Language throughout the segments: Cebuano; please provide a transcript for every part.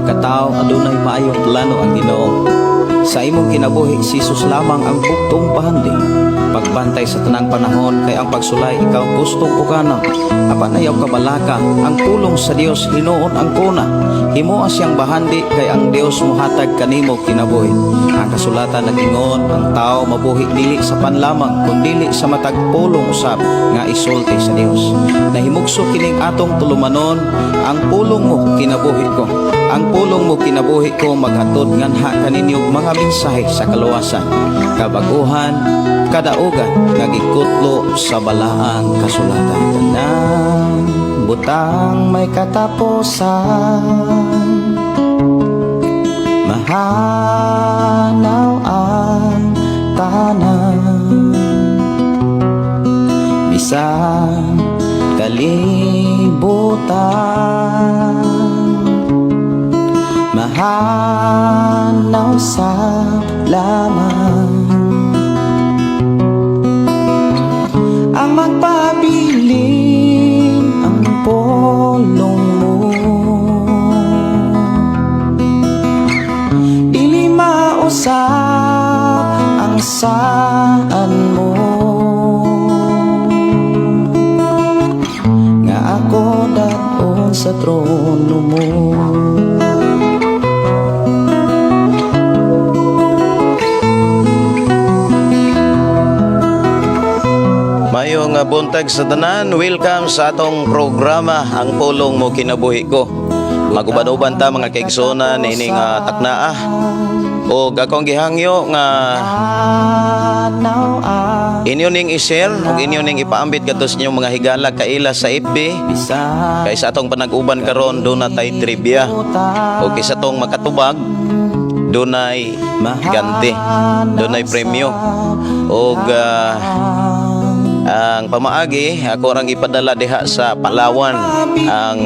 pagkatao, adunay maayong plano ang Ginoo. Sa imong kinabuhi, si Jesus lamang ang bugtong bahandi. Pagbantay sa tanang panahon kay ang pagsulay ikaw gustong pukana. Apan ayaw kabalaka, ang pulong sa Dios hinuon ang kuna. Himoa siyang bahandi kay ang Dios mohatag kanimo kinabuhi. Ang kasulatan nag-ingon, ang tao mabuhi dili sa pan lamang kundili sa matag pulong usab nga isulti sa Dios. Nahimugso kining atong tulumanon, ang pulong mo kinabuhi ko. Ang pulong mo kinabuhi ko maghatod nganha kaninyo mga mensahe sa kaluwasan, kabaguhan, kadaugan nga gikutlo sa balaang kasulatan. Tanang butang may katapusan, mahanaw ang tanan, bisan kalibutan, mahanaw sa laman. Ang magpabilin ang pulong mo, dili mausap ang saan mo, nga ako dad-on sa trono mo. Mayong buntag sa tanan, welcome sa atong programa Ang Pulong Mo Kinabuhi Ko. Maguban-uban ta, mga kaigsonan, niining taknaa. Og akong gihangyo nga Anaw ang inyo ning i-share ug inyo ning ipaambit kadto sa inyong mga higala kaila sa FB bisan kay sa atong panag-uban karon duna tay trivia. Og kaysa atong makatubag, dunay ganti, dunay premyo. Og ang pamaagi, ako rang ipadala diha sa Palawan ang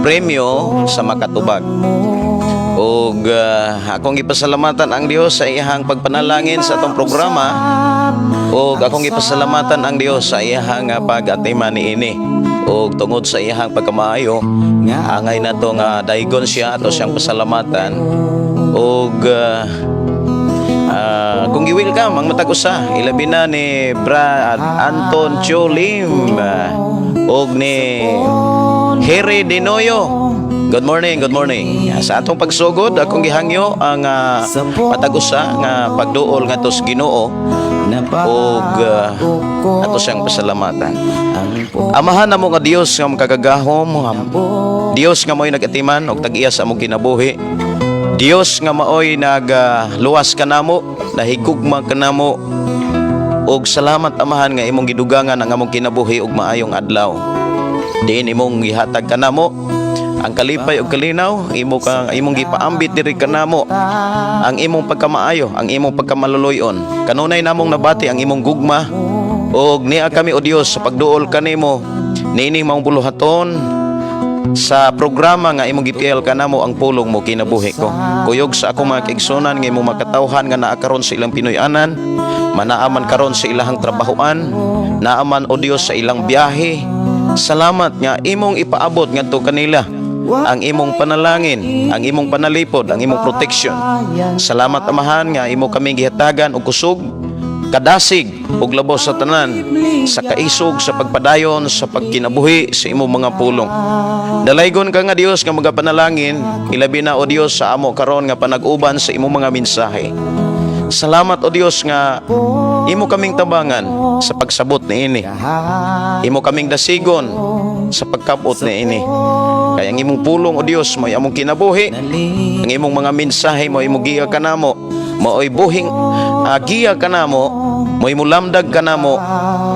premyo sa makatubag. Og akong ipasalamatan ang Dios sa iyahang pagpanalangin sa atong programa ug akong ipasalamatan ang Dios sa iyahang pag-atiman niini. Ug tungod sa iyahang pagkamaayo, angay nato nga daygon siya, ato siyang pasalamatan. Ug kung gi-welcome ang matag usa, ilabi na ni Brad Anton Cholim ug ni Harry Dinoyo. Good morning, good morning. Sa atong pagsugod, akong gihangyo ang matag usa nga pagduol ngadto sa Ginoo ug ato siyang pasalamatan. Amahan namo nga Dios nga makagagahom, Dios nga mao'y nag-atiman og tag-iya sa among kinabuhi. Dios nga maoy nagluwas kanamo, nahigugma kanamo. Og salamat, Amahan, nga imong gidugangan ang among kinabuhi og maayong adlaw. Diin imong gihatag kanamo ang kalipay ug kalinaw, imo kang imong gipaambit diri kanamo ang imong pagkamaayo, ang imong pagkamaluluyon. Kanunay namong nabati ang imong gugma og niya kami, o Dios, sa pagduol kanimo niining maong buluhaton sa programa nga imong gipiel kanamo, Ang Pulong Mo Kinabuhi Ko. Kuyog sa akong mga kaigsunan nga imong makatawhan nga naa karon sa ilang Pinoy-anan, manaaman karon sa ilahang trabahoan, naaman, o Dios, sa ilang biyahe. Salamat nga imong ipaabot ngadto kanila ang imong panalangin, ang imong panalipod, ang imong protection. Salamat, Amahan, nga imo kami gihatagan og kusog, kadasig ug labos sa tanan sa kaisog sa pagpadayon sa pagkinabuhi sa imong mga pulong. Dalaygon ka nga Dios nga magapanalangin, ilabi na, o Dios, sa amo karon nga panag-uban sa imong mga mensahe. Salamat, o Dios, nga imo kaming tabangan sa pagsabot niini. Imo kaming dasigon sa pagkabot niini. Kay ang imong pulong, o Dios, mo'y among kinabuhi. Ang imong mga mensahe mo imong giya kanamo, mao'y buhing giya kanamo, mo'y mulamdag kanamo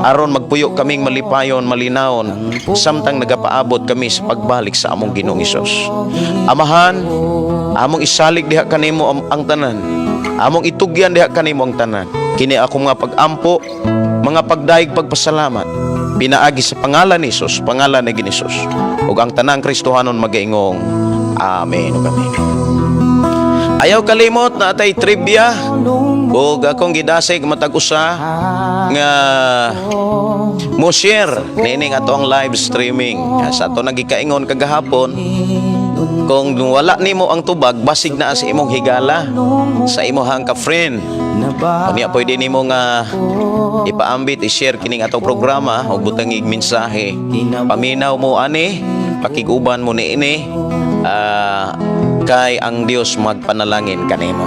aron magpuyo kaming malipayon, malinawon samtang nagapaabot kami sa pagbalik sa among Ginoong Hesus. Amahan, among isalig diha kanimo ang tanan. Among itugyan diha kanimo ang tanan. Kini akong mga pag-ampo, mga pagdayeg, pagpasalamat pinaagi sa pangalan ni Hesus, pangalan ni Hesus. Ug ang tanang Kristohanon magaingong amen ug amen. Ayaw kalimot na atay trivia ug akong gidasig matag usa nga mo share niining ato ang live streaming. Sa ato nagikaingon kagahapon Kung wala nimo ang tubag, basig na sa imong higala, sa imong ka-friend. Unya pwede nimo nga ipaambit, i-share kining atong programa ug butangig mensahe. Paminaw mo ani, pakig-uban mo niini, kay ang Dios magpanalangin kanimo.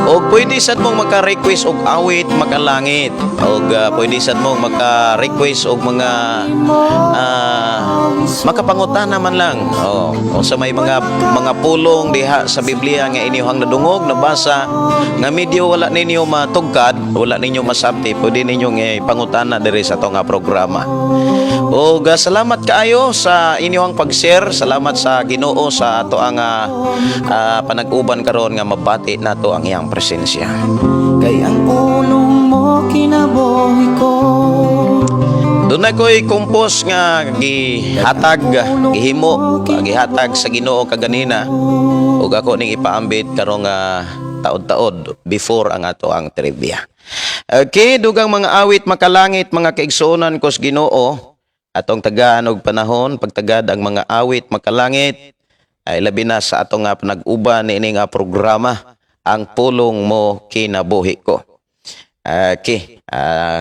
Og pwede sad mong maka-request og awit makalangit. Og pwede sad mong maka-request og mga makapangutana man lang. O, o sa may mga pulong diha sa Biblia nga inyong nadungog, nabasa, nga medyo wala ninyo matugkad, wala ninyo masabti, pwede ninyo nga pangutana diri sa ato nga programa. Og salamat kaayo sa inyong pag-share, salamat sa Ginoo sa ato ang panag-uban karon nga mabati nato ang iyang presensya. Kay ang pulong mo kinabuhi ko. Duna ko'y compose nga gihatag, gihimo, gihatag sa Ginoo kaganina ug ako ning ipaambit karong taod-taod before ang ato ang trivia. Okay, dugang mga awit makalangit, mga kaigsuonan ko sa Ginoo, atong tagaan og panahon pagtagad ang mga awit makalangit ay labi na sa atong nga panag-uban niini nga programa, Ang Pulong Mo Kinabuhi Ko. Okay.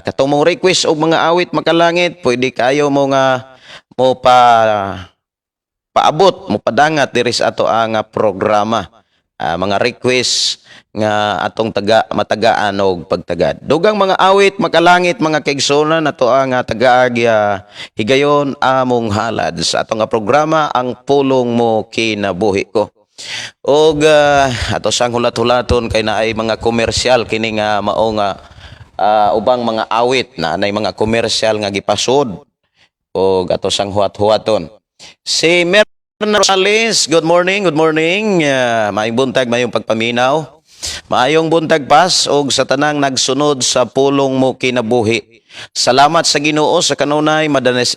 Katong mong request og mga awit makalangit, pwede kayo mo nga mo pa paabot, mo padangat diri sa ato ang programa. Mga request nga atong taga matagaan og pagtagad. Dugang mga awit makalangit, mga kaigsuonan, ato ang tagaag higayon among halad sa atong nga programa, Ang Pulong Mo Kinabuhi Ko. Og ato sang hulat-hulaton kay naay mga komersyal kini nga mao nga ubang mga awit na nay mga komersyal nga gipasod og ato sang huwat-huwaton. Si Merna Rosales, good morning, good morning. Maayong buntag, maayong pagpaminaw. Maayong buntag, Pas, og sa tanang nagsunod sa Pulong Mo Kinabuhi. Salamat sa Ginoo sa kanunay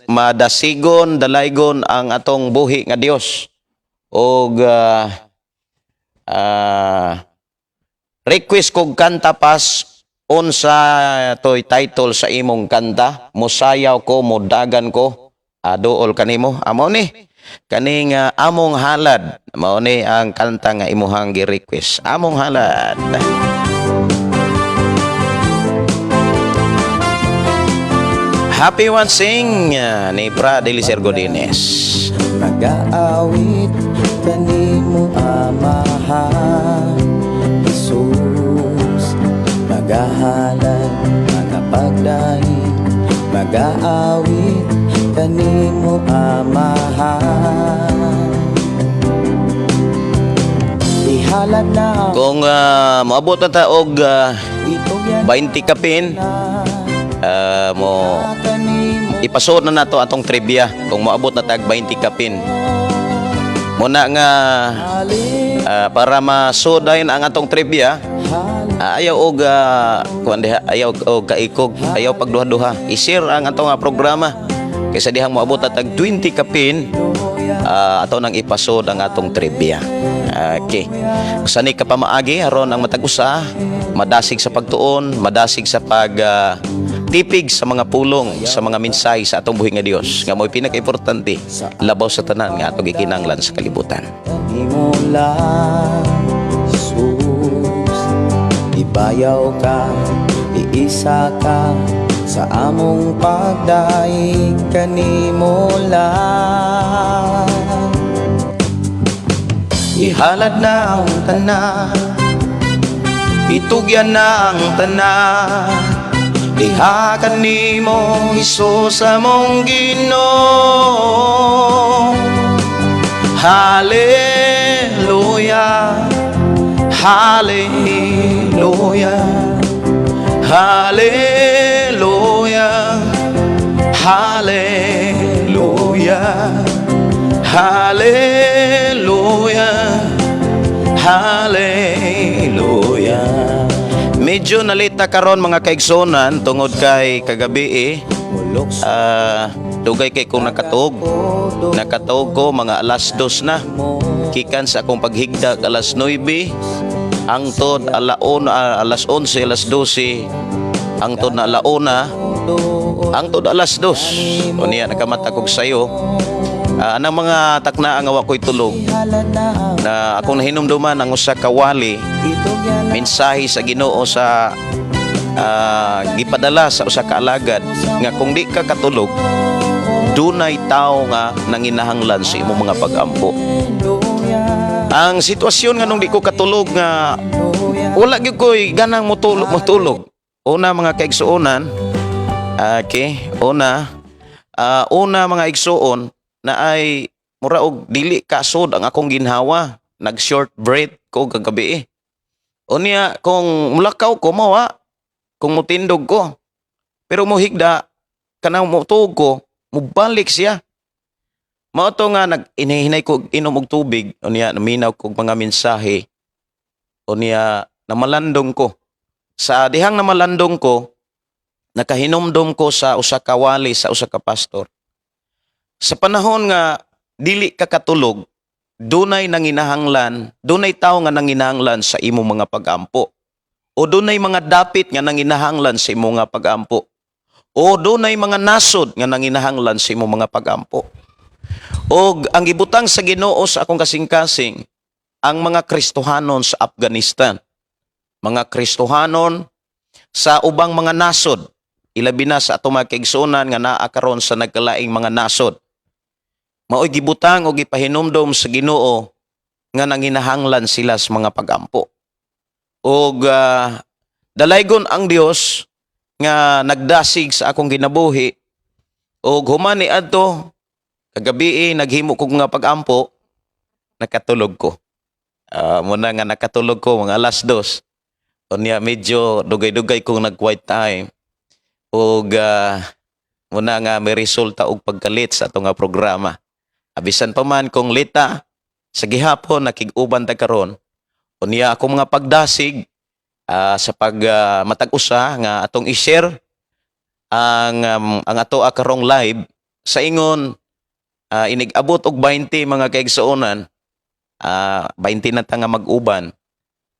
madasigon dalaygon ang atong buhi nga Dios. Og request kog kanta, Pas, unsa toy title sa imong kanta? Musayaw ko, mudagan ko, duol kanimo. Amo ni kaning Among Halad, mao ni ang kanta nga imuhang gi-request, Among Halad. Happy watching ni Pra Delicer Godines. Nagaawit kanimo, Amahan Jesus. Magahalad, magapagdaig. Magaawit kanimo, Amahan. Ihalad na ang Kung moabot na ta og itugyan 20 kapin na mo kanimo. Ipasuod na nato atong trivia kung moabot na tag 20 kapin muna nga para masudayon ang atong trivia. Ayaw og kuan diha, ayaw og kaikog, ayaw pagduha-duha, i-share ang atong programa kaysa dihang moabot na tag 20 kapin, ato nang ipasod ang atong trivia. Okay, sani ka pamaagi aron ang matag usa madasig sa pagtuon, madasig sa pag tipig sa mga pulong, sa mga mensahe sa atong buhi nga Dios nga mo'y pinaka-importante labaw sa tanan nga atong gikinahanglan sa kalibutan. Kanimo lang, Jesus. Ibayaw ka, iisa ka sa among pagdaig kanimo lang. Ihalad na ang tanan, itugyan na ang tanan. Ihakan nimo, Hesus, among Ginoo. Hallelujah, Hallelujah, Hallelujah, Hallelujah, Hallelujah, Hallelujah. Medyo nalita karon, mga kaigsonan, tungod kay kagabi eh, Mulok sa dugay kay kong nakatuog. Nakatuog ko mga alas 2 na. Kikan sa akong paghigda alas 9, angtod alaon, alas 11, alas 12, angtod na alauna, angtod alas 2. Unya nakamata kog sayo. Anang mga takna nga wa ko'y tulog na akong nahinumduman ang usa ka wali, mensahe sa Ginoo sa gipadala sa usa ka alagad nga kung di ka katulog, dunay tao nga nanginahanglan sa imong mga pag-ampo. Ang sitwasyon nga nung di ko katulog nga wala gyud ko'y ganang mutulog mutulog. Una, mga kaigsuonan, okay, una, mga igsuon, na ay mura og dili kasod ang akong ginhawa. Nag short breath ko kagabi eh. Unya kung mulakaw ko mawa, kung mutindog ko. Pero mohigda kanang motuog ko, mubalik siya. Mao to nga nag inihinay ko inom og tubig, unya naminaw ko og mga mensahe. Unya namalandong ko. Sa dihang namalandong ko, nakahinumdum ko sa usa ka wali sa usa ka pastor. Sa panahon nga dili ka katulog, dunay nanginahanglan, dunay tawo nga nanginahanglan sa imong mga pag-ampo. O dunay mga dapit nga nanginahanglan sa imong mga pag-ampo. O dunay mga nasod nga nanginahanglan sa imong mga pag-ampo. Og ang gibutang sa Ginoo sa akong kasing-kasing, ang mga Kristohanon sa Afghanistan. Mga Kristohanon sa ubang mga nasod, ilabi na sa atong mga kaigsuonan nga naa karon sa nagkalaing mga nasod. Mao'y gibutang o gipahinumdom sa Ginoo nga nanginahanglan sila sa mga pagampo. Og dalaygon ang Dios nga nagdasig sa akong kinabuhi og human ni adto kagabi naghimo kog mga pagampo, nakatulog ko. Muna nga nakatulog ko mga 2:00. Unya medyo dugay-dugay kong nag-quiet time. Og muna nga may resulta og pagkalit sa ato nga programa. Abisan pa man kung lita sa gihapon nakig-uban ta karon. Unya ako mga pagdasig sa pag matag usa nga atong i-share ang ato karong live sa ingon inig-abot og 20, mga kaigsuonan, 20 na ta nga mag-uban,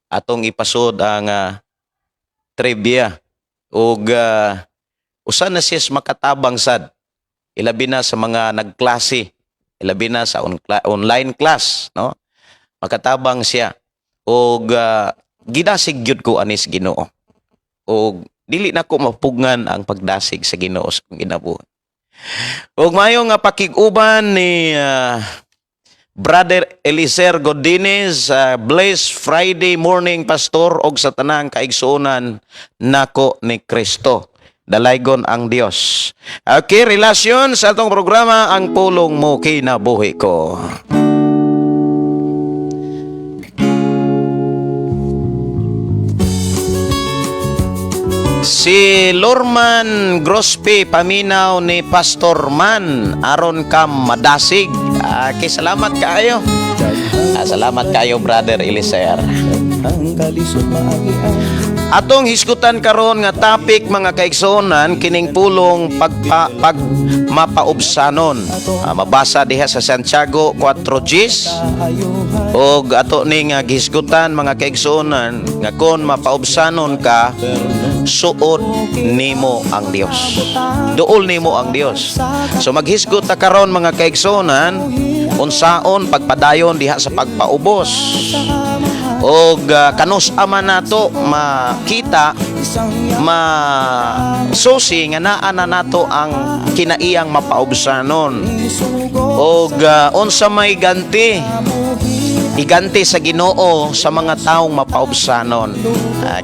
atong ipasod ang trivia ug usa na siya sa makatabang sad, ilabi na sa mga nagklase, ilabi na sa online class, no? Makatabang siya ug gidasig gyud ko anis Ginoo ug dili na ko mapugngan ang pagdasig sa Ginoo sa akong kinabuhi. Ug maayo nga pakig-uban ni Brother Elizer Godinez, bless Friday morning, Pastor, og sa tanang kaigsuonan nako ni Kristo. Dalaygon ang Dios. Okay, relasyon sa atong programa, Ang Pulong Mo Kinabuhi Ko. Si Lorman Grospe, paminaw ni Pastor Man aron kam madasig. Okay, salamat kaayo. Salamat kayo, Brother Eliser. Ang kalisod maagian. Atong hisgutan karon nga topic, mga kaigsuonan, kining pulong pagpa, pag mapaubsanon. Mabasa diha sa Santiago 4:10 Ayuhan. Og ato ning gihisgutan, mga kaigsuonan, nga kon mapaubsanon ka, suod nimo ang Dios. Duol nimo ang Dios. So maghisgot ta karon, mga kaigsuonan, unsaon pagpadayon diha sa pagpaubos. Og kanus ama nato makita, ma susi nga naa na nato ang kinaiyang mapaubsanon. Og unsa may ganti, iganti sa Ginoo sa mga taong mapaubsanon?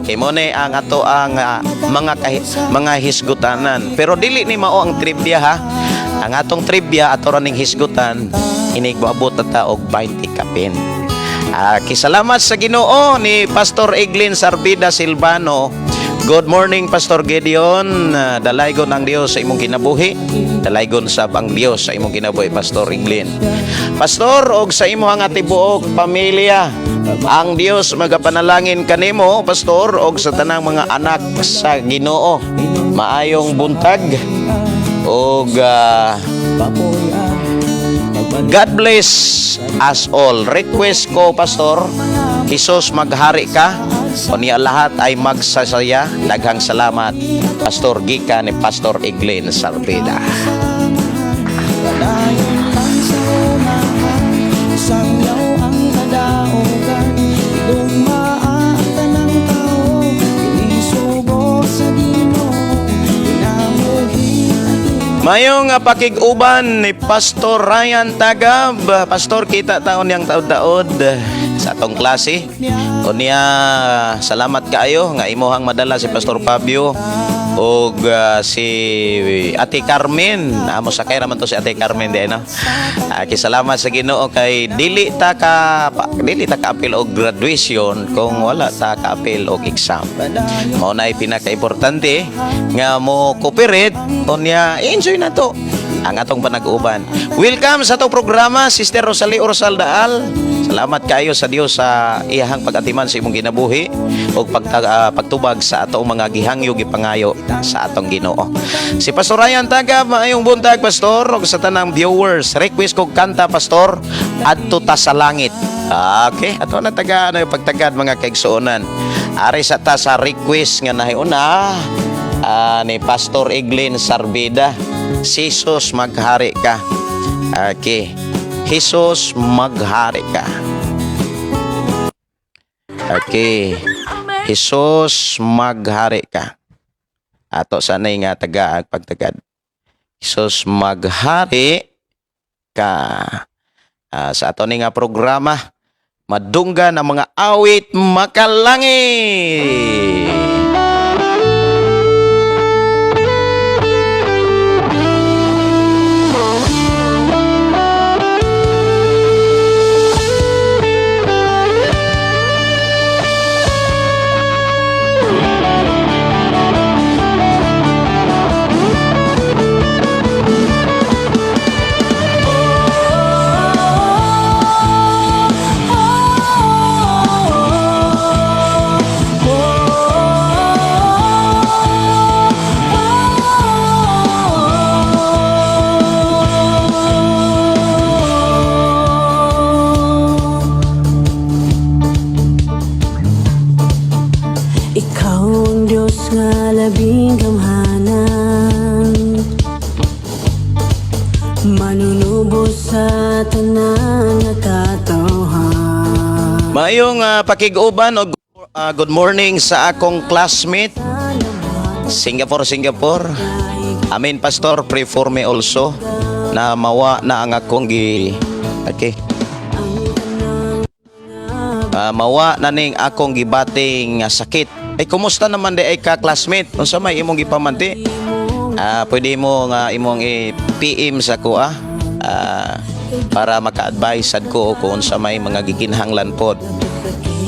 Kay mo ni ang ato ang mga hisgutanan. Pero dili ni mao ang trivia ha. Ang atong trivia ato ra ning hisgutan inig moabot na ta og 20 kapin. Kisalamat sa Ginoo ni Pastor Eglin Sarbida Silvano. Good morning, Pastor Gideon. Dalaygon ang Dios sa imong kinabuhi. Dalaygon sab ang Dios sa imong kinabuhi, Pastor Eglin. Pastor, og sa imo ang tibuok pamilya. Ang Dios magapanalangin kanimo, Pastor, og sa tanang mga anak sa Ginoo. Maayong buntag og Papoy ang magbalik. God bless us all. Request ko, Pastor, Jesus Maghari Ka. O niya lahat ay magsasaya. Daghang salamat, Pastor, gikan ni Pastor Eglin Sarvida. Padayon lang. Sa unahan, Sangyaw ang kadaugan. Igugma ang tanang tao. Kinisugo sa Ginoo. Kinabuhi ating Mayong pakig-uban ni Pastor Ryan Tagab. Pastor, kita taon niyang taod-taod sa atong klase. Unya, salamat kaayo nga imuhang madala si Pastor Fabio og si Ate Carmen. Amo sakay raman to si Ate Carmen di no. Salamat sa Ginoo kay dili ta kaapil og graduation kung wala ta kaapil og exam. Mao na pinaka-importante nga mo cooperate, unya enjoy na to ang atong panag-uban. Welcome sa atong programa, Sister Rosalie Orsal Daal. Salamat kayo sa Dios sa iyahang pag-atiman sa imong kinabuhi ug pagtubag sa atong mga gihangyo, gipangayo sa atong Ginoo. Si Pastor Ryan Taga, maayong buntag, Pastor, ug sa tanang viewers. Request kog kanta, Pastor, "Adto Ta sa Langit." Ah, okay, ato na taga ano yung pagtagad, mga kaigsuonan. Ari sa ta sa request nga nahiuna ni Pastor Eglin Sarbida. "Jesus Maghari Ka." Okay. "Jesus Maghari Ka." Okay. "Jesus Maghari Ka." Ato sanay nga taga ang pagtagad. "Jesus Maghari Ka." Sa ato ni nga programa, madunggan ang mga awit makalangit. Ikaw ang Diyos nga labing gamhanan, manunubos sa tanan nga katawhan. Maayong pakig-uban og good morning sa akong classmate Singapore, Singapore. Amen, Pastor, pray for me also na mawa na ang akong gi Okay. Mawa na ning akong gibating nga sakit. Ay, kumusta naman di ay ka, classmate? Unsa may imong gipamanti? Pwede mo nga imong i-PM sa ko para maka-advise sad ko kung unsa may mga gikinahanglan pod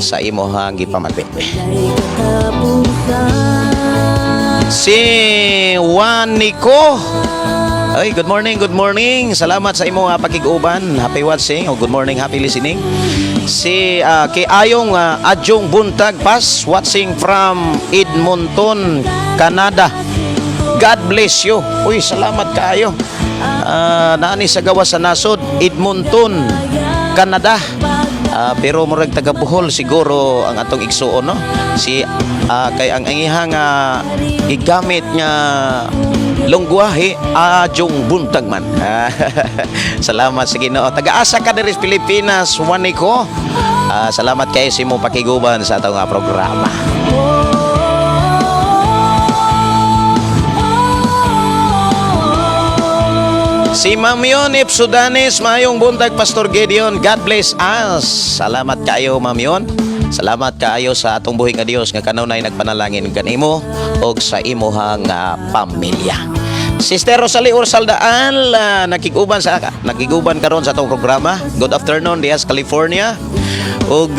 sa imohang gipamati. Ay katapusan. Si Juan Nico. Ay, good morning, good morning. Salamat sa imong pakig-uban. Happy watching o good morning, happy listening. Si kay Ayong Adjong Buntag Pas, watching from Edmonton, Canada. God bless you. Uy, salamat kaayo. Naani sa gawas sa nasod, Edmonton, Canada. Pero murag taga Bohol siguro ang atong igsuon, no. Si kay ang iyang gigamit nga lungguahe, adyong buntag man. Salamat sa Ginoo. Taga-asa ka diri sa Pilipinas, Juanico? Salamat kay sa imong pakiguban sa atong programa. Si Ma'am Yon Ipsudanes, maayong buntag, Pastor Gideon. God bless us. Salamat kaayo, Ma'am Yon. Salamat kaayo sa atong buhi nga Dios nga kanunay nagpanalangin kanimo og sa imuhang pamilya. Sister Rosalie Ursaldaan, nakiguban karon sa atong programa. Good afternoon diha sa California. Ug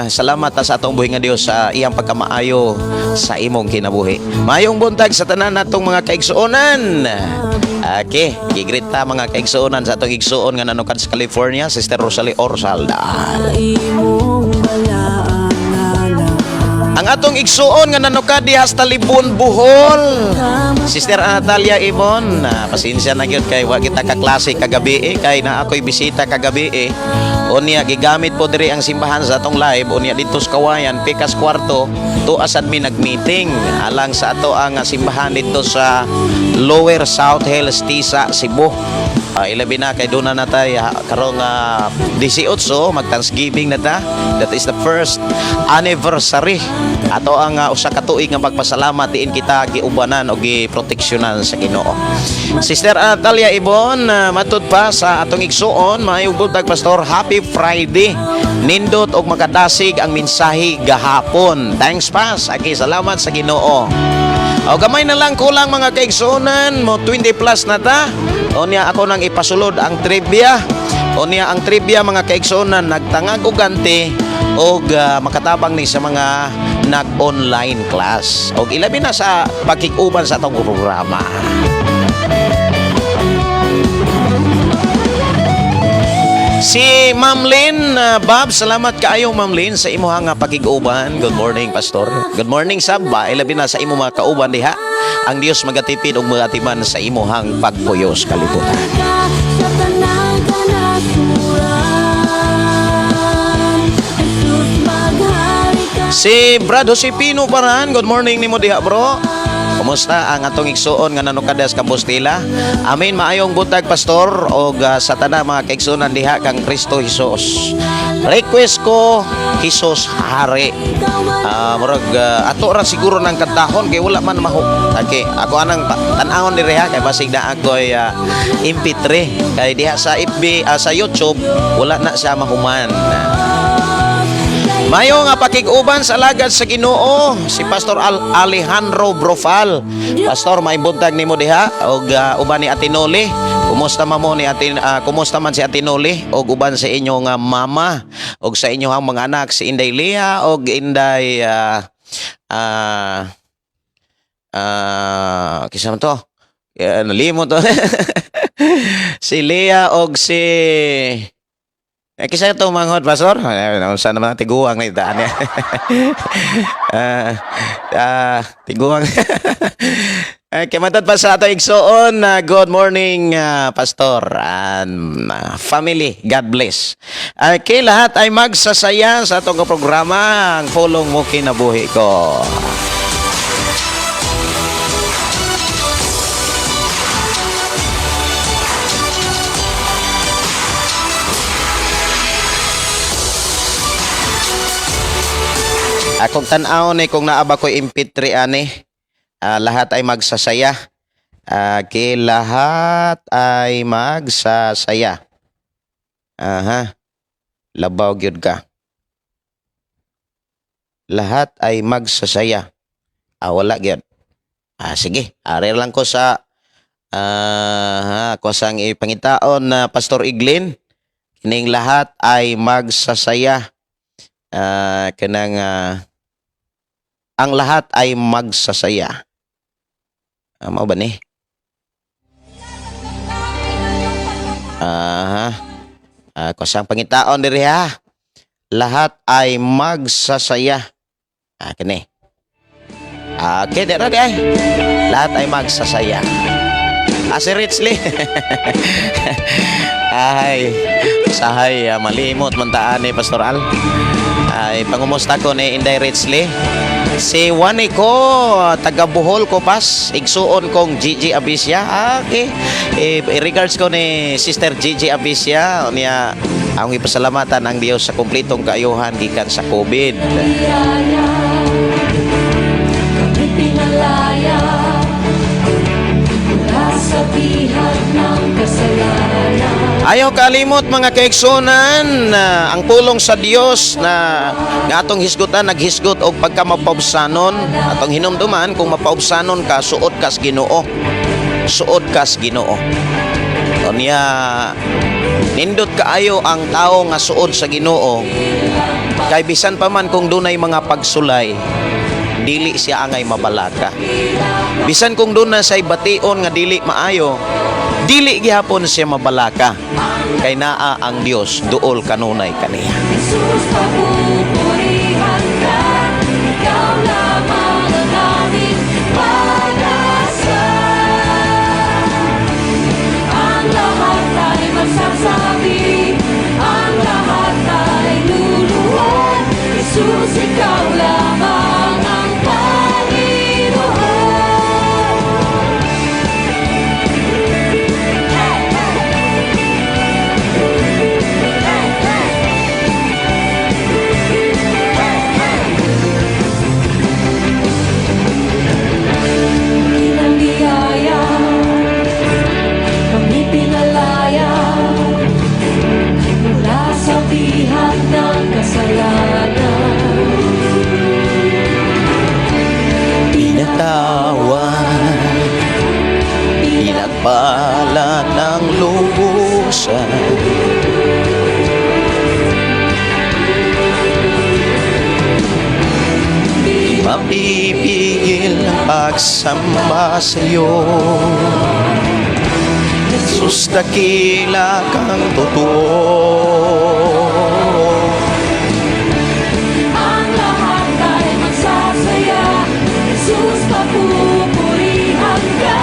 salamat ta sa atong buhi nga Dios sa iyang pagkamaayo sa imong kinabuhi. Maayong buntag sa tanan natong mga kaigsuonan. Okay, gigreet ta, mga kaigsuonan, sa atong igsuon nga nanukad sa California, Sister Rosalie Orsaldaan. Sa imong balaan ngalan. Ang atong igsuon nga nanukad diha sa Talibon, Bohol. Sister Natalia Ibon, pasensya na gyud kay wa kita kaklase kagabi eh, kay naa ako'y bisita kagabi eh. Unya gigamit po diri ang simbahan sa atong live, unya dito sa Kawayan, Pikas Kwarto, tuas mi nag-meeting alang sa ato ang simbahan dito sa Lower South Hills, Tisa, Cebu. Ilabi na kay duna na tay karong 18 mag Thanksgiving na ta. That is the first anniversary ato ang usa ka tuig nga pagpasalamat diin kita giubanan o giproteksyonan sa Ginoo. Sister Natalia Ibon, matud pa sa atong igsuon, maayong buntag, Pastor, happy Friday. Nindot og makadasig ang mensahe gahapon. Thanks, pas. Okay, salamat sa Ginoo. O gamay na lang kulang, mga kaigsuonan, mo 20 plus na ta. O niya ako nang ipasulod ang trivia. O niya ang trivia, mga kaigsuonan, nagtangag og ganti og makatabang ni sa mga nag-online class. Og ilabi na sa pagkikuban sa atong programa. Si Ma'am Lynn, Bob, salamat kaayo, Ma'am Lynn, sa imuhang pakig-uban. Good morning, Pastor. Good morning sab ba. Ilabi na sa imo mga kauban diha. Ang Dios magatipid ug magatiman sa imuhang pagpuyo sa kalibutan. Sa tanang kanasuran, Jesus, maghari ka. Si Brad Josepino Paran, good morning nimo diha, bro. Kumusta ang atong igsuon nga nanukadas Compostela? Amen, maayong buntag, Pastor, og sa tanan mga kaigsuonan diha kang Kristo Jesus. Request ko Jesus Hari. Murag ato ra siguro ng kantahon kay wala man mahu. Okay, ako anang tan-awon diri ha, kay basig na ako'y MP3 kay diha sa FB, sa YouTube wala na siya mahuman. Mayo nga pakig-uban sa alagad sa Ginoo, si Pastor Alejandro Brofal. Pastor, may buntag nimo diha og uban ni Ate Noli. Kumusta man mo ni Ate, kumusta man si Ate Noli og uban sa inyong mama og sa inyong mga anak si Inday Lea og Inday kinsa man to? Nalimot to. Si Lea og si kinsa to manghod, Pastor? Ay, unsa naman ang tiguang na daan niya. Tiguang. Eh, matod pa sa ato igsuon na good morning, Pastor and family. God bless. Okay, lahat ay magsasaya sa atong programa ang pulong mo kinabuhi ko. Akong tan-aw ni kung naa ba ko MP3 ani. Lahat ay magsasaya. Okay, lahat ay magsasaya. Aha. Labaw gyud ka. Lahat ay magsasaya. Wala gyud. Sige. Ari lang ko sa ako sang ipangitaon na Pastor Iglin. Kining lahat ay magsasaya. Kanang ang lahat ay magsasaya. Mao ba ni? Aha. Kusang pangitaon diri ha. Lahat ay magsasaya. Kini. Okay, di ra di ay. Lahat ay magsasaya. Si Richly. Ay, sahay, malimot man taan ni Pastor Al. Ay, pangumusta ko ni Inday Richly. Si Juanico, taga Bohol ko pas, igsuon kong Gigi Abisya. Okay. Regards ko ni Sister Gigi Abisya. Niya, ang ipasalamatan ang Dios sa kumplitong kaayuhan gikan sa COVID. Biyaya, kami pinalaya mula sa bihag ng kasalanan. Ayaw kalimot, mga kaigsunan, na ang pulong sa Dios na nga atong hisgutan naghisgot og pagkamapaubsanon, atong hinumduman kung mapaubsanon ka, suod kas Ginoo, suod kas Ginoo. Unya nindot kaayo ang tao nga suod sa Ginoo kay bisan pa man kung dunay mga pagsulay, dili siya angay mabalaka. Bisan kung duna say bation nga dili maayo, dili gihapon siya mabalaka kay naa ang Dios duol kanunay kaniya. Jesus, papupurihan ka, ikaw lamang ang aming pag-asa. Ang lahat ay magsasabi, ang lahat ay luluhod. Jesus, ikaw lamang ang Panginoon. Hey, hey! Pihak ng kasalanan. Pinatawad, pinagpala ng lubusan. Di mapipigil ang pagsamba sa'yo. Jesus, dakila kang totoo. Ang lahat ay magsasaya, Jesus, papupurihan ka.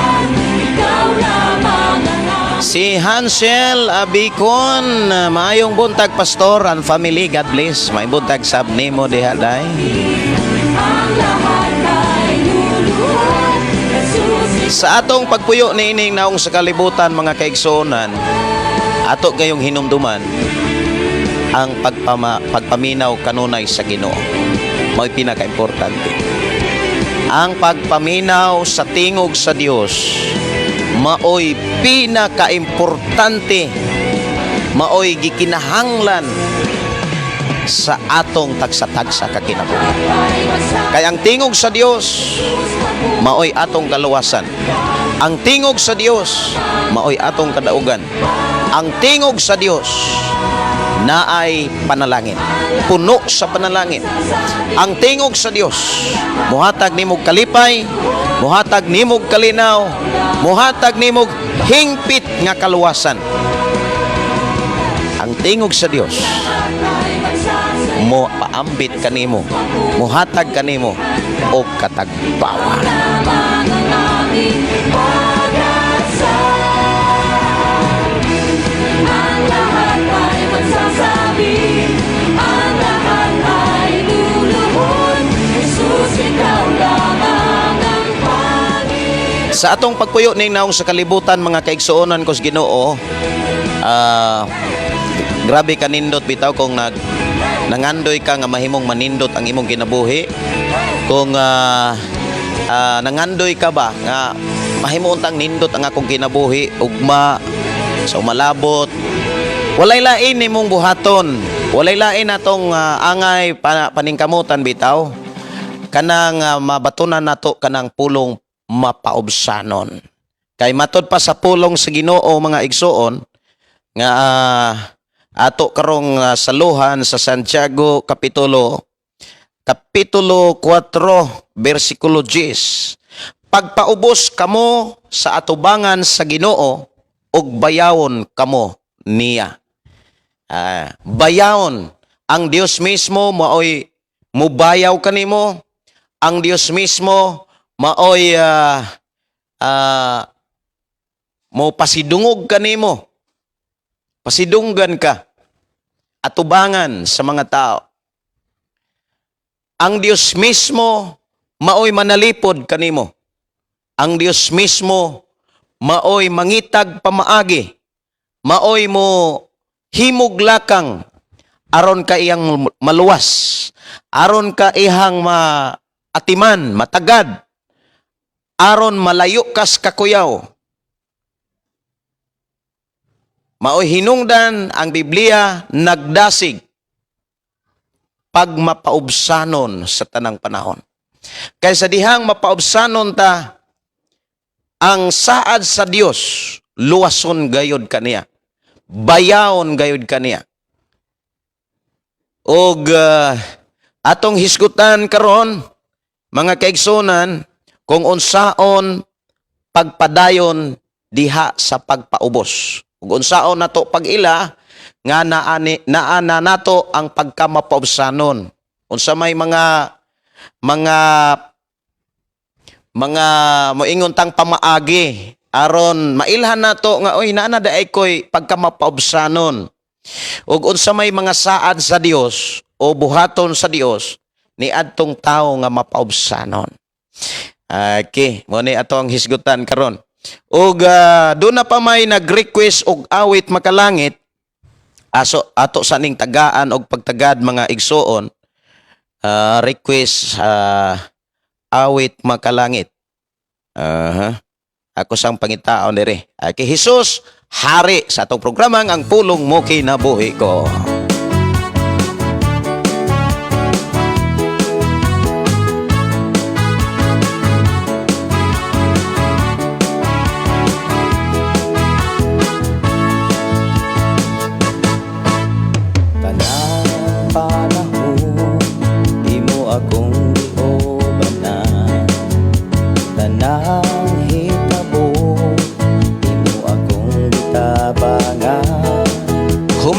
Ikaw lamang ang Si Hansel Abicon, maayong buntag, Pastor and family, God bless. May buntag sab nimo diha, day. Ang lahat ay luluhod, Jesus. Sa atong pagpuyo niining naong sa kalibutan, mga kaigsuonan, ato gayong hinumduman ang pagpaminaw kanunay sa Ginoo. Mao'y pinakaimportante. Ang pagpaminaw sa tingog sa Dios maoy pinakaimportante, maoy gikinahanglan sa atong tagsa-tagsa ka kinabuhi. Kay ang tingog sa Dios maoy atong kaluwasan. Ang tingog sa Dios maoy atong kadaugan. Ang tingog sa Dios naay panalangin. Puno sa panalangin. Ang tingog sa Dios muhatag nimog kalipay, muhatag nimog kalinaw, muhatag nimog hingpit nga kaluwasan. Ang tingog sa Dios mo paambit kanimo, muhatag kanimo og katagbawan. Lamang ang aming pag-asa. Ang lahat ay magsasabi, ang lahat ay luluhod, Jesus, ikaw lamang ang Panginoon. Sa atong pagpuyo ning naong sa kalibutan, mga kaigsuonan ko sa Ginoo, grabe kanindot bitaw kung nangandoy ka nga mahimong manindot ang imong kinabuhi. Kung nangandoy ka ba nga mahimo untang nindot ang akong kinabuhi ugma sa umalabot, walay lain nimong buhaton, walay lain atong angay paningkamutan bitaw kanang mabatunan nato kanang pulong mapaubsanon. Kay matod pa sa pulong sa Ginoo, mga igsuon, nga ato karong saluhan sa Santiago kapitulo 4 bersikulo 10: "Pagpaubos kamo sa atubangan sa Ginoo ug bayawon kamo niya." Bayawon ang Dios mismo maoy mubayaw kanimo. Ang Dios mismo maoy mo pasidungog kanimo, pasidunggan ka atubangan sa mga tao. Ang Dios mismo maoy manalipod kanimo. Ang Dios mismo maoy mangitag pamaagi, maoy mo himog lakang aron ka iyang maluwas, aron ka ihang maatiman, matagad, aron malayo kas kakuyaw. Maoy hinungdan ang Biblia nagdasig pagmapaubsanon sa tanang panahon. Kaysa dihang mapaubsanon ta, ang saad sa Dios, luwason gayod kaniya. Bayawon gayod kaniya. Og atong hisgutan karon, mga kaigsunan, kung unsaon pagpadayon diha sa pagpaubos. Ug unsaon nato pag-ila nga naani naana nato ang pagkamapaubsanon. Unsa may mga moingon tang pamaagi aron mailhan nato nga oy, naa na diay koy pagkamapaubsanon, ug unsa may mga saad sa Dios o buhaton sa Dios ni adtong tawo nga mapaubsanon. Okay, mo ni ato ang hisgutan karon. Ug doon na pa may nag-request og "Awit Makalangit." Aso ato sa ning tagaan og pagtagad, mga igsuon, request "Awit Makalangit." Aha. Ako sang pangitaon dire. Okay, Jesus Hari sa atong programang "Ang Pulong Mo Kinabuhi Ko."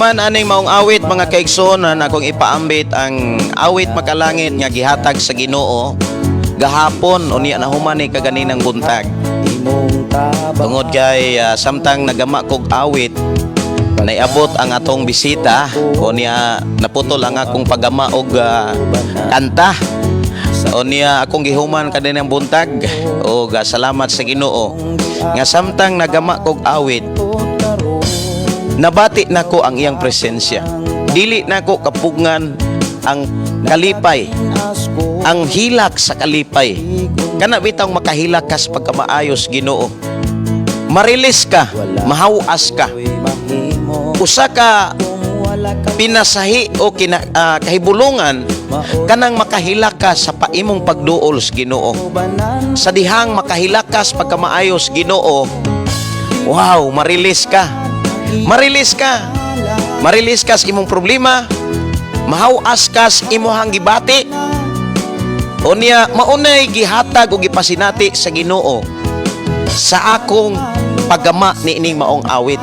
Human aning maong awit, mga kaigsuonan, akong ipaambit ang awit "Makalangit" nga gihatag sa Ginoo gahapon, unya na human ni kaganinang buntag. Imong tabang. Tungod kay samtang nagama kog awit, naiabot ang atong bisita, unya naputol ang akong paggama og kanta. Unya akong gihuman kaninang buntag og salamat sa Ginoo nga samtang nagama kog awit, nabati nako ang iyang presensya. Dili nako kapugngan ang kalipay, ang hilak sa kalipay. Kana bitang makahilak ka sa pagkamaayos Ginoo. Marilis ka, mahawas ka. Usa ka pinasahi o kahibulungan kanang makahilak ka sa paimong pagduol sa Ginoo. Sa dihang makahilak ka sa pagkamaayos Ginoo, wow, marilis ka. Marilis ka. Marilis ka sa imong problema. Mahawas ka sa imong gibati. Unya, maunay gihatag o gipasinati sa Ginoo sa akong paggama ni ining maong awit.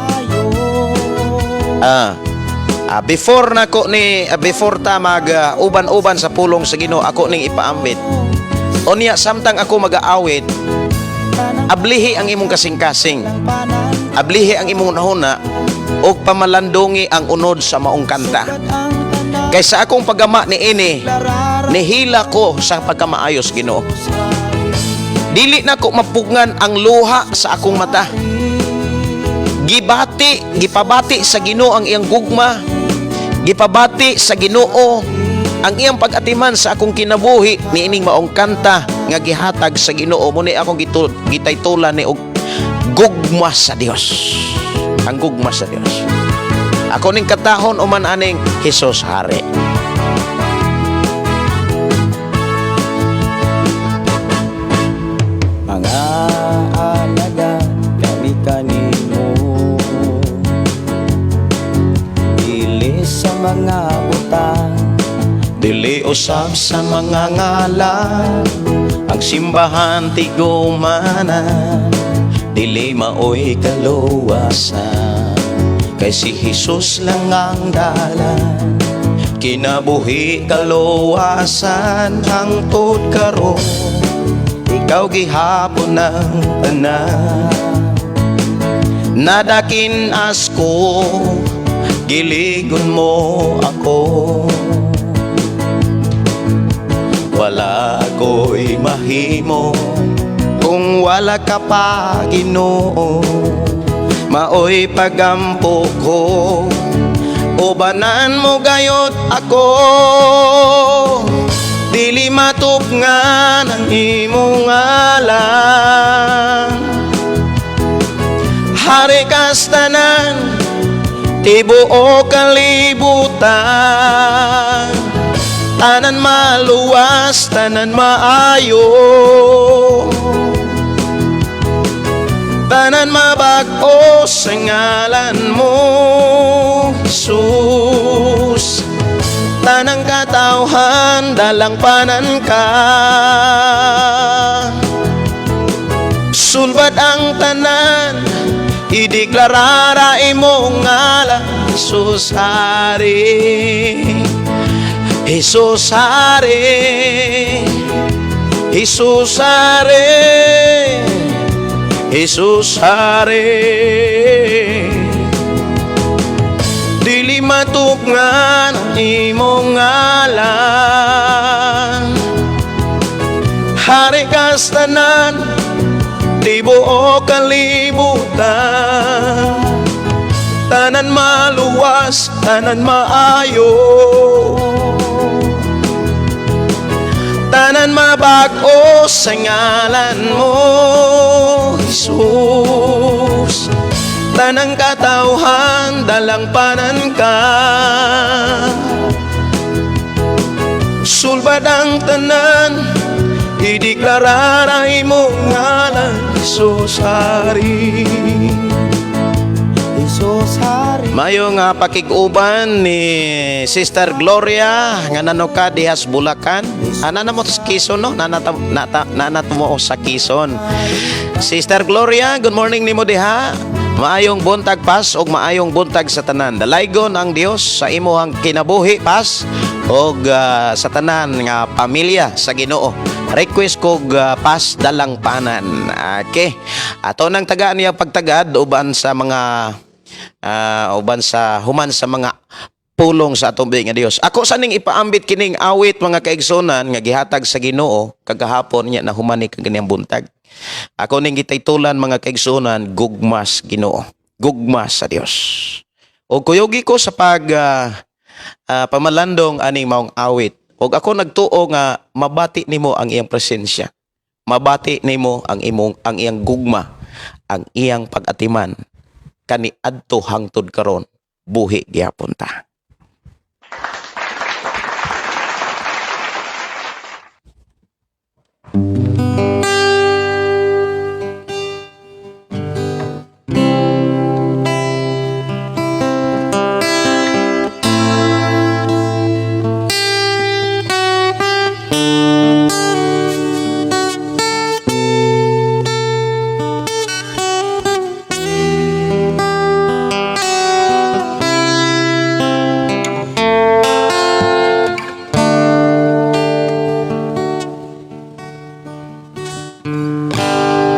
Before ta mag uban-uban sa pulong sa Ginoo, ako ning ipaambit. Unya samtang ako magaawit, ablihi ang imong kasing-kasing. Ablihi ang imong hunahuna ug pamalandungi ang unod sa maong kanta. Kay sa akong paggama ni ini, nihila ko sa pagkamaayos Ginoo. Dili na ko mapugngan ang luha sa akong mata. Gibati, gipabati sa Ginoo ang iyang gugma. Gipabati sa Ginoo ang iyang pag-atiman sa akong kinabuhi niining maong kanta nga gihatag sa Ginoo. Mao ni akong gitaytolan ni og "Gugma sa Dios". Ang gugma sa Dios. Ako ning katahon uman aning "Jesus Hari". Mga alaga kami kanimo, dili sa mga butang. Dili usab sa mga ngalan ang simbahan tigumanan. Dili maoy kaluwasan, kay si Jesus lang ang dalan. Kinabuhi, kaluwasan, hangtod karon, ikaw gihapon ang tanan. Nadakin asko, giligon mo ako. Wala ko'y mahimo kung wala ka pa, Ginoo. Maoy pagampo ko, ubanan mo gayot ako. Dili matupngan ang imong ngalan. Hari kas tanan, tibuok kalibutan. Tanan maluwas, tanan maayo, tanan mabag-o sa ngalan mo, Jesus. Tanang katawhan, dalangpanan ka. Sulbad ang tanan, ideklarara imong ngalan, Jesus Hari. Jesus Hari. Jesus Hari. Jesus Hari. Dili matupngan ang imong ngalan. Hari kas tanan, tibuok kalibutan. Tanan maluwas, tanan maayo, tanan mabag-o sa ngalan mo, Jesus. Tanang katawhan, dalangpanan ka. Sulbad ang tanan, ideklarara imong ngalan, Jesus Hari. Jesus Hari. Mayo nga pakig-uban ni Sister Gloria nga nanuka dihas Bulacan. Ana na mo sa Quezon, no? Nana mo sa Quezon. Sister Gloria, good morning nimo diha. Maayong buntag, Pas, ug maayong buntag sa tanan. Dalaygon ang Dios sa imuhang kinabuhi, Pas, ug sa tanan nga pamilya sa Ginoo. Request kog Pas, "Dalangpanan." Okay. Ato nang tagaan niya pagtagad uban sa human sa mga pulong sa atong nga Dios. Ako sa ning ipaambit kining awit, mga kaigsunan, nga gihatag sa Ginoo kagahapon niya na human ni kaganiyang buntag. Ako ning gitaytulan, mga kaigsunan, "Gugmas Ginoo." Gugma sa Dios. O kuyugi ko sa pag pamalandong aning maong awit. Og ako nagtuo nga mabati nimo ang iyang presensya. Mabati nimo ang iyang gugma, ang iyang pag-atiman kaniadto hangtod karon, buhi gyapon ta.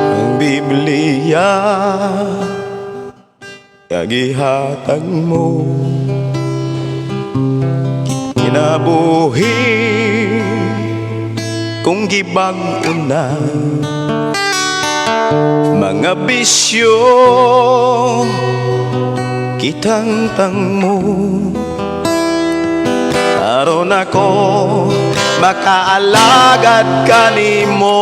Ang Biblia nga gihatag mo, kinabuhi kong gibag-o na. Mga bisyo gitangtang mo aron ako makaalagad kanimo.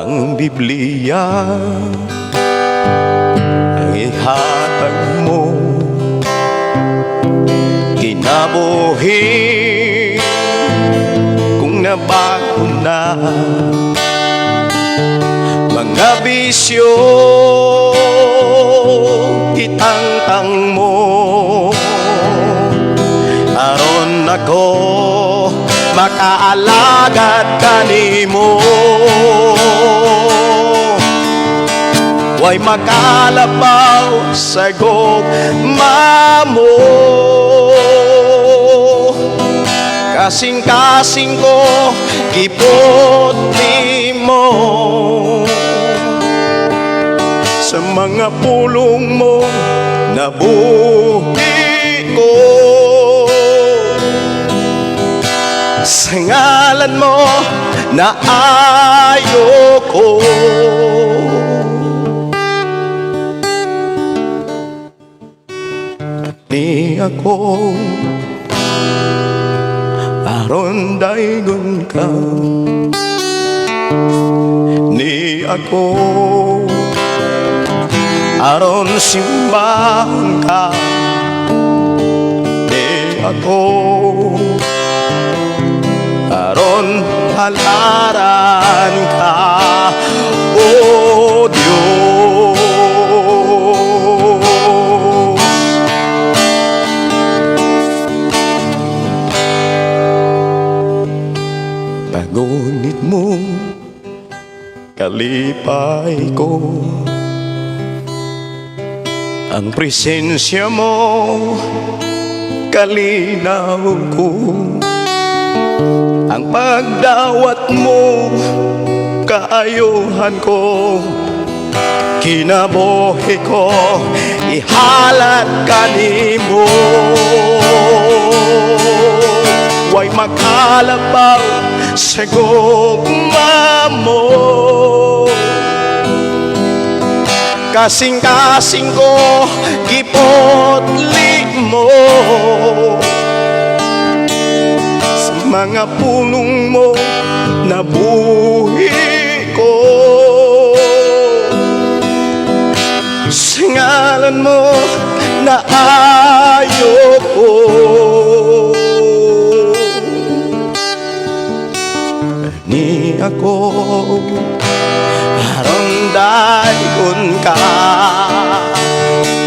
Ang Biblia ang ihatag mo, kinabuhi kong nabago na. Mga bisyo gitangtang mo aron ako makaalagad kanimo. Way makalabaw sa gugma mo. Kasing-kasing ko giputli mo. Sa mga pulong mo nabuhi ko. Sa ngalan mo naayo ko. Ni ako aron daygon ka. Ni ako aron simbahon ka. Ni ako aron halaran ka, O Diyos. Pagunit mo, kalipay ko. Ang presensya mo, kalinaw ko. Ang pagdawat mo, kaayuhan ko. Kinabuhi ko, ihalad kanimo. Way makalabaw sa gugma mo. Kasing-kasing ko giputli mo. Sa mga pulong mo nabuhi ko. Sa ngalan mo naayo ko. Ni ako aron daygon ka.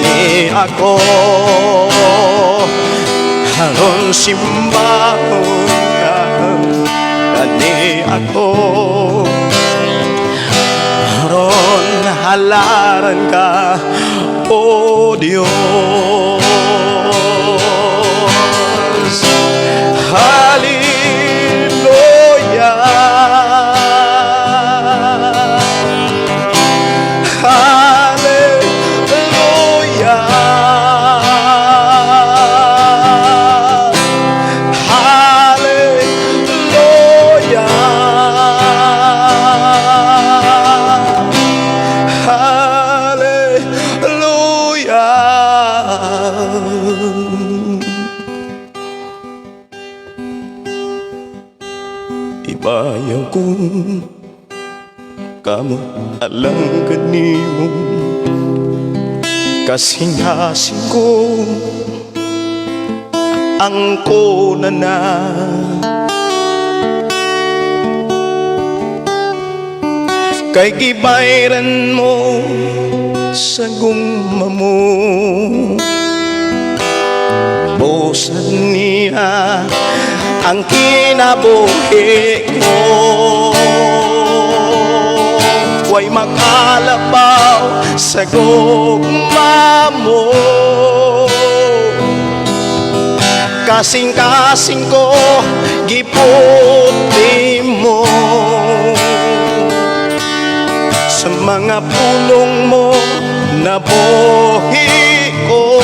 Ni ako aron simbahon ka. Ni ako Halaran ka, O Diyos. Hallelujah. Hallelujah. Hallelujah. Hallelujah. Ibayaw kong kamot alang kanimo, kasing-kasing ko ang na. Kay gibayran mo sa gugma mo, busan niya ang kinabuhi ko. Way makalabaw sa gugma mo, kasing-kasing ko giputi mo. Sa mga pulong mo nabuhi ko,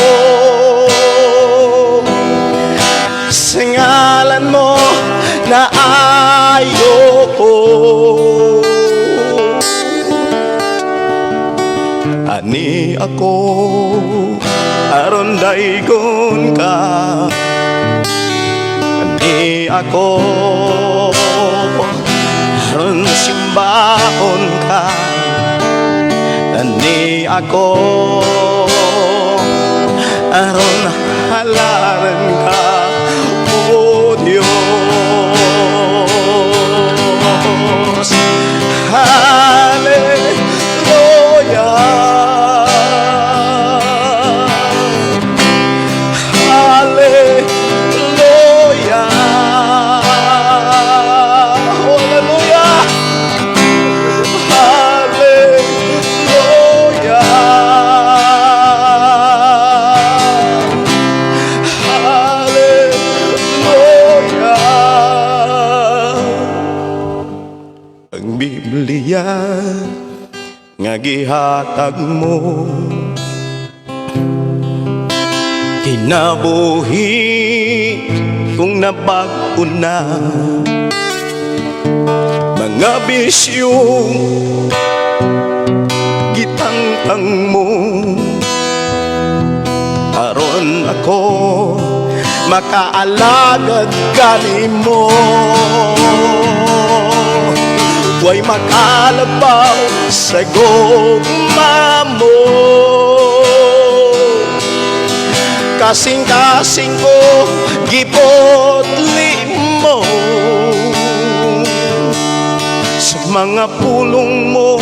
sa ngalan mo na ayoko. Ani ako aron daygon ka, ani ako aron simbahon ka, ani ako aron halaran ka, O Diyos. Hallelujah. Hallelujah. Hallelujah. Hallelujah. Hallelujah. Ang Biblia nga gihatag mo, kinabuhi kung nabag-o na. Mga bisyo gitangtang mo, aron ako makaalagad kanimo. Way makalabaw sa gugma mo, kasing-kasing ko giputli mo. Sa mga pulong mo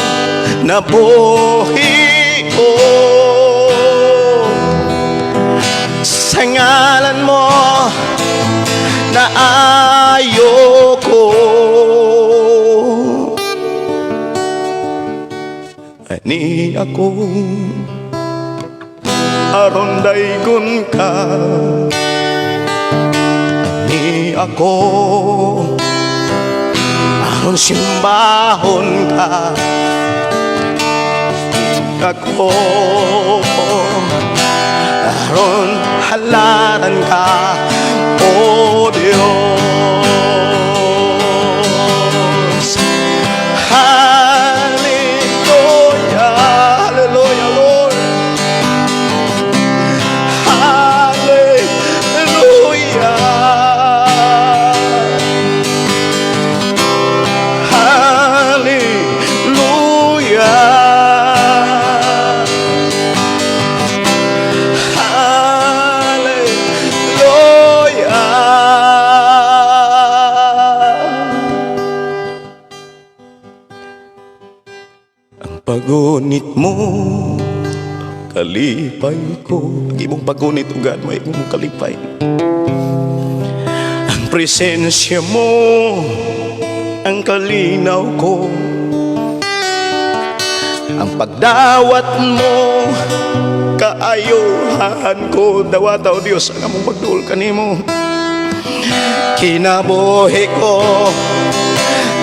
nabuhi ko, sa ngalan mo na ayoko. Ani ako aron daygon ka, ani ako aron simbahon ka, ako aron halaran ka, O Diyos. Hallelujah, hallelujah, Lord. Hallelujah. Hallelujah. Hallelujah. Ang pagunit mo, kalipay ko. Ang imong pagunit, O God, may imong kalipay. Ang presensya mo, ang kalinaw ko. Ang pagdawat mo, kaayohan ko. Dawata, O Diyos, ang among pagduol kanimo. Kinabuhi ko,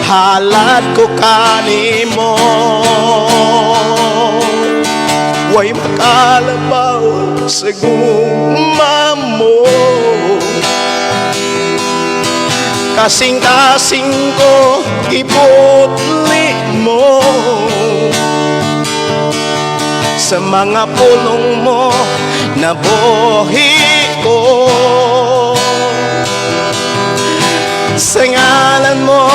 halad ko kanimo. Way makalabaw sa gugma mo. Kasing-kasing ko, giputli mo. Sa mga pulong mo, nabuhi ko. Sa ngalan mo,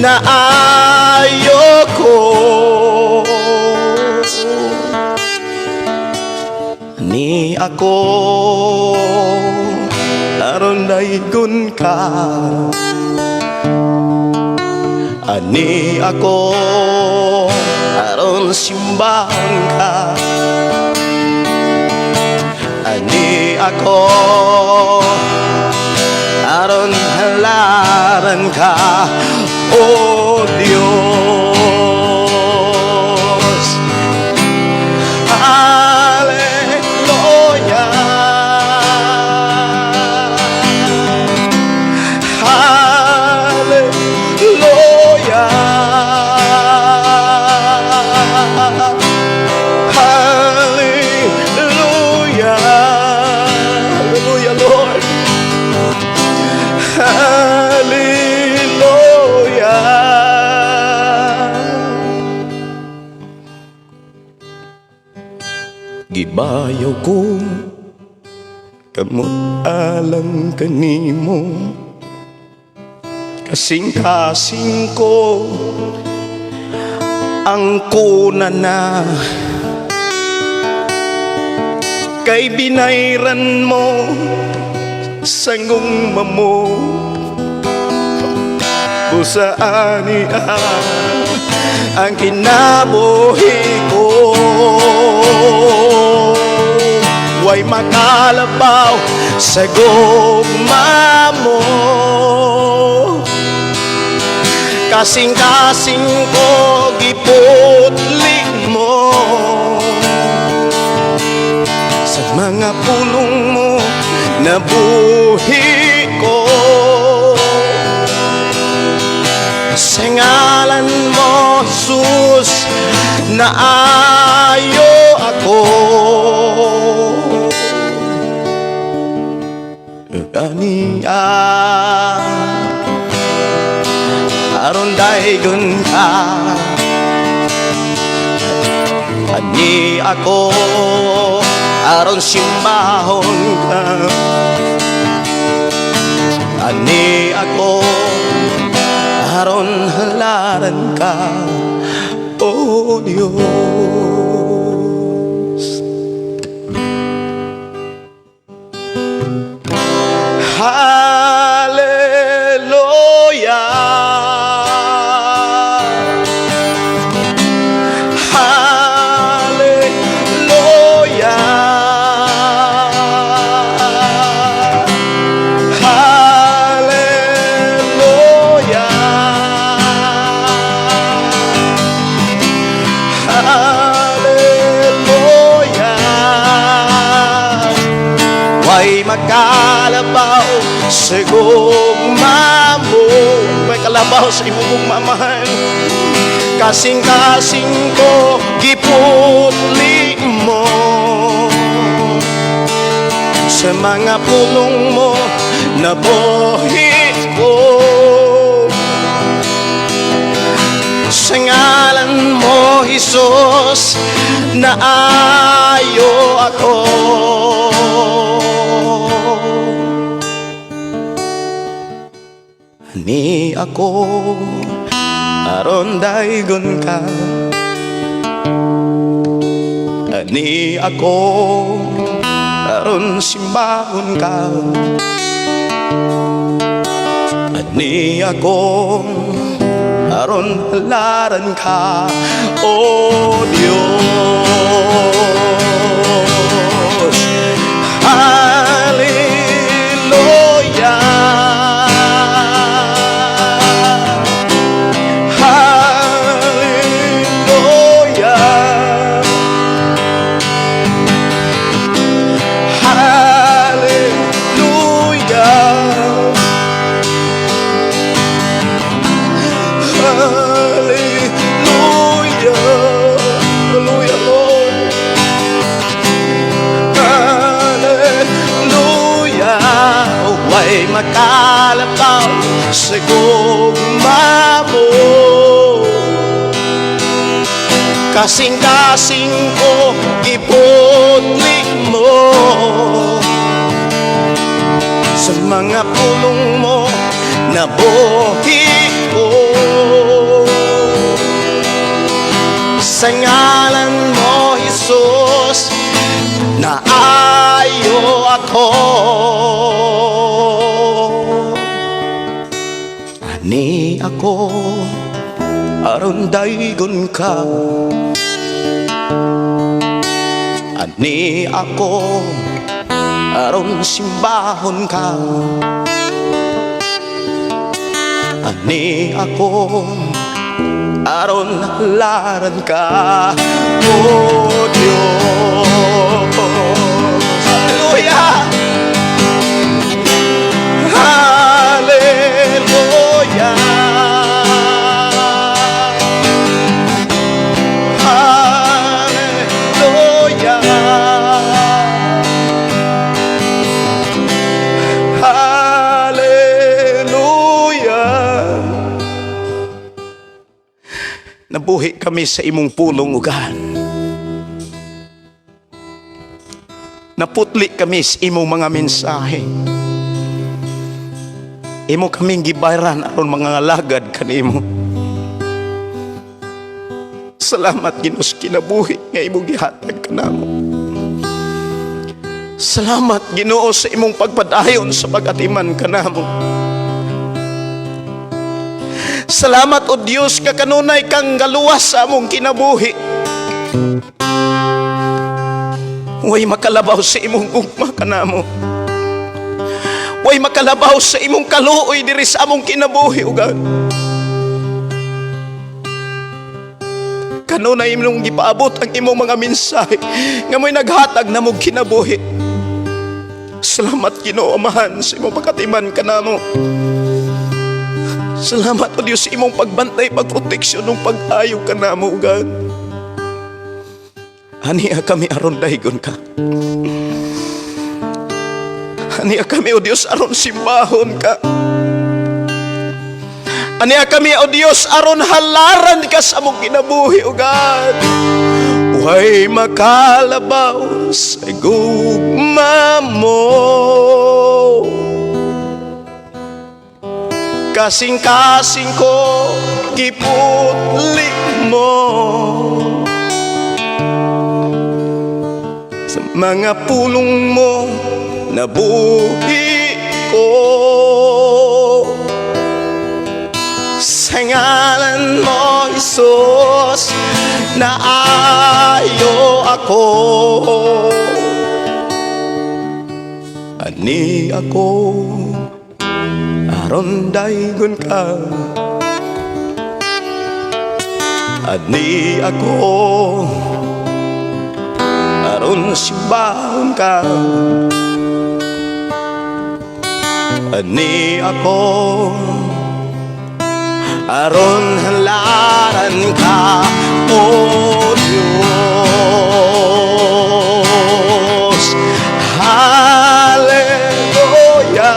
naayo ko. Ni ako, aron daygon ka. Ani ako, aron simbahon ka. Ani ako, aron halaran ka, O Diyos. Hallelujah. Hallelujah. Hallelujah. Hallelujah, Lord. Hallelujah. Gibayaw ko kamot alang kanimo. Kasing-kasing ko ang kuna na, kay binayran mo sa gugma mo. Busaan niya ang kinabuhi ko. Way makalabaw sa gugma mo. Kasing-kasing ko, giputli mo. Sa mga pulong mo, nabuhi ko. Sa ngalan mo, Jesus, naayo ako. Aniya, aron daygon ka. Ani ako, aron simbahon ka. Ani ako, aron halaran ka, O Diyos. Hallelujah. Hallelujah. Hallelujah. Hallelujah. Way makalabaw sa gugma mo. Way kalabaw sa imong gugma, mahal. Kasing-kasing ko, giputli mo. Sa mga pulong mo, nabuhi ko. Sa ngalan mo, Jesus, naayo ako. Ni ako, aron daygon ka. Ani ako, aron simbahon ka. Ani ako, aron halaran ka, O Diyos. Hallelujah. makalabaw sa gugma mo. Kasing-kasing ko, giputli mo. Sa mga pulong mo, nabuhi ko. Sa ngalan mo, Jesus, naayo ako. Ani ako aron daygon ka. Ani ako aron simbahon ka. Ani ako aron halaran ka, O Diyos. Hallelujah! Hallelujah! Hallelujah! Hallelujah! Nabuhi kami sa imong pulong, ugan. Naputli kami sa imong mga mensahe. Imo kaming gibayran aron mga alagad kanimo. Salamat, Ginoo, sa kinabuhi nga imong gihatag kanamo. Salamat, Ginoo, sa imong pagpadayon sa pag-atiman kanamo. Salamat, O Dios, ka kanunay kang galuwas sa among kinabuhi. Way makalabaw sa imong gugma kanamo. Way makalabaw sa imong kaluoy diri sa among kinabuhi, O God. Kanunay imong gipaabot ang imong mga mensahe nga mo'y naghatag namong kinabuhi. Salamat, Ginoo Amahan, sa imong pagkatiman kanamo. Salamat, O Dios, sa imong pagbantay, pagproteksyon ng pag-ayo kanamo, O God. Ania kami aron daygon ka. Ania kami, O Dios, aron simbahon ka. Ania kami, O Dios, aron halaran ka sa among kinabuhi, O God. Way makalabaw sa gugma mo. Kasing-kasing ko, giputli mo. Sa mga pulong mo, nabuhi ko. Sa ngalan mo, Jesus, naayo ako. Ani ako aron daygon ka. Ani ako aron simbahon ka. Ani ako aron halaran ka, O Diyos. Hallelujah!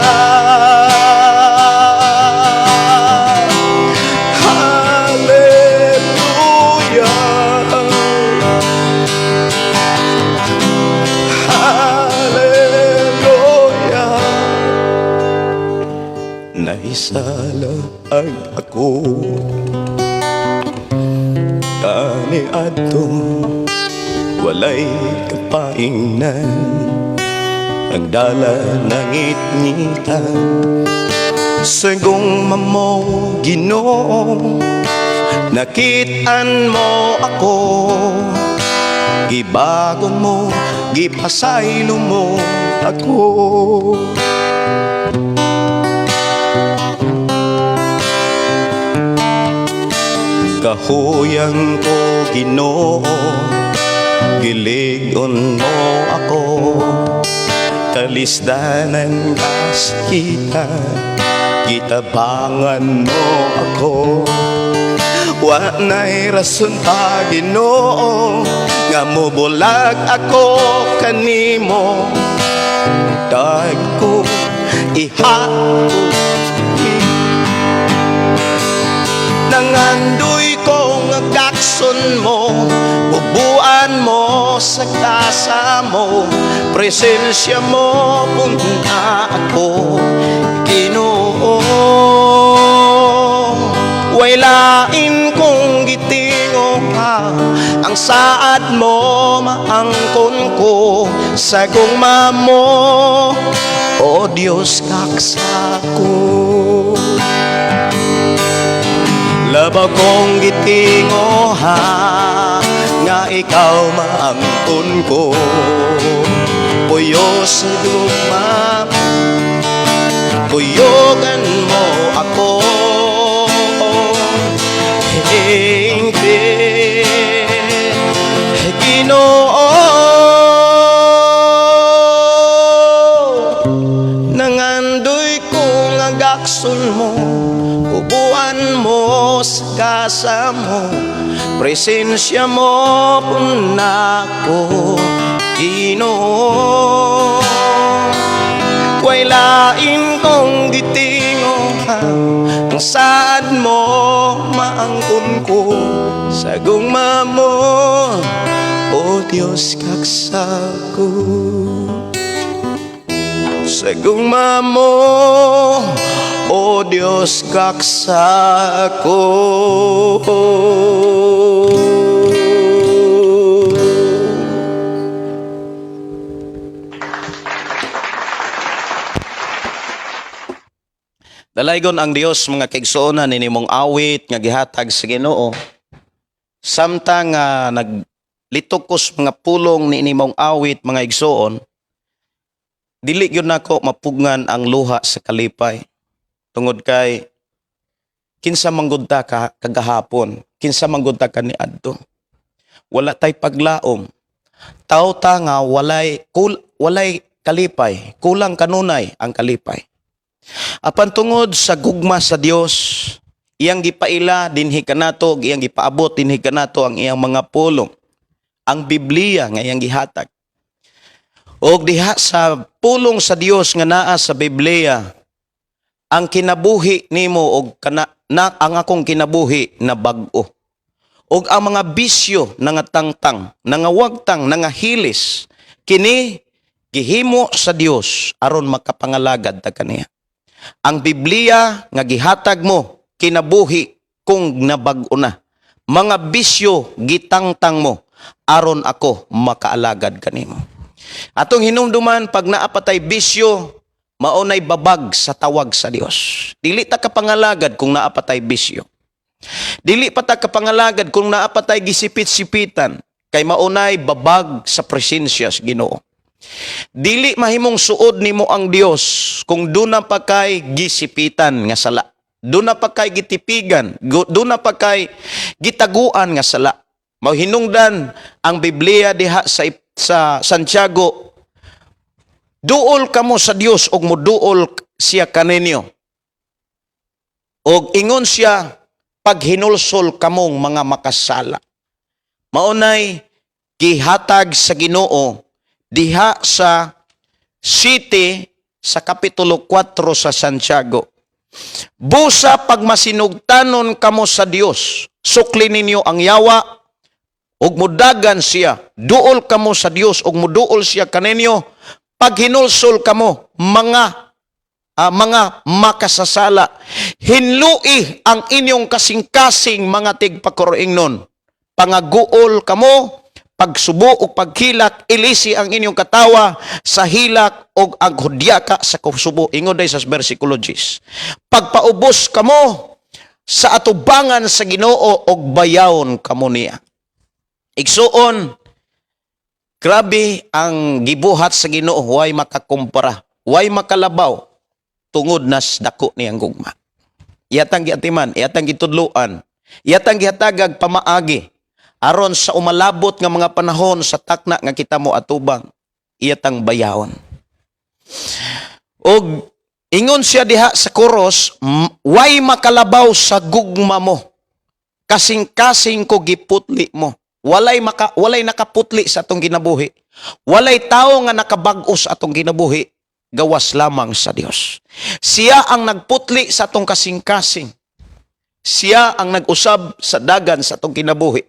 Hallelujah! Hallelujah! Naisalaag ako kaniadto, walay kapaingnan, ang dala ng ngitngitan. Sa gugma mo, Ginoo, nakit-an mo ako. Gibagon mo, gipasaylo mo ako. Kahuyang ko, Ginoo, gilig-on mo ako. Kalisdanan kasakitan, gitabangan mo ako. Wa na'y rason pa, Ginoo, nga mobulag ako kanimo. Dagko ihatod Nangandoy kong gakson mo, bubuan mo sa kasa mo, presensya mo punta ako, Ginoo. Way lain kong gitingo ka, ang saad mo maangkon ko sa gugma mo, O Diyos, kaksa ko. Labaw kong gitingo ha, nga ikaw maangkon ko, puyo sa gugma, kuyogan mo ako. Hingpit, Ginoo. Nangandoy ko nga gakson mo, kubuan mo sa kasa mo, presensya mo puna ko, Ginoo. Way lain kong gitingo ha, ang saad mo maangkon ko sa gugma mo, O Diyos, kaksa ko. Sa gugma mo, O Diyos, kaksa ko. Dalaygon ang Dios, mga kaigsuonan, ini mong awit nga gihatag sa Ginoo. Samtang nga naglitukos mga pulong ni mong awit, mga igsuon, dili gyud nako mapugngan ang luha sa kalipay. Tungod kay kinsa manggod ta ka kagahapon, kinsa manggod ta kaniadto. Wala tay paglaom. Tao ta nga walay kalipay, kulang kanunay ang kalipay. Apan tungod sa gugma sa Dios, iyang gipaila dinhi kanato, iyang gipaabot dinhi kanato ang iyang mga pulong, ang Biblia nga iyang gihatag. Og diha sa pulong sa Dios nga naa sa Biblia, ang kinabuhi nimo og kana na ang akong kinabuhi na bag-o. Og ang mga bisyo nangatangtang, nangawagtang, nangahilis, kini gihimo sa Dios aron makapangalagad ta kaniya. Ang Biblia nga gihatag mo, kinabuhi kung nabag-o na. Mga bisyo gitangtang mo aron ako makaalagad kanimo. Atong hinumduman, pag naapatay bisyo, maunay babag sa tawag sa Dios. Dili ta kapangalagad kung naapatay bisyo. Dili pa ta kapangalagad kung naapatay gisipit-sipitan, kay maunay babag sa presensya sa Ginoo. Dili mahimong suod nimo ang Dios kung duna pa kay gisipitan nga sala. Duna pa kay gitipigan, duna pa kay gitaguan nga sala. Mahinungdan ang Biblia diha sa Santiago, duol kamo sa Dios ug moduol siya kaninyo. Og ingon siya, paghinulsol kamong mga makasala. Maunay gihatag sa Ginoo diha sa city sa Kapitulo 4 sa Santiago. Busa pagmasinugtanon kamo sa Dios, sukli ninyo ang yawa ug mudagan siya. Duol kamo sa Dios ug muduol siya kaninyo. Paghinulsol kamo mga makasasala. Hinlui ang inyong kasing-kasing, mga tigpakuroingnon. Pangaguol kamo, pagsubo ug pagkilak, ilisi ang inyong katawa sa hilak ug ang hudyaka sa kusubo. Ingon day sa versikulo 10. Pagpaubos kamo sa atubangan sa Ginoo ug bayawon kamo niya. Igsuon, grabe ang gibuhat sa Ginoo, way makakumpara, way makalabaw tungod nas dako niyang gugma. Iyatang giatiman, iyatang gitudluan, iyatang gihatagag pamaagi aron sa umalabot nga mga panahon sa takna nga kita mo atubang, iyatang bayawon. Og ingon siya diha sa koros, way makalabaw sa gugma mo. Kasing-kasing ko giputli mo. Walay nakaputli sa atong kinabuhi. Walay tao nga nakabag-o sa atong kinabuhi gawas lamang sa Dios. Siya ang nagputli sa atong kasing-kasing. Siya ang nag-usab sa dagan sa atong kinabuhi.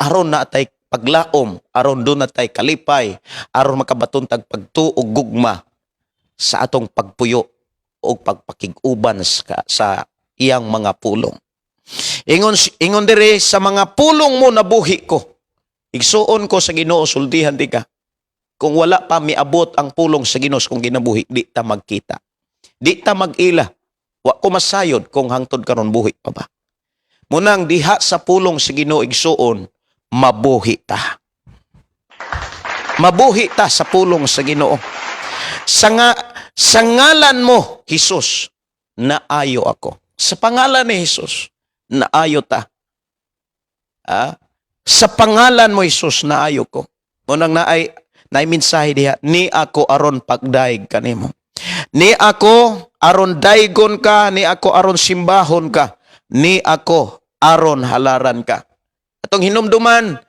Aron naa tay paglaom, aron duna tay kalipay, aron makabaton tag pagtuo og gugma sa atong pagpuyo o pagpakig-uban sa iyang mga pulong. Ingon diri, "Sa mga pulong mo nabuhi ko." Igsuon ko sa Ginoo, sultihan di ka. Kung wala pa miabot ang pulong sa Ginoo kung kinabuhi, di ta magkita. Di ta mag-ila. Wa ko masayod kung hangtod karon buhi pa ba. Munang diha sa pulong sa Ginoo, igsuon, mabuhi ta. Mabuhi ta sa pulong sa Ginoo. Sa ngalan mo, Jesus, naayo ako. Sa pangalan ni Jesus, naayo ta. Ah? Sa pangalan mo, Jesus, naayo ko. Munang naay mensahe diha, ni ako aron pagdaig kanimo. Ni ako aron daygon ka, ni ako aron simbahon ka, ni ako aron halaran ka. Atong hinumduman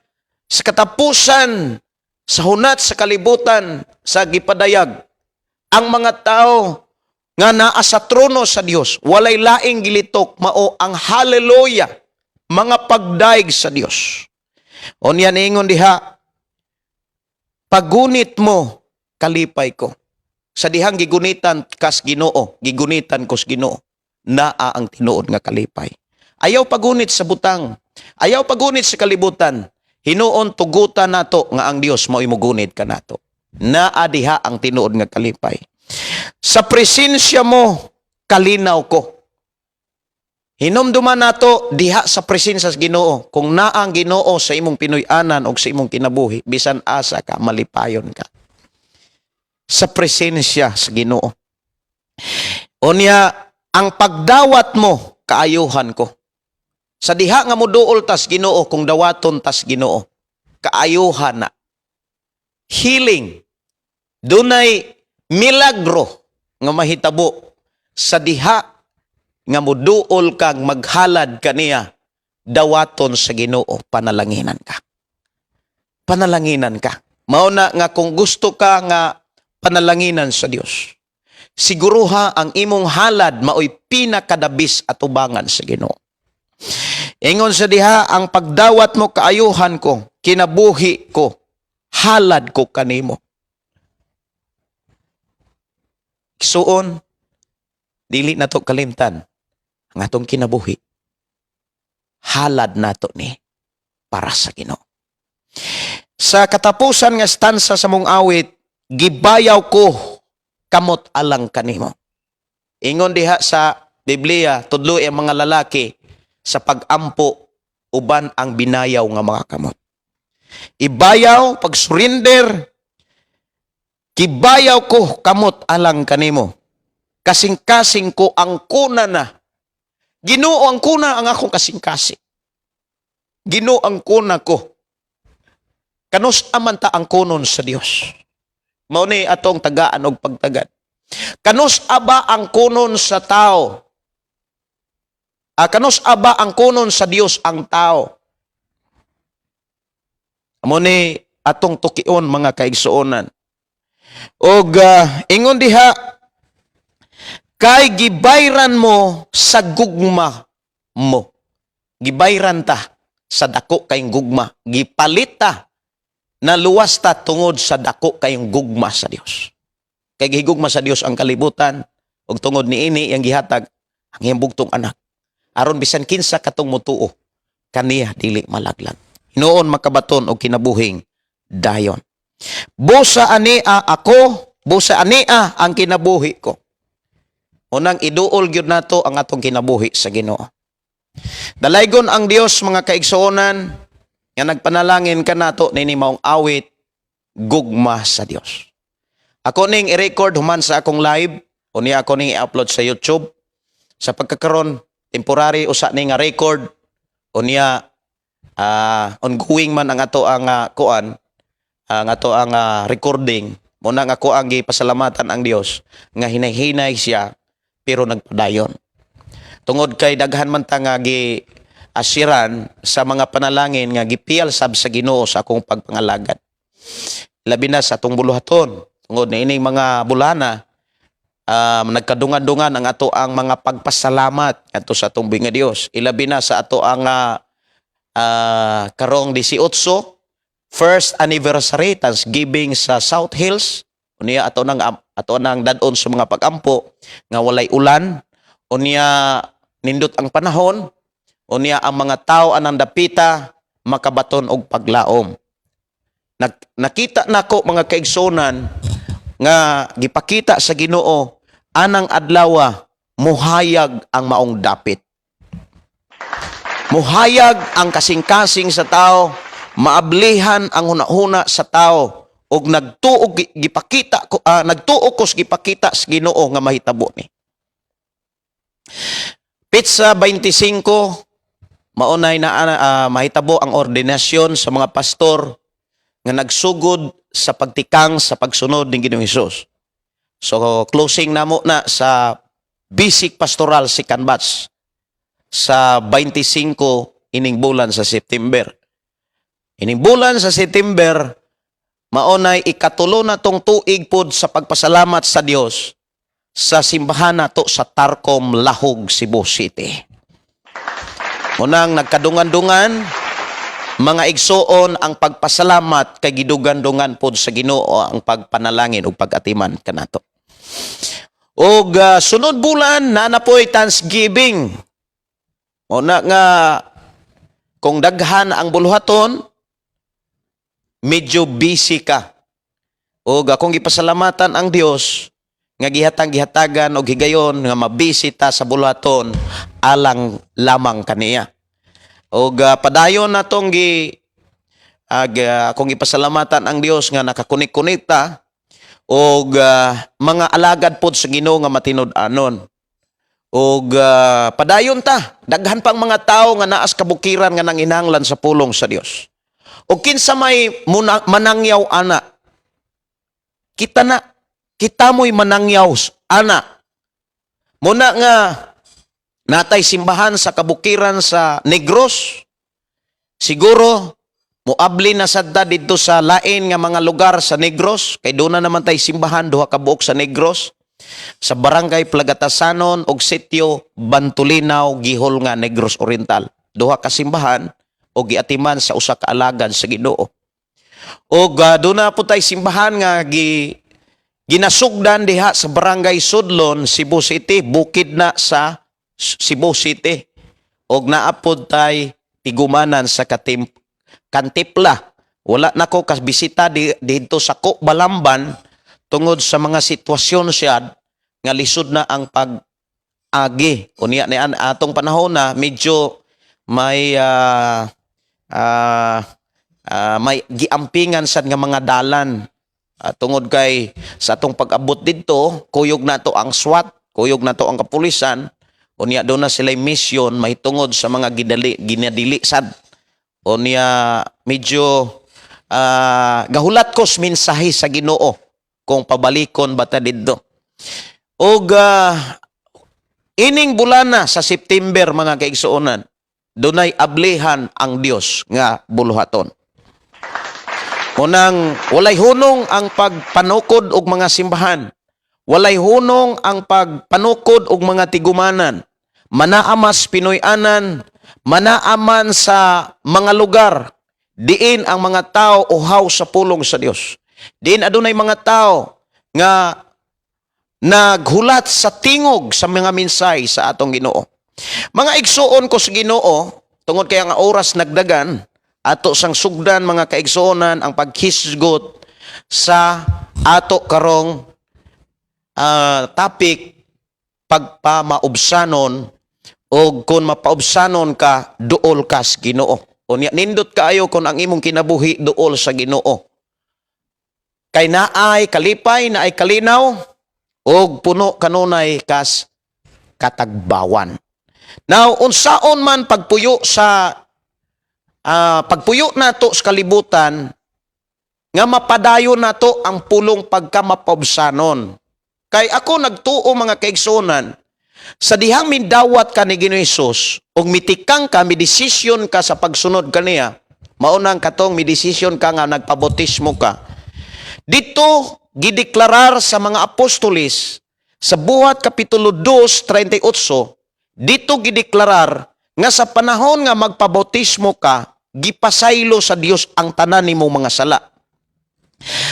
sa katapusan sa hunat sa kalibutan sa gipadayag, ang mga tao nga naa sa trono sa Dios, walay laing gilitok, mao ang hallelujah, mga pagdaig sa Dios. Unya niingon diha, "Pagunit mo kalipay ko." Sa dihang gigunitan kas Ginoo, gigunitan kos Ginoo, naa ang tinuod nga kalipay. Ayaw pagunit sa butang, ayaw pagunit sa kalibutan. Hinuon tugutan nato nga ang Dios mao'y mugunit kanato. Naa diha ang tinuod nga kalipay. Sa presensya mo, kalinaw ko. Hinumduman nato diha sa presensya sa Ginoo. Kung naa ang Ginoo sa imong pinuy-anan o sa imong kinabuhi, bisan asa ka, malipayon ka. Sa presensya sa Ginoo. Unya, ang pagdawat mo, kaayuhan ko. Sa diha nga moduol tas Ginoo, kung dawaton tas Ginoo, kaayuhan na. Healing. Dunay milagro nga mahitabo sa diha nga moduol kang maghalad kaniya, dawaton sa Ginoo, panalanginan ka. Panalanginan ka. Mao na nga kung gusto ka nga panalanginan sa Dios, siguruha ang imong halad maoy pinakadabis atubangan sa Ginoo. Ingon sa diha, "Ang pagdawat mo kaayuhan ko, kinabuhi ko, halad ko kanimo." Igsuon, dili nato kalimtan ang atong kinabuhi. Halad nato ni para sa Ginoo. Sa katapusan nga stanza sa mong awit, "Gibayaw ko kamot alang kanimo." Ingon diha sa Biblia, tudloy ang mga lalaki sa pag-ampo uban ang binayaw nga mga kamot. Ibayaw, pag-surrender, "Gibayaw ko kamot alang kanimo. Kasing-kasing ko ang kuna na. Ginoo ang kuna ang akong kasing-kasing. Ginoo ang kuna ko." Kanus-a man ta angkonon sa Dios? Mao ni atong tagaan og pagtagad. Kanus-a ba angkonon sa tao? Ah, kanus-a ba angkonon sa Dios ang tao? Amo ni atong tukion, mga kaigsuonan. Og ingon diha, "Kay gibayran mo sa gugma mo." Gibayran ta sa dako kayong gugma. Gipalit ta, naluwas ta tungod sa dako kayong gugma sa Dios. Kay gihigugma sa Dios ang kalibutan ug tungod niini iyang gihatag ang iyang bugtong anak, aron bisan kinsa katong mutuo kaniya dili malaglag. Hinuon makabaton og kinabuhing dayon. Busa ania ako, busa ania ang kinabuhi ko. Unang iduol gyud nato ang atong kinabuhi sa Ginoo. Dalaygon ang Dios, mga kaigsuonan, nga nagpanalangin kanato nini maong awit, "Gugma sa Dios." Ako ning i-record human sa akong live, unya ako ning i-upload sa YouTube. Sa pagkakaron, temporary usa ni nga record, unya ongoing man ang ato ang kuan, ang ato ang recording. Muna nga ako ang gipasalamatan ang Dios nga hinay-hinay siya pero nagpadayon. Tungod kay daghan man ta nga gi asiran sa mga panalangin nga gipiyal sab sa Ginoo sa akong pagpangalagad. Labi na sa atong buluhaton tungod na ining mga bulana. Nagkadungan-dungan ang ato ang mga pagpasalamat adto sa atong buhi nga Dios. Ilabi na sa ato ang karong 18, first anniversary Thanksgiving sa South Hills. Unya ato nang dadon sa mga pagampo nga walay ulan, unya nindot ang panahon, unya ang mga tao anang dapita makabaton og paglaom. Nakita nako, mga kaigsunan, nga gipakita sa Ginoo anang adlawa, muhayag ang maong dapit. Muhayag ang kasing-kasing sa tao, maablihan ang hunahuna sa tao ug nagtuo gipakita ko, nagtuo ko sa gipakita sa Ginoo nga mahitabo ni. Petsa 25, maunay na mahitabo ang ordinasyon sa mga pastor nga nagsugod sa pagtikang sa pagsunod ni Ginoong Hesus. So closing namo na sa basic pastoral second batch sa 25 ining bulan sa September. Ining bulan sa September, maunay ikatulo na tong tuig pod sa pagpasalamat sa Dios sa simbahan nato sa Tarcom, Lahug, Cebu City. Munang nagkadungan-dungan, mga igsuon, ang pagpasalamat kay gidugan-dungan pod sa Ginoo ang pagpanalangin ug pag-atiman kanato. Og sunod bulan na na po'y Thanksgiving. Muna nga kung daghan ang buluhaton, medyo busy ka. Og akong gipasalamatan ang Dios nga gihatang gihatagan og higayon nga mabisi ta sa buluhaton alang lamang kaniya. Og padayon natong gi ag akong gipasalamatan ang Dios nga nakakunik-kunik ta og mga alagad pod sa Ginoo nga matinud-anon. Og padayon ta, daghan pang mga tao nga naas kabukiran nga nanginahanglan sa pulong sa Dios. Og kinsa may manangyaw ana, kita na, kita mo'y manangyaw ana. Muna nga natay simbahan sa kabukiran sa Negros. Siguro moabli na sadda didto sa lain nga mga lugar sa Negros kay doon na naman tay simbahan, duha ka buok sa Negros, sa Barangay Plagatasanon og Sitio Bantulinaw, Gihol nga Negros Oriental. Duha ka simbahan og giatiman sa usa ka alagad sa Ginoo. Og doon na po tay simbahan nga ginasugdan diha sa Barangay Sudlon, Cebu City, bukid na sa Cebu City. Og naapod tay tigumanan sa Kantipla. Wala na ko kasbisita dito sa Balamban tungod sa mga sitwasyon siya nga lisod na ang pag-agi. Unya ni atong panahon na medyo may giampingan sad nga mga dalan. Tungod kay sa atong pag-abot didto, kuyog nato ang SWAT, kuyog nato ang kapulisan, unya doon na sila mission mahitungod sa mga gidali, ginadili sad. Unya medyo gahulat ko sa mensahe sa Ginoo kung pabalikon ba ta didto. Og ining bulana sa September, mga kaigsuonan, dunay ablihan ang Dios nga buluhaton. Unang walay hunong ang pagpanukod og mga simbahan. Walay hunong ang pagpanukod og mga tigumanan. Manaamas Pinoy-anan, manaaman sa mga lugar diin ang mga tao uhaw sa pulong sa Dios. Diin adunay mga tao nga naghulat sa tingog sa mga minsay sa atong Ginoo. Mga igsuon ko sa Ginoo, tungod kay ang oras nagdagan, ato sang sugdan, mga kaigsuonan, ang paghisgot sa ato karong topic, pagpamaubsanon o kung mapaubsanon ka, duol ka sa Ginoo. Unya nindot kaayo kung ang imong kinabuhi duol sa Ginoo. Kay naay kalipay, naay kalinaw ug puno kanunay kas katagbawan. Now, unsaon man pagpuyo sa pagpuyo nato sa kalibutan nga mapadayon nato ang pulong pagkamapaubsanon? Kay ako nagtuo, mga kaigsuonan, sa dihang mindawat ka ni Ginoo Hesus ug mitikang ka, midesisyon ka sa pagsunod kaniya, maunang katong midesisyon ka nga nagpabautismo ka. Dito gideklarar sa mga apostoles Sa Buhat Kapitulo 2:38, dito gideklarar nga sa panahon nga magpabautismo ka, gipasaylo sa Dios ang tanan nimong mga sala.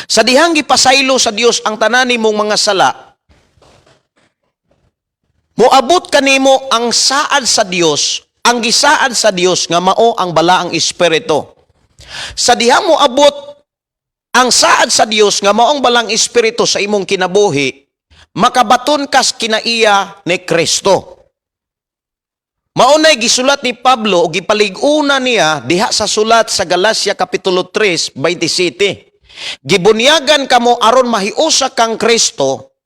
Sa dihang gipasaylo sa Dios ang tanan nimong mga sala, moabot kanimo ang saad sa Dios, ang gisaad sa Dios nga mao ang Balaang Espiritu. Sa dihang moabot ang saad sa Dios nga mao ang Balaang Espiritu sa imong kinabuhi, makabaton kas kinaiya ni Kristo. Maunay gisulat ni Pablo o gipalig-una niya diha sa sulat sa Galacia Kapitulo 3, 27. Gibunyagan kamo aron mahiusa kang Kristo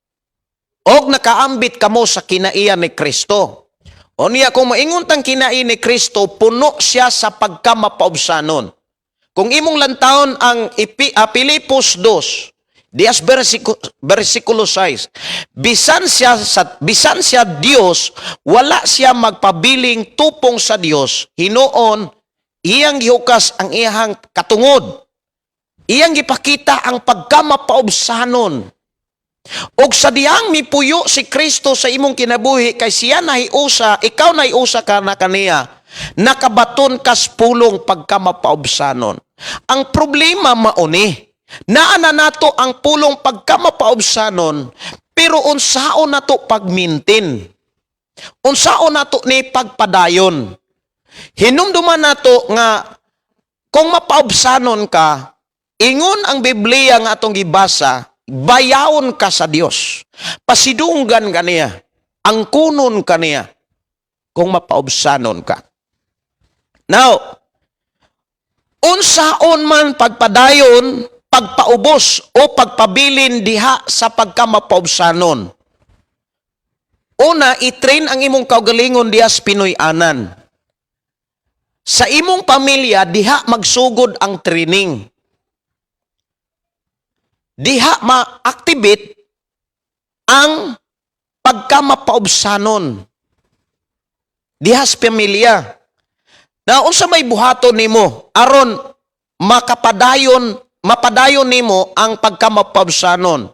og nakaambit kamo sa kinaiya ni Kristo. O niya, kung maingon tang kinai ni Kristo, puno siya sa pagkamapaubsanon. Kung imong lantawon ang Pilipos 2, dias versikulo 6, bisan siya Dios, wala siya magpabiling tupong sa Dios, hinuon iyang gihukas ang iyang katungod. Iyang gipakita ang pagkamapaubsanon. Og sa diyang mipuyo si Kristo sa imong kinabuhi kay siya nahiusa, ikaw nahiusa ka na kaniya, nakabaton kas pulong pagkamapaubsanon. Ang problema mauni, naa na nato ang pulong pagkamapaubsanon, pero unsaon nato pag-maintain? Unsaon nato ni pagpadayon? Hinumduman nato nga kung mapaubsanon ka, ingon ang Biblia nga atong gibasa, bayawon ka sa Dios. Pasidunggan ka niya, angkunon ka niya kung mapaubsanon ka. Now, unsaon man pagpadayon, pagpaubos o pagpabilin diha sa pagkamapaubsanon? Una, i-train ang imong kaugalingon diha sa Pinoy-anan. Sa imong pamilya, diha magsugod ang training. Diha ma-activate ang pagkamapaubsanon. Diha sa pamilya. Na unsa may buhaton nimo aron makapadayon, mapadayon nimo ang pagkamapaubsanon?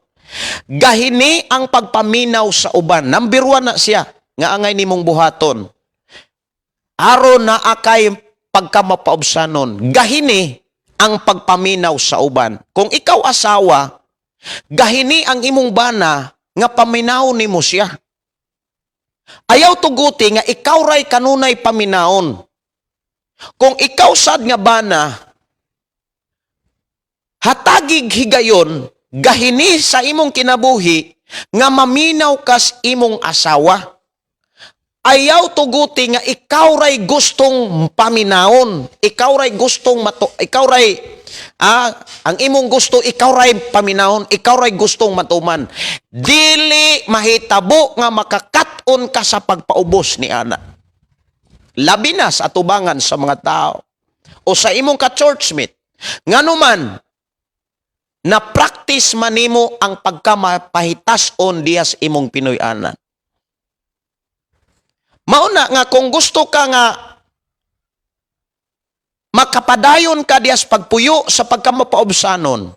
Gahini ang pagpaminaw sa uban. Number 1 na siya nga angay nimong buhaton. Aron naa kay pagkamapaubsanon. Gahini ang pagpaminaw sa uban. Kung ikaw asawa, gahini ang imong bana nga paminaw nimo siya. Ayaw tuguti nga ikaw ray kanunay paminawon. Kung ikaw sad nga bana, hatagig higayon, gahini sa imong kinabuhi nga maminaw kas imong asawa. Ayaw tuguti nga ikaw ray gustong paminawon, ikaw ray gustong mato, ikaw ray ang imong gusto ikaw ray paminawon, ikaw ray gustong matuman. Dili mahitabo nga makakat-on ka sa pagpaubos ni ana. Labi na sa atubangan sa mga tao o sa imong ka-churchmate. Ngano man na practice man nimo ang pagkamapahitas-on dihas imong Pinoy-anan. Mauna nga kung gusto ka nga makapadayon ka dihas pagpuyo sa pagkamapaubsanon,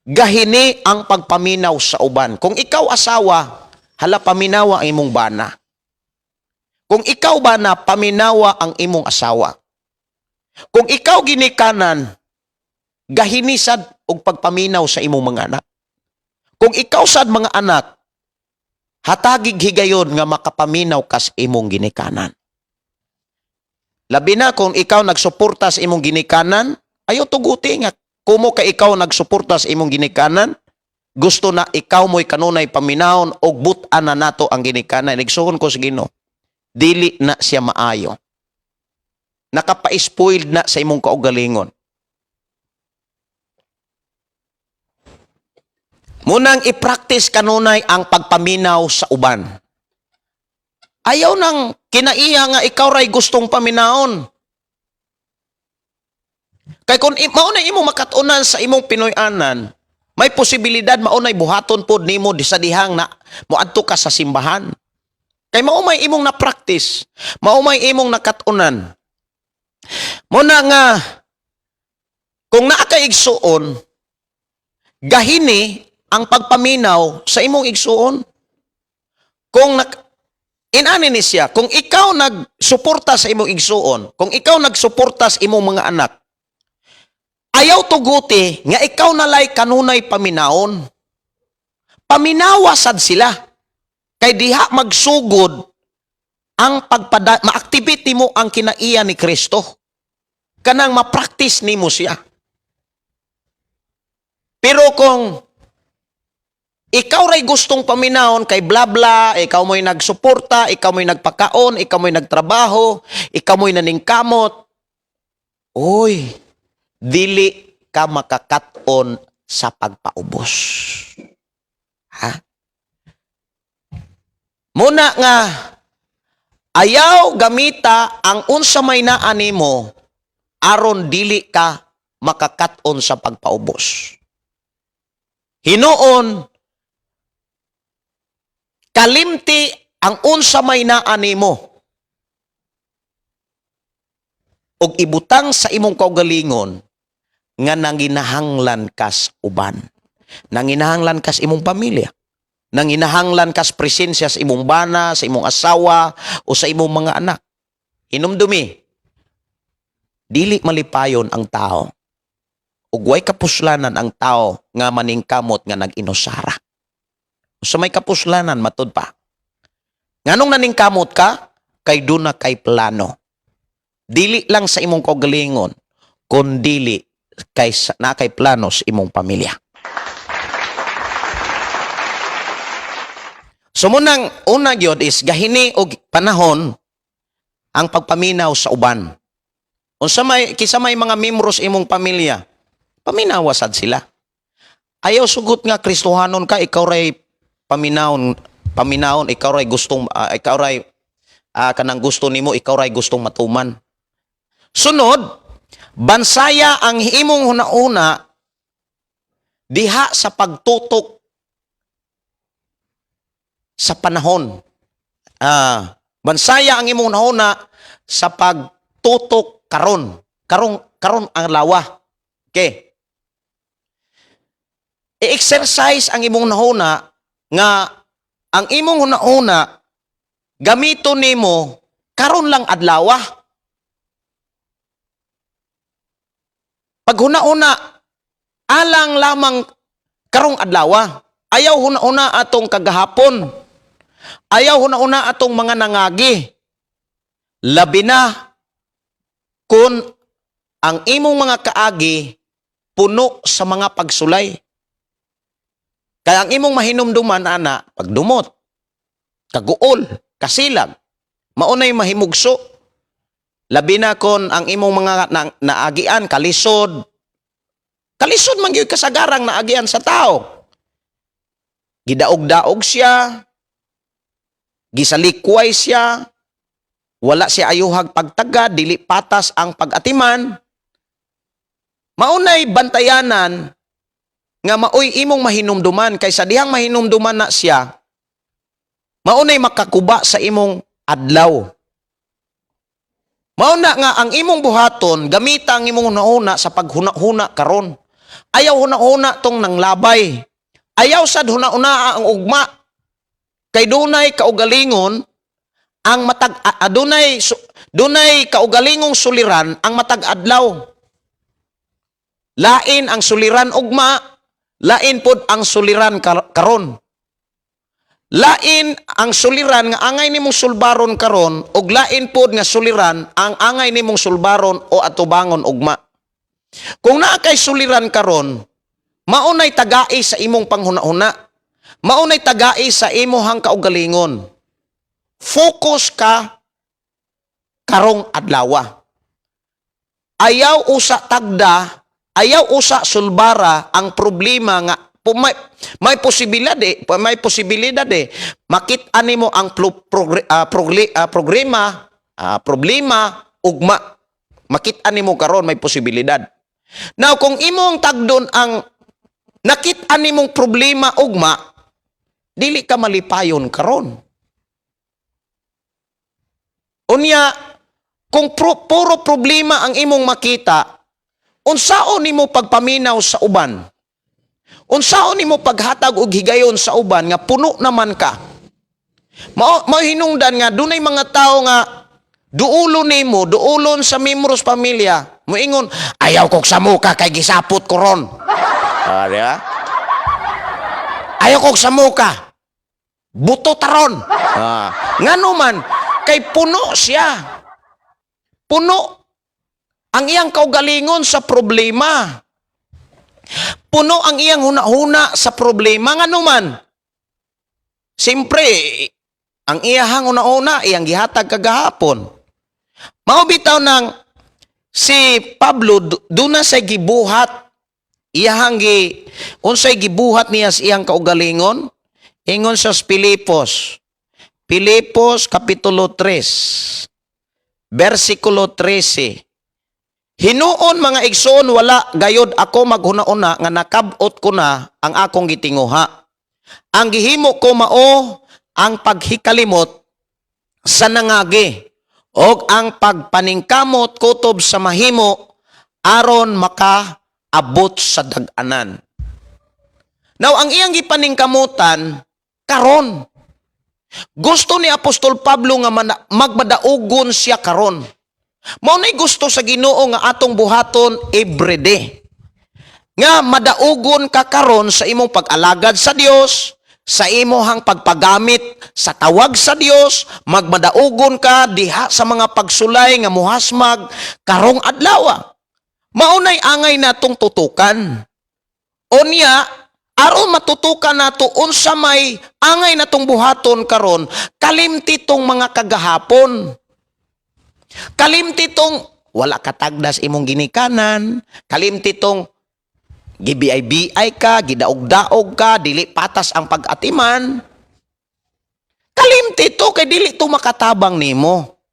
gahini ang pagpaminaw sa uban. Kung ikaw asawa, hala, paminawa ang imong bana. Kung ikaw bana, paminawa ang imong asawa. Kung ikaw ginikanan, gahini sad og pagpaminaw sa imong mga anak. Kung ikaw sad mga anak, hatagig higayon nga makapaminaw kas imong ginikanan. Labi na kung ikaw nagsuporta sa imong ginikanan, ayo tuguti nga kumo ka ikaw nagsuporta sa imong ginikanan, gusto na ikaw mo'y kanunay paminawon og but-an na nato ang ginikanan. Igsuon ko sa Ginoo, dili na siya maayo. Nakapa-spoiled na sa imong kaugalingon. Munang i-practice kanunay ang pagpaminaw sa uban. Ayaw nang kinaiya nga ikaw ray gustong paminawon. Kay kung mao na imong makatunan sa imong Pinoy-anan, may posibilidad mao nay buhaton pod nimo di sa dihang na moadto ka sa simbahan. Kay mao may imong na-practice, mao may imong nakatunan. Muna nga kung naa kay igsuon, gahini ang pagpaminaw sa imong igsuon. Kung inani ni siya, kung ikaw nagsuporta sa imong igsuon, kung ikaw nagsuporta sa imong mga anak, ayaw tuguti nga ikaw nalay kanunay paminawon. Paminawa sad sila. Kay diha magsugod ang pagpada ma-activate nimo ang kinaiya ni Kristo. Kanang ma-practice nimo siya. Pero kung ikaw ray gustong paminawon kay bla bla, ikaw mo'y nagsuporta, ikaw mo'y nagpakaon, ikaw mo'y nagtrabaho, ikaw mo'y naningkamot, uy, dili ka makakat-on sa pagpaubos. Ha? Muna nga, ayaw gamita ang unsa may naa nimo aron dili ka makakat-on sa pagpaubos. Hinuon, kalimti ang unsa may naa nimo ug ibutang sa imong kaugalingon nga nanginahanglan kas uban. Nanginahanglan kas imong pamilya. Nanginahanglan kas presensya sa imong bana, sa imong asawa o sa imong mga anak. Hinumdumi, dili malipayon ang tao ug way kapuslanan ang tao nga maningkamot nga nag-inusara. Sa may kapuslanan, matud pa. Nganong naningkamot ka? Kay duna kay plano. Dili lang sa imong kaugalingon, kundili kay na kay plano sa imong pamilya. So munang una gyud is gahini og panahon ang pagpaminaw sa uban. Unsa may kinsa may mga membros imong pamilya, paminawa sad sila. Ayaw sugot nga Kristohanon ka, ikaw ray paminawon, paminawon, ikaw ray gustong ikaw ray kanang gusto nimo, ikaw ray gustong matuman. Sunod, bansaya ang imong hunahuna diha sa pagtutok sa panahon. Bansaya ang imong hunahuna sa pagtutok karon. Karon karon ang lawa. Okay. I-exercise ang imong hunahuna nga ang imong hunahuna gamiton nimo karon lang adlaw. Paghuna-una alang lamang karong adlaw. Ayaw huna-una atong kagahapon. Ayaw huna-una atong mga nangagi. Labi na kung ang imong mga kaagi puno sa mga pagsulay. Kaya ang imong mahinumduman ana pagdumot, kaguol, kasilag, maunay mahimugso. Labi na kon ang imong mga naagian kalisod. Kalisod man gyud kasagarang naagian sa tao. Gidaog-daog siya, gisalikway siya, wala siya ayuhag pagtaga, dili patas ang pag-atiman. Maunay bantayanan nga maoy imong mahinumduman kaysa dihang mahinumduman na siya, maunay makakuba sa imong adlaw. Mauna nga ang imong buhaton, gamita ang imong hunahuna sa paghuna-huna karon. Ayaw huna-huna tong nanglabay. Ayaw sad huna-huna ang ugma. Kay dunay kaugalingon ang matag dunay kaugalingong suliran ang matag adlaw. Lain ang suliran ugma, lain pod ang suliran karon. Lain ang suliran nga angay nimong sulbaron karon ug lain pod nga suliran ang angay nimong sulbaron o atubangon ugma. Kung naa kay suliran karon, maunay tagai sa imong panghuna-huna. Maunay tagai sa imuhang kaugalingon. Focus ka karong adlawa. Ayaw usa tagda, ayaw usa sulbara ang problema nga may posibilidad eh makit-an nimo ang progrema problema ugma. Makit-an nimo karon may posibilidad. Now kung imong tagdon ang nakit-an nimong problema ugma, dili ka malipayon karon. Unya kung puro problema ang imong makita, unsaon nimo pagpaminaw sa uban? Unsaon nimo paghatag og higayon sa uban nga puno naman ka? Mao hinungdan nga dunay mga tao nga duulon nimo, duulon sa membros pamilya, moingon, "Ayaw kog samuka kay gisapot ko ron." Ah, di ba? "Ayaw kog samuka. Buto taron." Ah, ngano man kay puno siya. Puno ang iyang kaugalingon sa problema. Puno ang iyang huna-huna sa problema, ngano man. Siyempre, ang iyahang huna-huna iyang gihatag kagahapon. Mao bitaw nang si Pablo duna sa gibuhat, iyahang gi unsay gibuhat niya sa iyang kaugalingon. Ingon sa Pilipos, Pilipos kapitulo 3 versikulo 13, "Hinuon, mga igsoon, wala gayod ako maghuna-una nga nakab-ot ko na ang akong gitinguha. Ang gihimo ko mao ang paghikalimot sa nangagi og ang pagpaningkamot kutob sa mahimo aron makaabot sa dag-anan." Now, ang iyang gipaningkamutan karon. Gusto ni Apostol Pablo nga magmadaugon siya karon. Mao nay gusto sa Ginoo nga atong buhaton everyday. Nga madaugon ka karon sa imong pag-alagad sa Dios, sa imohang pagpagamit sa tawag sa Dios, magmadaugon ka diha sa mga pagsulay nga muhasmag karong adlaw. Mao nay angay natong tutukan. Unya, aron matutukan nato unsa may angay natong buhaton karon, kalimti tong mga kagahapon. Kalimti tong wala katagdas imong ginikanan, kalimti tong gibi-bi ka, gidaog-daog ka, dili patas ang pag-atiman. Kalimti to kay dili to makatabang nimo.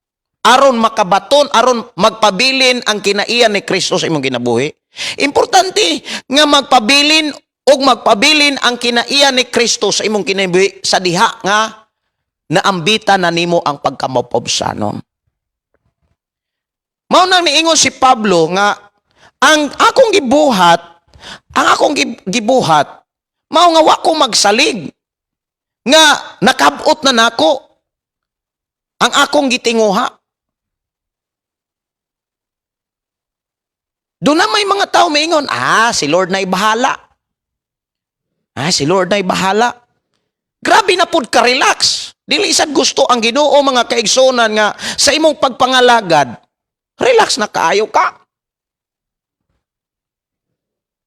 Aron makabaton, aron magpabilin ang kinaiyan ni Kristo sa imong kinabuhi. Importante nga magpabilin og magpabilin ang kinaiyan ni Kristo sa imong kinabuhi sa diha nga naambita na nimo ang pagkamapobsanon. Mao nang niingon si Pablo nga ang akong gibuhat mao nga wa ko magsalig nga nakabot na nako ang akong gitinguha. Doon na may mga tao maingon, "Ah, si Lord na'y bahala. Ah, si Lord na'y bahala." Grabe na pud ka-relax. Dili sad gusto ang Ginoo, mga kaigsunan, nga sa imong pagpangalagad, relax na kaayo ka.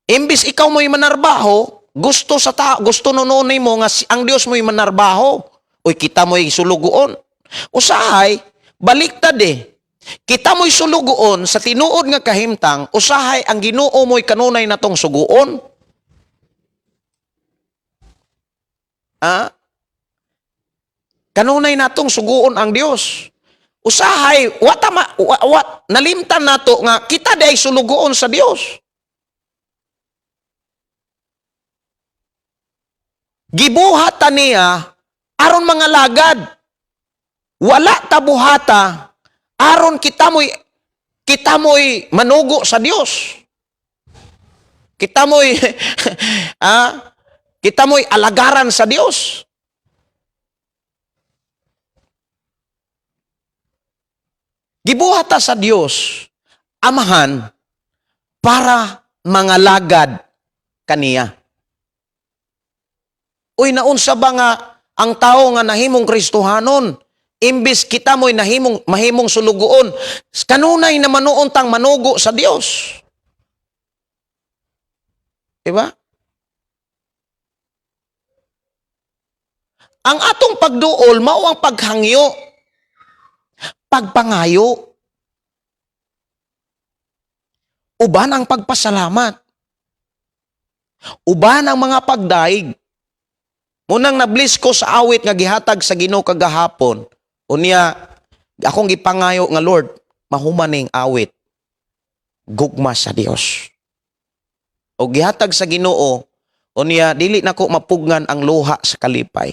Imbis ikaw mo'y manarbaho, gusto sa tao, gusto nunoy mo nga ang Dios mo'y manarbaho. Uy, kita mo'y sulugoon. Usahay, baliktad eh. Kita mo'y sulugoon sa tinuod nga kahimtang, usahay ang Ginoo mo'y kanunay natong suguon. Ah? Kanunay natong suguon ang Dios. Usahay, wata ma, wa, wa, nalimtan nato nga kita di ay sulugoon sa Dios. Gibuhat ta niya aron mga lagad. Wala ta buhata aron kita mo'y manugo sa Dios. Kita mo'y alagaran sa Dios. Gibuhat ta sa Dios, Amahan, para mangalagad kaniya. Uy, naunsa ba nga ang tao nga nahimong Kristohanon, imbis kita mo'y mahimong sulugoon, kanunay na manuon tang manugo sa Dios? Diba? Ang atong pagduol, mao ang paghangyo, pagpangayo, uban ang pagpasalamat, uban ang mga pagdaig. Munang nablis ko sa awit nga gihatag sa Ginoo kagahapon, unya akong gipangayo nga, "Lord, mahuman ning awit, gugma sa Dios." O gihatag sa Ginoo, unya dili nako mapugnan ang luha sa kalipay.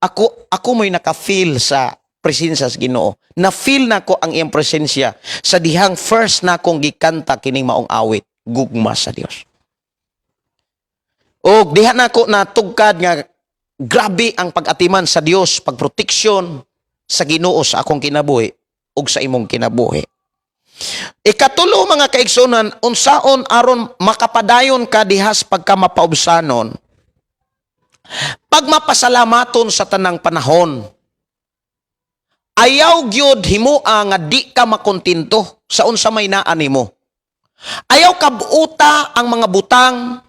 Ako mo'y naka-feel sa presensya sa Ginoo. Na-feel nako ang iyang presensya sa dihang first na akong gikanta kining maong awit, gugma sa Dios. Og diha nako natugkad nga Grabe ang pag-atiman sa Dios, pagproteksyon sa Ginoo sa akong kinabuhi ug sa imong kinabuhi. Ikatulo, mga kaigsunan, unsaon aron makapadayon ka dihas pagka mapaubsanon? Pagmapasalamaton sa tanang panahon. Ayaw gyud himoa nga di ka makontento sa unsa may naa nimo. Ayaw kabuta ang mga butang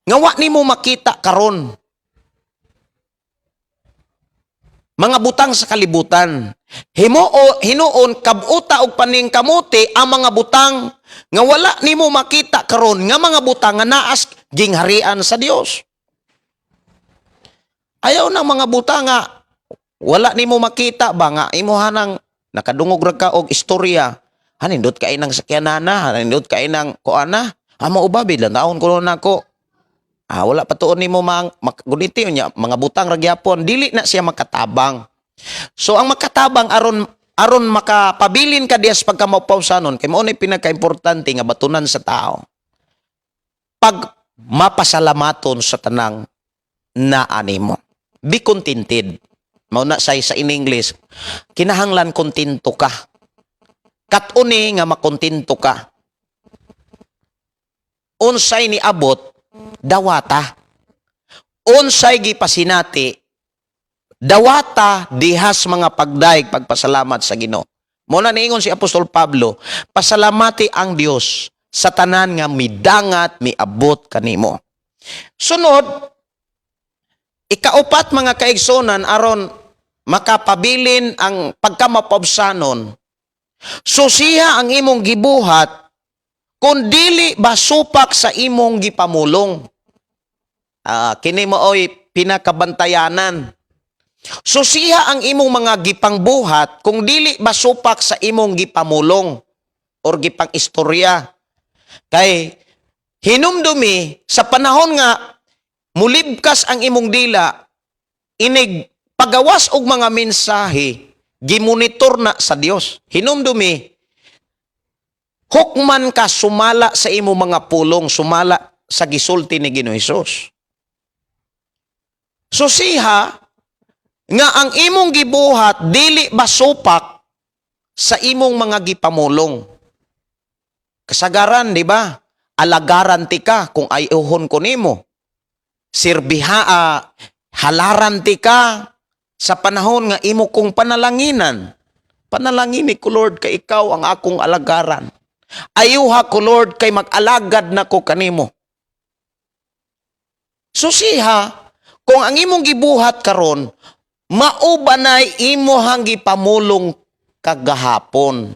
nga wa nimo makita karon. Mga butang sa kalibutan. Himuo, hinuon kabuta og paningkamuti ang mga butang nga wala nimo makita karon, nga mga butang nga naas gingharian sa Dios. Ayaw ng mga butang nga wala nimo makita ba, nga imuha nang nakadungog ra ka og istorya. Hanindot kay nang sakyanana, hanindot kay nang kuana. Amo uba bilang taon ko nako. Ah, wala pa tuon nimo mang guniti niya mga butang ra gyapon, dili na siya makatabang. So ang makatabang aron aron makapabilin ka diya sa pagkamapawsanon, kay mao ni pinakaimportante nga batunan sa tao. Pag mapasalamaton sa tanang naa nimo. Be contented. Mao na say sa in English, kinahanglan kontento ka. Kat-uni nga makontento ka. Unsay ni abot, dawata. Unsay gipasinati, dawata dihas mga pagdaig, pagpasalamat sa Ginoo. Mao na niingon si Apostol Pablo, "Pasalamati ang Dios sa tanan nga midangat miabot kanimo." Sunod, ikaupat, mga kaigsunan, aron makapabilin ang pagkamapabsanon, susiha ang imong gibuhat kung dili ba supak sa imong gipamulong. Ah, kini maoy pinakabantayanan. Susiha ang imong mga gipangbuhat kung dili ba supak sa imong gipamulong or gipang istorya. Kay hinumdumi sa panahon nga mulibkas ang imong dila, inig pagawas og mga mensahe, gimonitor na sa Dios. Hinumdumi, hukman ka sumala sa imong mga pulong, sumala sa gisulti ni Ginoo Hesus. Susiha nga ang imong gibuhat dili basupak sa imong mga gipamulong. Kasagaran, di ba? Alagaran ti ka kung ayuhon ko nimo. Sirbiha, halaran ti ka sa panahon nga imo kong panalanginan. "Panalangini ko, Lord, kay ikaw ang akong alagaran. Ayuha ko, Lord, kay mag-alagad na ko kanimo." Susiha, kung ang imong gibuhat karon, mao ba nay imohang gipamulong kagahapon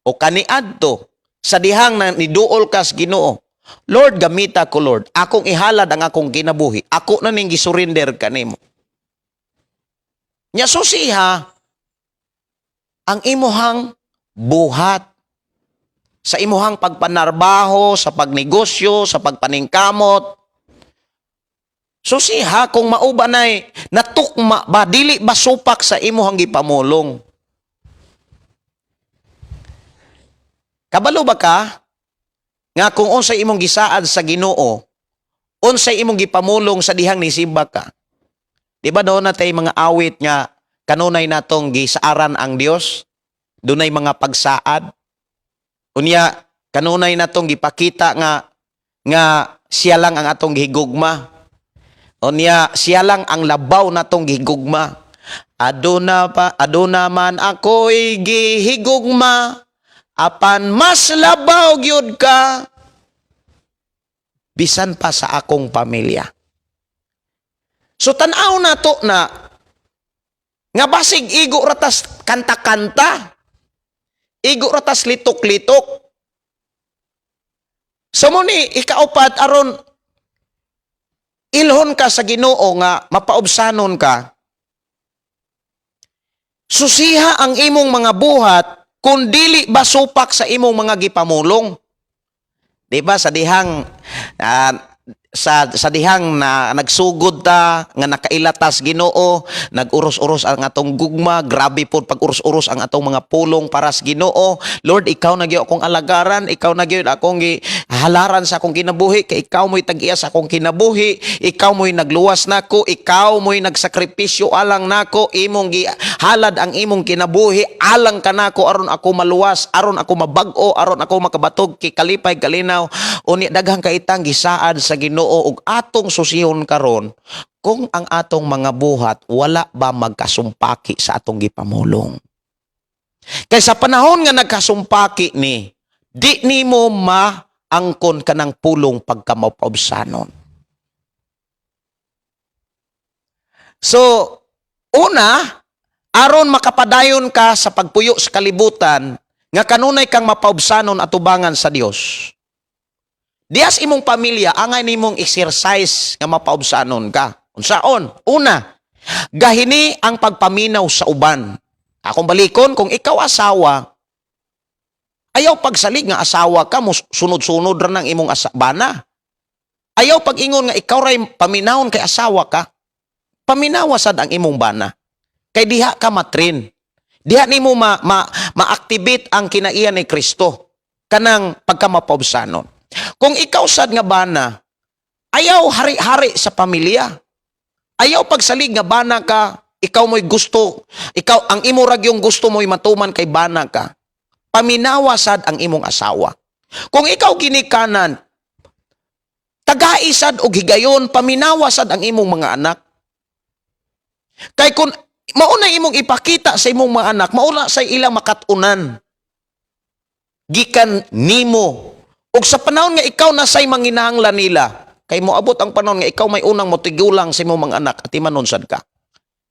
o kaniadto sa dihang na niduol kas Ginoo. "Lord, gamita ko, Lord. Akong ihalad ang akong kinabuhi. Ako na ning gisurrender kanimo." Nya susiha ang imuhang buhat sa imuhang pagpanarbaho, sa pagnegosyo, sa pagpaningkamot. Susiha kung mao ba nay natukma ba, dili ba supak sa imuhang gipamulong. Kabalo ba ka nga kung unsay imong gisaad sa Ginoo, unsay imong gipamulong sa dihang nisimba ka? Di ba doon natay mga awit nga kanunay natong gisaaran ang Dios? Dunay mga pagsaad. Unya kanunay natong gipakita nga nga siya lang ang atong gihigugma. Unya siya lang ang labaw natong gihigugma. Aduna pa, aduna man ako'y gihigugma, apan mas labaw gyud ka bisan pa sa akong pamilya. So tan-aw na to na nga basig igo ratas kanta-kanta. Igo ratas litok-litok. So mo ni ikaupat, aron ilhon ka sa Ginoo nga mapaubsanon ka. Susiha ang imong mga buhat kung dili ba supak sa imong mga gipamulong. Di ba sa dihang sa dihang na nagsugod ta nga nakailatas Ginoo, nag-uros-uros ang atong gugma. Grabe pod pag-uros-uros ang atong mga pulong para sa Ginoo. "Lord, ikaw na gyud akong alagaran, ikaw na gyud akong halaran sa akong kinabuhi, kay ikaw mo'y tag-iya sa akong kinabuhi, ikaw mo'y nagluwas nako, ikaw mo'y nagsakripisyo alang nako, imong gihalad ang imong kinabuhi alang kanako aron ako maluwas, aron ako mabag-o, aron ako makabatog kay kalipay, kalinaw." Unya daghang kaitang gisaad sa Ginoo ug atong susihon karon kung ang atong mga buhat wala ba magkasumpaki sa atong gipamulong. Kay sa panahon nga nagkasumpaki ni, di nimo maangkon kanang pulong pagkamapaubsanon. So, una, aron makapadayon ka sa pagpuyo sa kalibutan, nga kanunay kang mapaubsanon atubangan sa Dios. Dihas imong pamilya, angay nimong exercise nga mapaubsanon ka. Unsaon? Una, gahini ang pagpaminaw sa uban. Akong balikon, kung ikaw asawa, ayaw pagsalig nga asawa ka, mo sunod-sunod ra ng imong bana. Ayaw pag-ingon nga ikaw ray paminawon kay asawa ka. Paminawa sad ang imong bana. Kay diha ka matrin. Diha nimo ma-activate ang kinaiya ni Kristo kanang pagkamapaubsanon. Kung ikaw sad nga bana, ayaw hari-hari sa pamilya. Ayaw pagsalig nga bana ka, ikaw mo'y gusto, ikaw ang imo rag yung gusto mo'y matuman kay bana ka. Paminawa sad ang imong asawa. Kung ikaw ginikanan, tagai sad og higayon, paminawa sad ang imong mga anak. Kay kung mauna imong ipakita sa imong mga anak, mauna sa ilang makatunan gikan nimo. Ug sa panahon nga ikaw na say manginahanglan nila, kay moabot ang panahon nga ikaw may unang motigulang sa imong mga anak at imanon sad ka.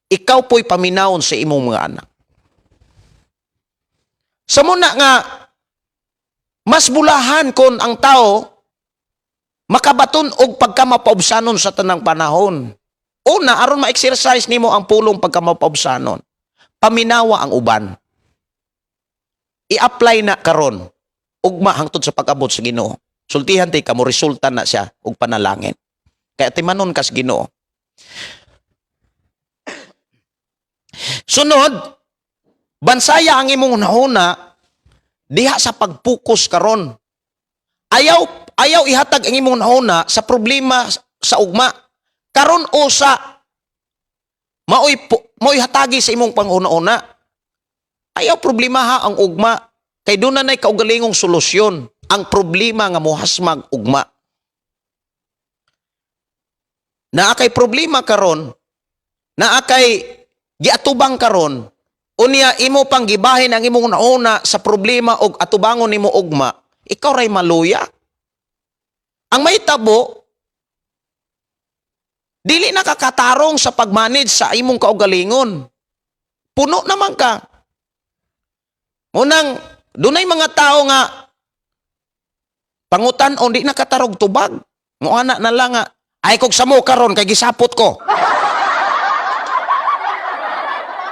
Ikaw po'y paminawon sa imong mga anak. Sa muna nga, mas bulahan kon ang tao makabaton og pagkamapaubsanon sa tanang panahon. Una, aron ma-exercise nimo ang pulong pagkamapaubsanon, paminawa ang uban. I-apply na karon ugma hangtod sa pag-abot sa Ginoo. Sultihan tay kamo, resulta na siya og panalangin. Kaya timanon kas Ginoo. Sunod, bansaya ang imong hunahuna diha sa pagpokus karon. Ayaw ayaw ihatag ang imong hunahuna sa problema sa ugma. Karon usa maoy hatagi sa imong panghuna-una. Ayaw problema ha ang ugma kay doon na nay kaugalingong solusyon ang problema nga mohasmag ugma. Naa kay problema karon, naa kay giatubang karon, unya imo pang gibahin ang imong nauna sa problema og atubangon nimo ugma, ikaw ray maluya. Ang mahitabo, dili na kakatarong sa pag-manage sa imong kaugalingon. Puno naman ka. Unang, dunay mga tao nga pangutan-on di nakatarog tubag. Muana na lang nga, "Ay kog samo karon kay gisapot ko."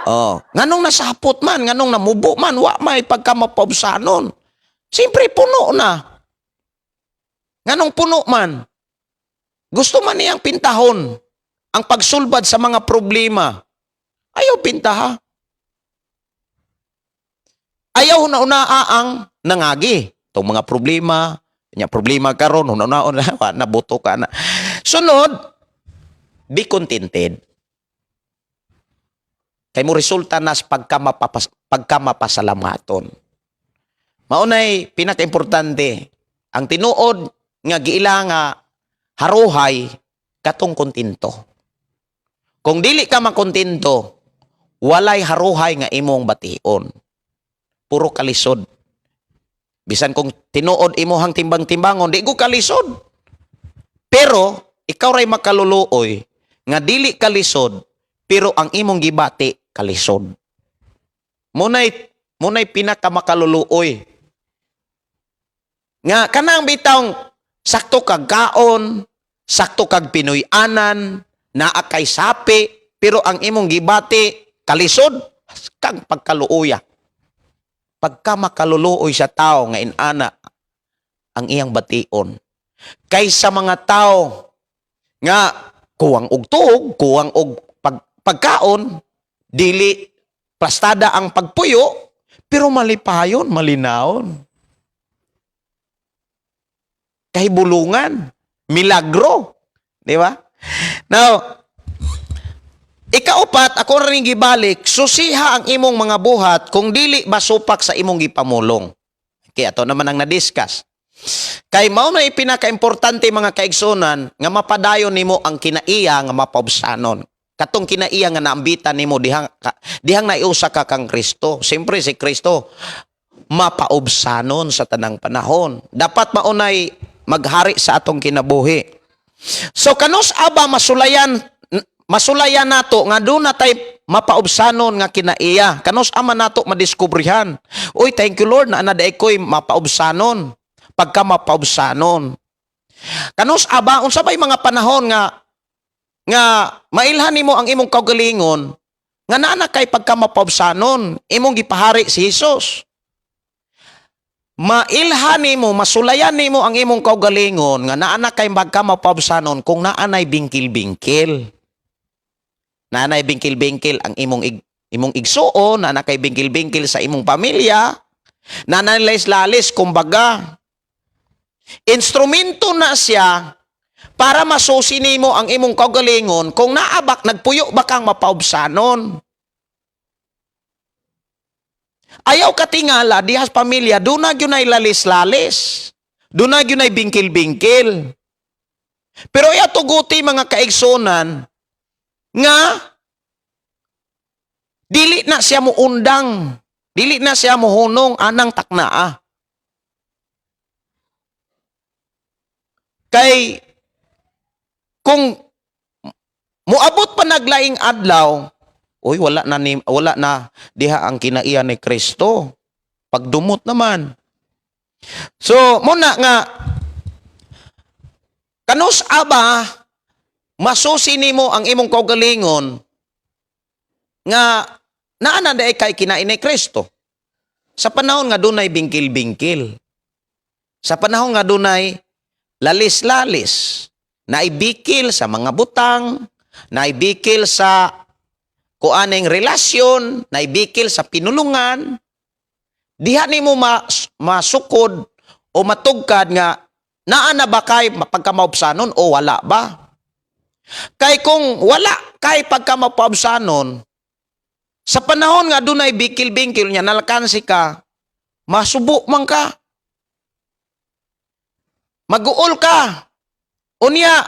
Oh, nganong nasapot man, nganong namubo man, wa may pagkamapaubsanon. Siyempre puno na. Nganong puno man? Gusto man niyang pintahon ang pagsulbad sa mga problema. Ayaw pintaha. Ayaw na ang nangagi. Itong mga problema, nya problema karon, huna-unaon na, nabuto ka na. Sunod, be contented. Kay mo resulta nas pagkamapasalamaton. Maunay pinakaimportante ang tinuod nga giila nga haruhay katong kontento. Kung dili ka makontento, walay haruhay nga imong bation. Puro kalisod. Bisan kung tinuod imuhang timbang-timbangon, di ko kalisod. Pero ikaw ray makaluluoy nga dili kalisod, pero ang imong gibati kalisod. Munay pinakamakaluluoy. Nga kanang bitawng sakto kag kaon, sakto kag Pinoy-anan, naa kay sapi, pero ang imong gibati kalisod kag pagkaluoya. Pagka makaluluoy sa tao nga inana ang iyang bation kaysa mga tao Nga kuwang og tuog, kuwang og pagkaon, dili plastada ang pagpuyo, pero malipayon, malinawon. Kahibulungan, milagro, di ba? Now, ikaupat, ako rin gibalik, susiha ang imong mga buhat kung dili basupak sa imong gipamulong. Kaya ato naman ang na-discuss. Kay mao na ipinaka-importante, mga kaigsunan, nga mapadayon nimo ang kinaiya nga mapaubsanon. Katong kinaiya nga naambitan nimo dihang naiusa ka kang Kristo. Siyempre si Kristo mapaubsanon sa tanang panahon. Dapat maunay maghari sa atong kinabuhi. So kanus aba masulayan masulayan nato nga duna tay mapaubsanon nga kinaiya? Kanus ama nato madiskubrihan? Uy, thank you, Lord, na ana ko'y mapaubsanon. Pagka mapaubsanon. Kanus aba, unsa bay mga panahon nga nga mailhan nimo ang imong kaugalingon nga naa na kay pagka mapaubsanon, imong gipahari si Jesus? Mailhan nimo, masulayan nimo ang imong kaugalingon nga naa na kay pagka mapaubsanon kung naa nay bingkil-bingkil. Naa nay bingkil-bingkil ang imong igsuon, naa na kay bingkil-bingkil sa imong pamilya, naa nay lalis kumbaga. Instrumento na siya para masusi nimo ang imong kaugalingon kung naabak nagpuyo ba kang mapaubsanon. Ayaw katingala dihas pamilya, duna gyud nay lalis-lalis. Duna gyud nay bingkil-bingkil. Pero iya tuguti, mga kaigsunan, nga dili na siya mo undang, dili na siya mo hunong anang taknaa. Kay kung muabot pa naglaing adlaw, uy, wala na diha ang kinaiya ni Kristo. Pagdumot naman. So, muna nga kanus aba masusi nimo ang imong kaugalingon nga naa na diay kay kinain ni Kristo? Sa panahon nga dunay bingkil-bingkil. Sa panahon nga dunay lalis-lalis, naibikil sa mga butang, naibikil sa kuaning relasyon, naibikil sa pinulungan, diha nimo masukod o matugkad nga naa na ba kay pagkamaubsanon o wala ba? Kay kung wala kay pagkamapaubsanon, sa panahon nga dunay bikil-bingkil niya, nalkansi ka, masubo man ka. Maguol ka. Unya,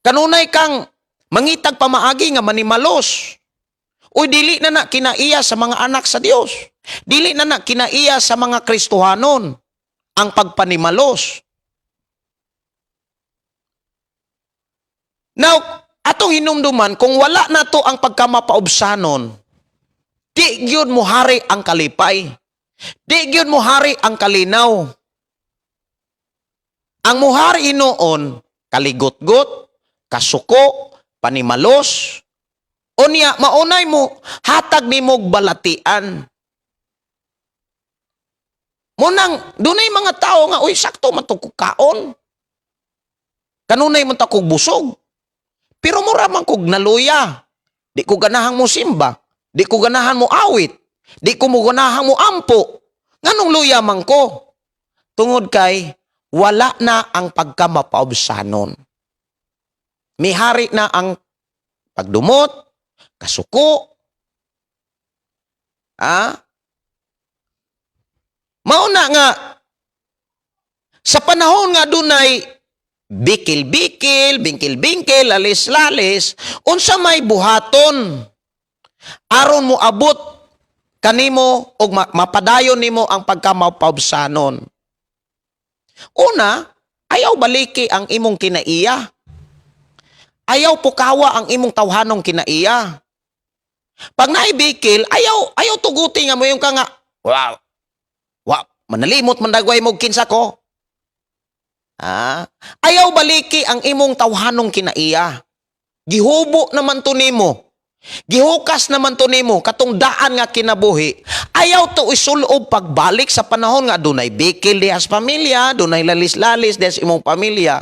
kanunay kang mangitag pamaagi nga manimalos. Uy, dili na na kinaiya sa mga anak sa Dios. Dili na na kinaiya sa mga Kristohanon ang pagpanimalos. Now, atong hinumduman, kung wala na to ang pagkamapaubsanon, di gyud mo hari ang kalipay. Di gyud mo hari ang kalinaw. Ang muhari hinuon, kaligotgot, kasuko, panimalos, unya, maunay mo, hatag nimo og balatian. Munang, dunay mga tao nga, uy, sakto man to kog kaon. Kanunay man ta kog busog. Pero mura man kog naluya. Di ko ganahan mo simba. Di ko ganahan mo awit. Di ko mo ganahan mo ampo. Nganong luya man ko? Tungod kay, wala na ang pagkamapaubsanon. Mihari na ang pagdumot, kasuko. Ah? Mauna nga, sa panahon nga dunay bikil-bikil, bingkil-bingkil, lalis-lalis, unsa may buhaton aron mo abot kanimo og mapadayon nimo ang pagkamapaubsanon? Una, ayaw baliki ang imong kinaiya. Ayaw pukawa ang imong tawhanong kinaiya. Pag naibikil, ayaw ayaw tuguti nga mo yung ka nga, wow, wow, manalimot man dagway mo kinsa ko. Ah, ayaw baliki ang imong tawhanong kinaiya. Gihubo naman to nimo. Gihukas naman to nimo katong daan nga kinabuhi. Ayaw to isulob pagbalik sa panahon nga dunay bikil diha sa pamilya, dunay lalis-lalis diha sa imong pamilya.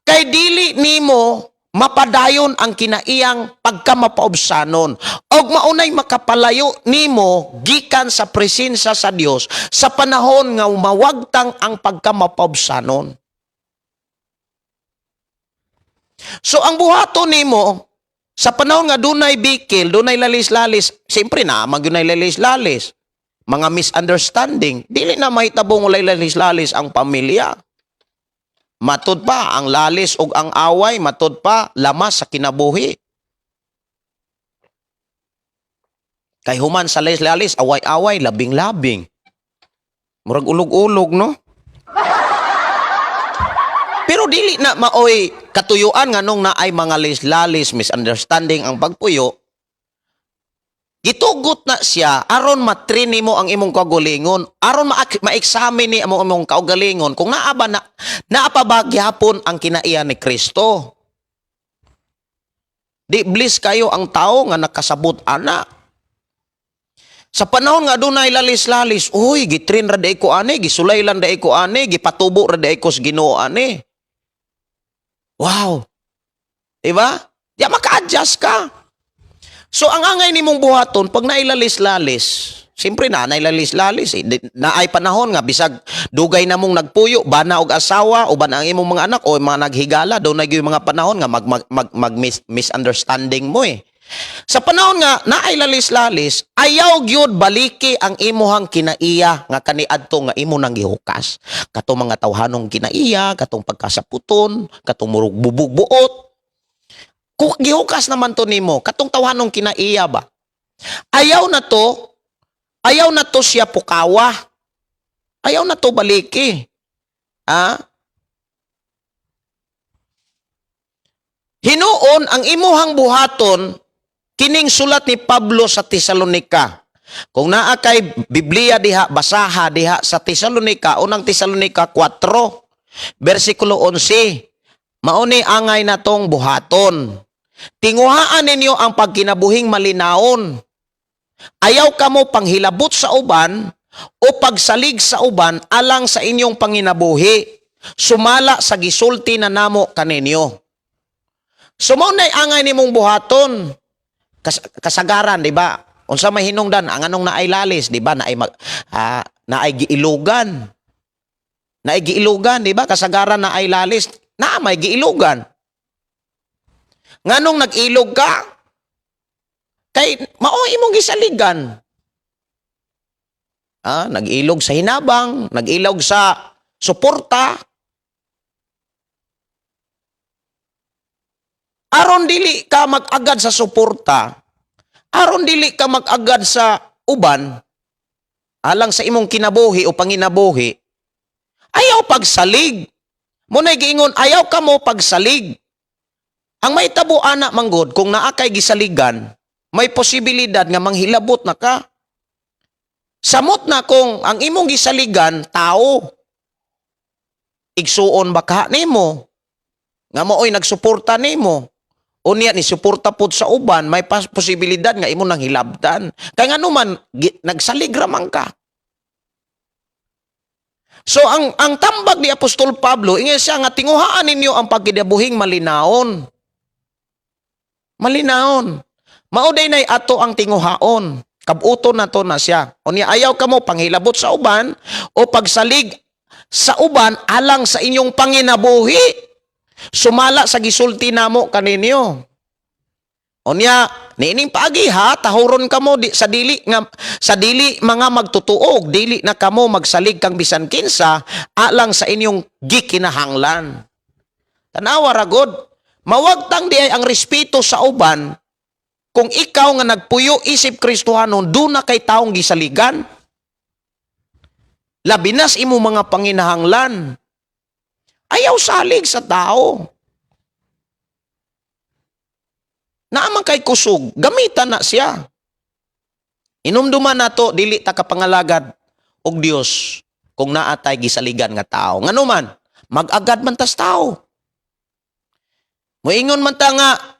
Kay dili nimo Mapadayon ang kinaiyang pagkamapaubsanon og maunay makapalayo nimo gikan sa presensya sa Dios sa panahon nga mawagtang ang pagkamapaubsanon. So ang buhaton nimo sa panahon nga dunay bikil, dunay lalis-lalis, siyempre na man gyud lalis-lalis, mga misunderstanding, dili na mahitabong walay lalis-lalis ang pamilya. Matud pa ang lalis ug ang away, matud pa lamas sa kinabuhi. Kay human sa lalis-lalis, away-away, labing-labing. Murag ulog-ulog, no? Pero dili na maoy katuyuan nganong naay mga lalis-lalis, misunderstanding ang pagpuyo. Gitugot na siya aron matrain nimo ang imong kaugalingon, aron ma-examine ni amo imong kaugalingon kung naa ba na naa pa ba gihapon ang kinaiya ni Kristo. Di bliss kayo ang tao nga nakasabot ana. Sa panahon nga dunay lalis-lalis, uy, gitrain ra diay ko ani, gisulay lang diay ko ani, gipatubo ra diay ko sa Ginoo ani. Wow. Diba? Di maka-adjust ka. So ang angay nimong buhaton pag nailalis-lalis, siyempre na nailalis-lalis eh. Naay panahon nga bisag dugay na mong nagpuyo, bana og asawa o bana ang imong mga anak o mga naghigala, dunay gyud mga panahon nga mag, mag, mag, mag misunderstanding mo eh. Sa panahon nga naay lalis-lalis, ayaw gyud baliki ang imuhang kinaiya nga kaniadto nga imo nang gihukas. Katong mga tawhanong kinaiya, katong pagkasaputon, katong murug bubog buot. Kung gihukas naman to nimo, katong tawhanong kinaiya ba? Ayaw na to siya pukawa. Ayaw na to baliki. Ah? Hinuon ang imuhang buhaton kining sulat ni Pablo sa Tesalonika. Kung naa kay Biblia diha, basaha diha sa Tesalonika, unang Tesalonika 4, versikulo 11. Mauni angay natong buhaton. Tinguhaan ninyo ang pagkinabuhing malinaon. Ayaw kamo panghilabot sa uban o pagsalig sa uban alang sa inyong panginabuhi. Sumala sa gisulti na namo kaninyo. So mao nay angay nimong buhaton. Kasagaran, di ba? Unsa may hinungdan ang anong naay lalis, di ba? Naay giilugan. Naay giilugan, di ba? Kasagaran naay lalis, naa may giilugan. Nganong nag-ilog ka? Kay mao imong gisaligan. Nag-ilog sa hinabang, nag-ilog sa suporta. Aron dili ka mag-agad sa suporta, aron dili ka mag-agad sa uban, alang sa imong kinabuhi o panginabuhi, ayaw pagsalig. Muna'y giingon, ayaw ka mo pagsalig. Ang may tabo ana manggod, kung naa kay gisaligan, may posibilidad nga manghilabot na ka. Samot na kung ang imong gisaligan, tao. Igsuon ba ka nimo? Nga maoy nagsuporta nimo. Unya ni suporta pod sa uban, may posibilidad nga imo nang hilabtan. Kay ngano man nagsalig ra man ka. So ang tambag ni Apostol Pablo, ingon siya nga tinguhaan ninyo ang pagkinabuhing malinaon. Malinaon. Mao day nay ato ang tinguhaon. Kabuto na to na siya. Unya ayaw kamo panghilabot sa uban o pagsalig sa uban alang sa inyong panginabuhi. Sumala sa gisulti namo kaninyo. Unya niining paagi ha, tahuron kamo di, sa dili nga sa dili mga magtutuog, dili na kamo magsalig kang bisan kinsa alang sa inyong gikinahanglan. Tanawa ra gud, mawagtang di ay ang respeto sa uban kung ikaw nga nagpuyo isip Kristohanon, doon na kay taong gisaligan. Labinas imo mga panginahanglan. Ayaw salig sa tao. Naaman kay kusog, gamitan na siya. Inumduman nato, dili ta kapangalagad og Dios kung naa tay gisaligan nga tao. Ngano man, mag-agad man tas tao. Moingon man ta nga,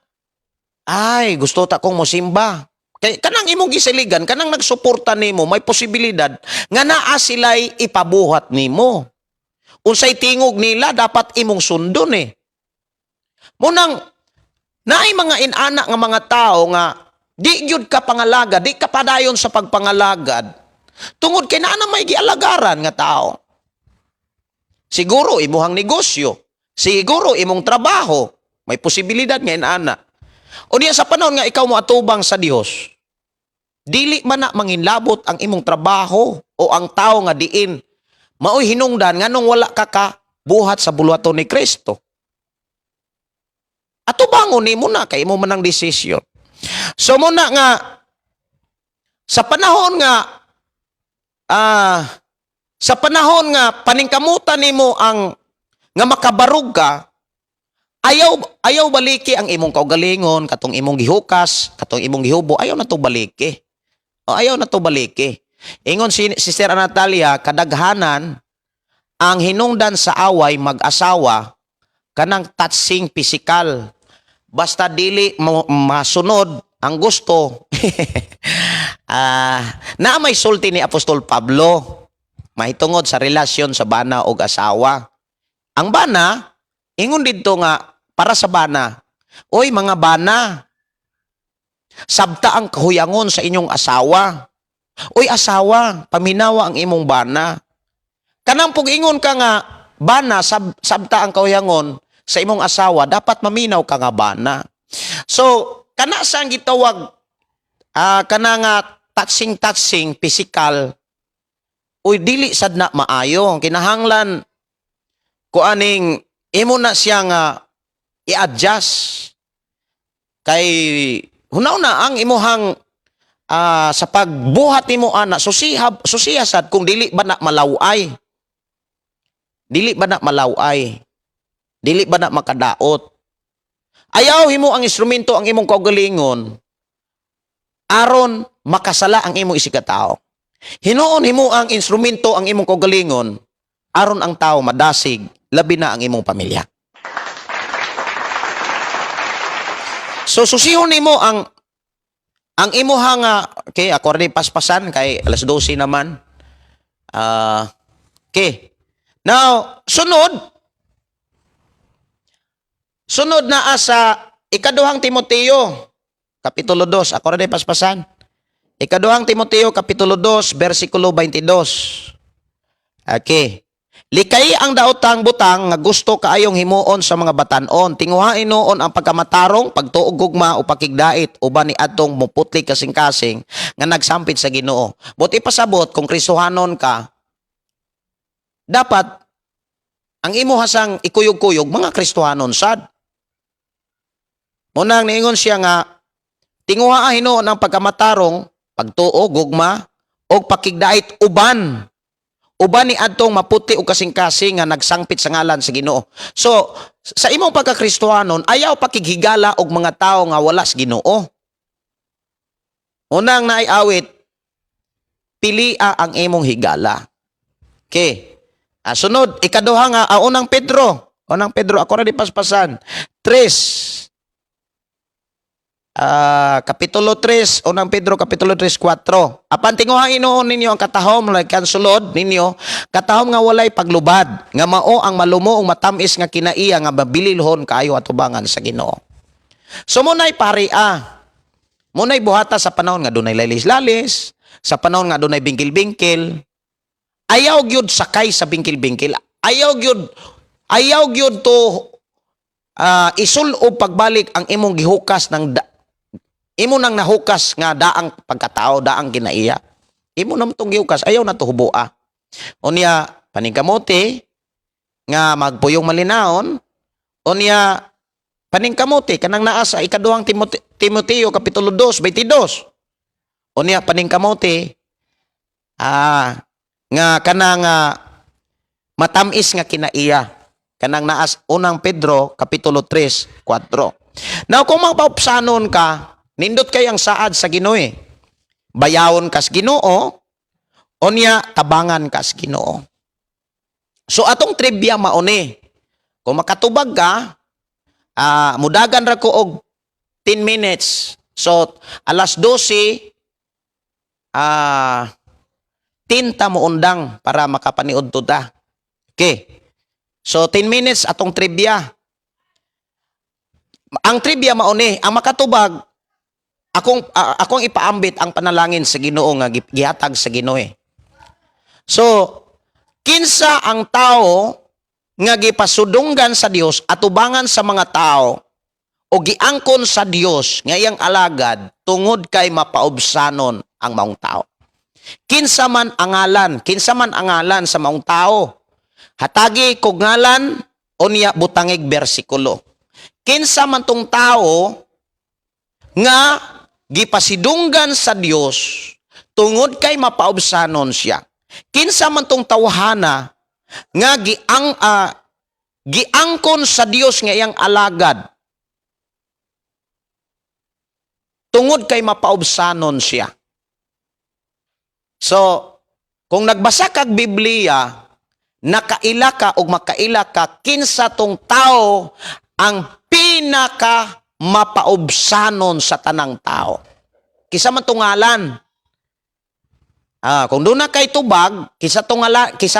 ay, gusto ta kong mosimba. Kay kanang imong gisaligan, kanang nagsuporta nimo, may posibilidad nga naa sila'y ipabuhat nimo. Unsay tingog nila dapat imong sundon eh. Munang Naay mga inana nga mga tao nga di gyud ka pangalagad, di ka padayon sa pagpangalagad tungod kay naa na may gialagaran nga tao. Siguro imuhang negosyo, siguro imong trabaho, may posibilidad nga inana. Unya sa panahon nga ikaw mo atubang sa Dios, dili man na manginlabot ang imong trabaho o ang tao nga diin maoy hinungdan nganong wala ka ka buhat sa buluhaton ni Kristo. Atubangon nimo na kay imo man ang desisyon. So muna nga sa panahon nga paningkamutan nimo ang nga makabarog ka, ayaw ayaw baliki ang imong kaugalingon, katong imong gihukas, katong imong gihubo, ayaw na to baliki. O ayaw na to baliki. Ingon si Sister Anatalia, kadaghanan ang hinungdan sa away mag-asawa kanang touching physical. Basta dili mo masunod ang gusto. Na may sulti ni Apostol Pablo mahitungod sa relasyon sa bana og asawa. Ang bana, ingon didto nga para sa bana, "Oy mga bana, sabta ang kahuyangon sa inyong asawa. Oy asawa, paminawa ang imong bana." Kanang pug-ingon ka nga bana sabta ang kahuyangon sa imong asawa, dapat maminaw ka nga bana. So, kana sa ang gitawag kana nga touching touching physical, uy, dili sad na maayo. Kinahanglan kuaning imo na siya nga i-adjust kay hunaw na ang imuhang sa pagbuhat nimo ana, susiha susiha sad kung dili ba na malaway, dili ba na malaway, dili ba na makadaot. Ayaw himo ang instrumento ang imong kaugalingon aron makasala ang imong isigkatao. Hinuon himo ang instrumento ang imong kaugalingon aron ang tao madasig, labi na ang imong pamilya. So susihon nimo ang imuha nga, okay, ako rin paspasan kay alas 12 naman. Okay. Now, sunod sunod na asa Ikaduhang Timoteo kapitulo 2, ako rin paspasan. Ikaduhang Timoteo kapitulo 2 versikulo 22. Okay. Likay ang daotang butang nga gusto kaayong himuon sa mga batan-on. Tinguhain noon ang pagkamatarong, pagtuog, gugma o pakigdait uban ni adtong muputli kasing-kasing nga nagsampit sa Ginoo. Buot ipasabot, kung Kristohanon ka, dapat ang imo hasang ikuyog-kuyog mga Kristohanon sad. Munang niingon siya nga tinguha hinuon ang pagkamatarong, pagtuo, gugma og pakigdait uban uban ni adtong maputi og kasing-kasing nga nagsangpit sa ngalan sa Ginoo. So, sa imong pagkakristohanon, ayaw pakighigala og mga tawo nga wala sa Ginoo. Unang naay awit, pilia ang imong higala. Okay. Sunod, ikaduha nga, Unang Pedro. Unang Pedro, ako ra di paspasan. Tres. Kapitulo 3, Unang Pedro kapitulo 3, 4. Apan tinguha hinuon ninyo ang katahom like kan sulod ninyo, katahom nga walay paglubad, nga mao ang malumo ug matamis nga kinaiya nga mabililhon kaayo atubangan sa Ginoo. So munay paria. Munay buhata sa panahon nga dunay lalis-lalis, sa panahon nga dunay bingkil-bingkil. Ayaw gyud sakay sa bingkil-bingkil. Ayaw gyud to isulob pagbalik ang imong gihukas ng imo nang nahukas nga daang pagkatao, daang kinaiya. Imo na tong gihukas, ayaw na to huboa. Unya paningkamote nga magpuyong malinaon, unya paningkamote kanang naa sa Ikaduhang Timoteo kapitulo 2, 22. Unya paningkamote nga kanang matamis nga kinaiya kanang naas Unang Pedro kapitulo 3, 4. Now kung mapaupsanon ka, nindot kay ang saad sa Ginoo. Bayawon kas Ginoo, unya tabangan kas Ginoo. So atong trivia mauni. Kung makatubag ka, mudagan ra ko og 10 minutes. So alas 12 tinta mo undang para makapaniud to ta. Okay. So 10 minutes atong trivia. Ang trivia mao ni, ang makatubag akong ipaambit ang panalangin sa Ginoo nga gihatag sa Ginoo eh. So, kinsa ang tao nga gipasudunggan sa Dios atubangan sa mga tao o giangkon sa Dios nga iyang alagad tungod kay mapaubsanon ang maong tao? Kinsa man ang ngalan, kinsa man ang ngalan sa maong tao? Hatagi kog ngalan, unya butangig bersikulo. Kinsa man tong tao nga gipasidunggan sa Dios tungod kay mapaubsanon siya? Kinsa man tong tawhana nga giangkon sa Dios nga iyang alagad tungod kay mapaubsanon siya? So, kung nagbasa kag Biblia, nakaila ka o makaila ka kinsa tong tao ang pinaka mapaubsanon sa tanang tao. Kinsa man tong ngalan. Kung doon na kay tubag, kisa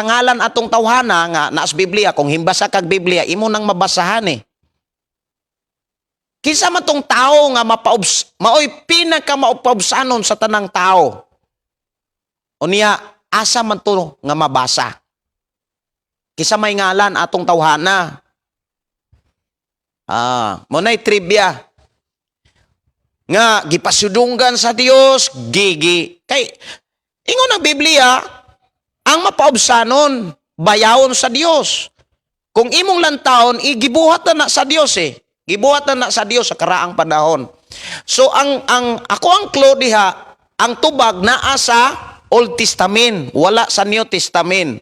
ngalan atong tawhana nga naas Biblia, kung himbasa kag Biblia, imo nang mabasahan eh. Kinsa man tong tao nga maoy pinaka mapaubsanon sa tanang tao? Unya, asa man to nga mabasa? Kinsa may ngalan atong tawhana? Mao nay trivia nga gipasudunggan sa Dios, gigi kay ingon ang Biblia, ang mapaubsanon bayawon sa Dios. Kung imong lantawon, igibuhat na na sa Dios eh. Gibuhat na na sa Dios sa karaang panahon. So ang ako ang clue diha, ang tubag naa sa Old Testament, wala sa New Testament.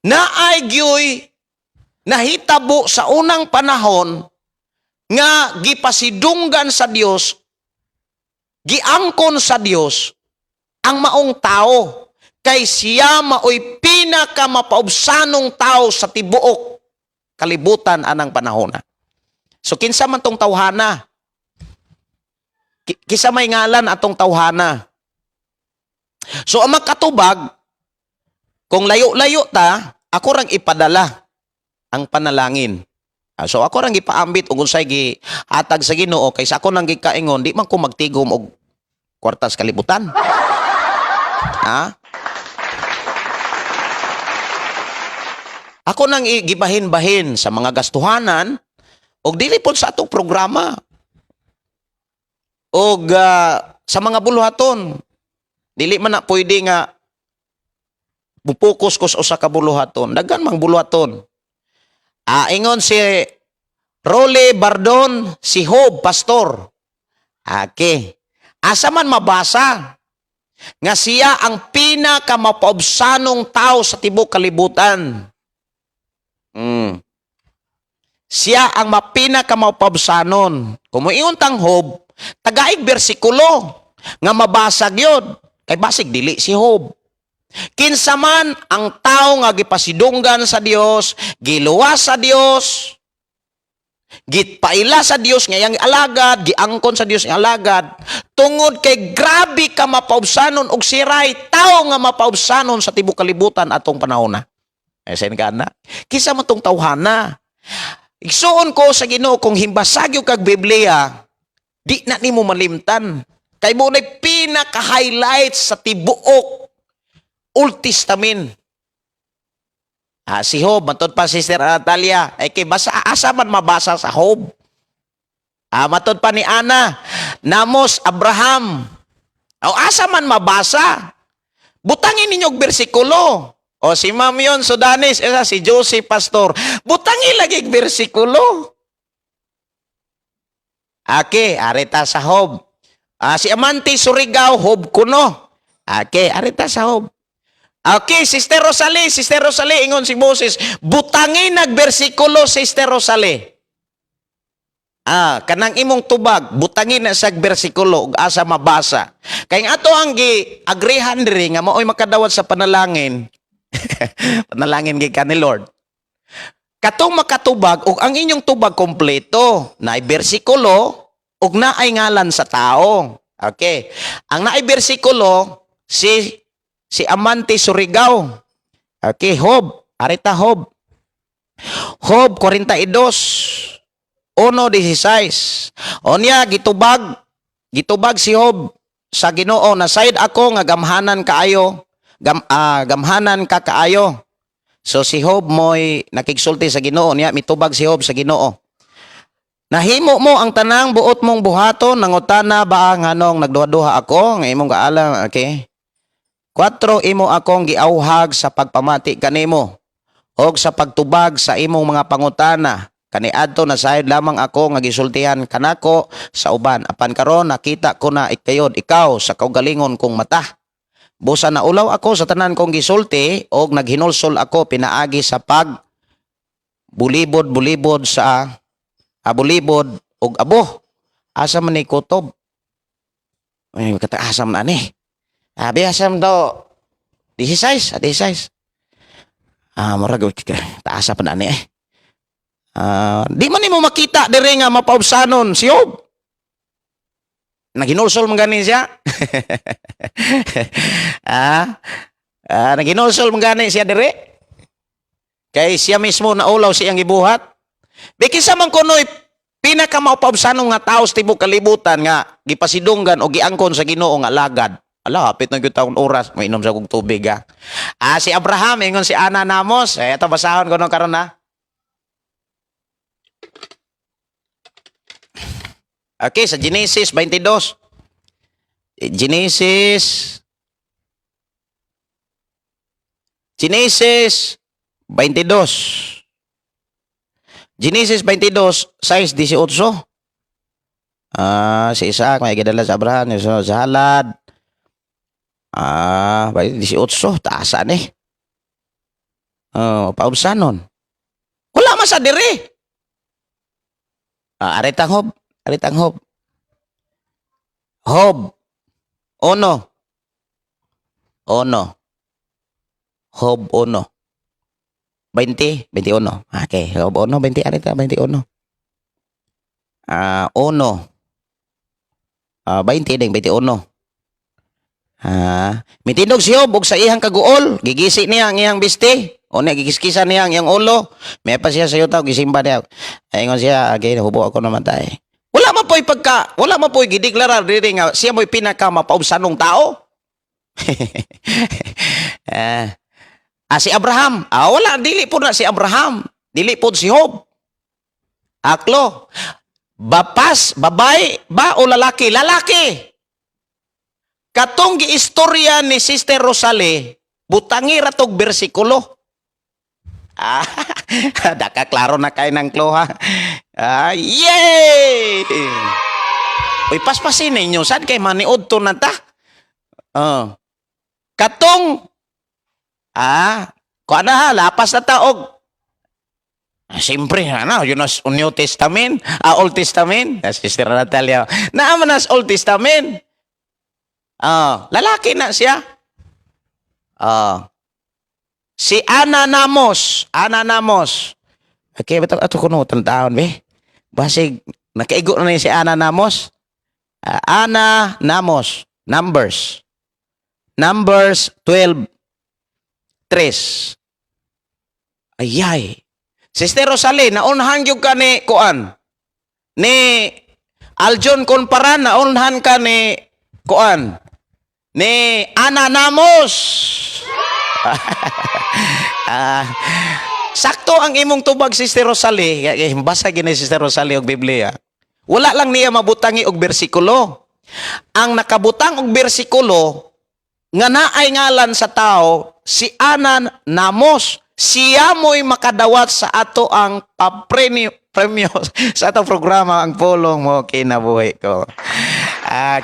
Naay gyoy nahitabo sa unang panahon nga gipasidunggan sa Dios, giangkon sa Dios ang maong tao kay siya maoy pinaka mapaubsanong tao sa tibuok kalibutan anang panahona. So kinsa man tong tawhana? Kinsa may ngalan atong tawhana? So ang makatubag, kung layo-layo ta, ako rang ipadala ang panalangin. So ako rang ipaambit ug unsay gihatag sa Ginoo kaysa ako nang gikaingon, di man ko magtigom og kwarta sa kalibutan. Ha? Ako nang gibahin-bahin sa mga gastuhanan og dili pod sa atong programa. Og sa mga buluhaton. Dili man na pwede nga mupokus ko sa usa ka buluhaton. Daghan mang buluhaton. Ingon si Role Bardon, si Hob Pastor. Okay. Asa man mabasa nga siya ang pinakamapaubsanong tao sa tibok kalibutan? Siya ang mapinakamapaubsanon. Kung moingon tang Hob, tagaig bersikulo nga mabasa gyud. Kay basig dili si Hob. Kinsa man ang tao nga gipasidunggan sa Dios, giluwas sa Dios, gitpaila sa Dios nga iyang alagad, giangkon sa Dios nga alagad, tungod kay grabe ka mapaubsanon og siray tao nga mapaubsanon sa tibuok kalibutan atong panahona. Eh, sen ka na. Kinsa man tong tawhana? Igsuon ko sa Ginoo, kung himbasag kag Biblia, di na nimo malimtan. Kay mo na'y pinaka-highlights sa tibuok Old Testament. Si Job, matod pa Sister Natalia, ay kay basa, asa man mabasa sa Job? Matod pa ni Ana, Namos, Abraham. O asa man mabasa? Butangin ninyo og bersikulo. O si Ma'am yon Sudanis, esa si Josie Pastor. Butangin lagi og bersikulo. Ake, arita sa Job. Si Amante Surigao, Job kuno. Ake, arita sa Job. Okay, Sister Rosalie, Sister Rosalie, ingon si Moses, butangin nagbersikulo, Sister Rosalie. Kanang imong tubag, butangin na sa bersikulo ug asa mabasa. Kay nga ato ang gi-agreehan diri nga maoy makadawat sa panalangin. Panalangin gikan ni Lord. Katong makatubag ug ang inyong tubag kompleto, naay bersikulo ug naay ngalan sa tao. Okay. Ang naay bersikulo si Amante Surigao. Okay, Job. Arita Job. Job 42. 1:16. Onya gitubag si Job sa Ginoo, "Nasayod ako nga gamhanan kaayo, gamhanan ka kaayo." So si Job mo'y nakigsulti sa Ginoo niya, mitubag si Job sa Ginoo. "Nahimo mo ang tanang buot mong buhaton, nangutana ba nganong nagduha-duha ako nga imong kaalam?" Okay. 4, "Imo akong giawhag sa pagpamati kanimo og sa pagtubag sa imong mga pangutana. Kaniadto nasayod lamang ako nga gisultihan kanako sa uban. Apan karon nakita ko na ikayod ikaw sa kaugalingon kong mata. Busa naulaw ako sa tanan kong gisulti og naghinulsol ako pinaagi sa pag bulibod-bulibod sa bulibod og abo." Asa man ni kutob? Ay, kata asa man ani? Abi asa man daw? 16, 16. Murag taasa pa na ani eh. Di man nimo makita dire nga mapaubsanon si Job. Naghinulsol man gani siya. Naghinulsol man gani siya dire. Kay siya mismo naulaw siyang gibuhat. Bikinsa man kuno'y pinakamapaubsanon nga tao sa tibok kalibutan nga gipasidunggan o giangkon sa Ginoo nga alagad. Ala, hapit na gyud taon oras, mainom sa kong tubig ha. Si Abraham, ingon si Ana Namos. Eh, ito basahon ko nung karon na. Okay, sa Genesis 22. Genesis 22. Genesis 22, 6, 18. Si Isaac may gidala sa Abraham sa halad. 18, taasa ni. Oh, paubsanon. Wala man sa dire. Aritang Hob, aritang Hob. Hob. Ono. Ono. Hob ono. 20, 21. Okay, Hob ono, 20, arita, 21. Ono. 20 ding 21. Mitindog si Job og sa iyang kaguol, gigisi niya ang iyang biste. O niya, gikiskisan niya ang iyang ulo. May pa siya sa yuta, gisimba niya. Ingon siya, "Okay, hubo ako namatay." Wala man po'y gideklarar diri nga siya mo'y pinaka mapaubsanong tao. Si Abraham, wala, dili po na si Abraham. Dili po si Job. Aklo. Bapas, babay, ba o lalaki? Lalaki! Katong giistorya ni Sister Rosalie, butangi ra tog bersikulo. Daka klaro na kay ng kloha. Yay! Uy, paspasin ninyo, sad kay maniud to na ta. Oh. Katong kuan na ha, lapas na taog. Siyempre, ano, yun as New Testament, Old Testament. Sister Natalia, naaman nas Old Testament. Lalaki na siya. Si Ana Namos, Ana Namos. Okay, bato ato kuno taon be. Basig nakaigo na ni si Ana Namos. Ana Namos, Numbers. Numbers 12:3. Ayay. Sister Rosalie, naunhan gyud ka ni kuan. Ni Aljon Konparan, naunhan ka ni kuan. Ni Ana Namos. Sakto ang imong tubag, Sister Rosalie. Basa gini Sister Rosalie og Biblia. Wala lang niya mabutangi og bersikulo. Ang nakabutang og bersikulo nga naay ngalan sa tao si Ana Namos. Siya mo'y makadawat sa ato ang papremyo premyo sa atong programa Ang Pulong Mo Kinabuhi Ko.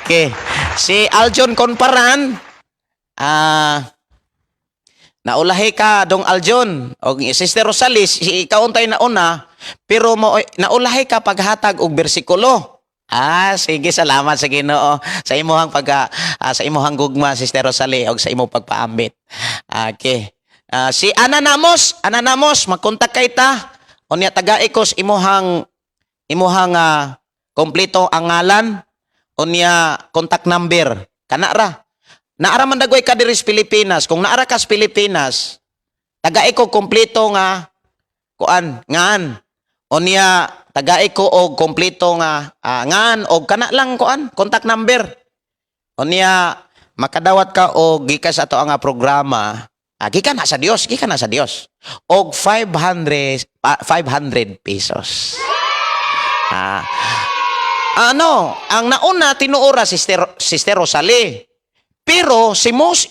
Okay. Si Aljon Konparan, naulahi ka dong Aljon og Sister Rosalie, si ikaw untay nauna, pero mo naulahi ka paghatag og bersikulo. Sige, salamat sa Ginoo sa imuhang gugma, Sister Rosalie, og sa imong pagpaambit. Okay. Si Ana Namos, Ana Namos, magkontak kay ta. Unya taga ikos imuhang kompleto ang ngalan, unya contact number. Kana ra. Naara man dagway ka diri sa Pilipinas. Kung naara ka sa Pilipinas, taga ko kompleto nga kuan ngan. Unya Tagai ko og kompleto nga ngan og kana lang kuan, contact number. Unya makadawat ka og gikan sa ato ang programa. Gikan na sa Dios, gikan na sa Dios. Og 500 500 pesos. Ano, ang nauna tinuora Sister Rosalie. Pero si Mos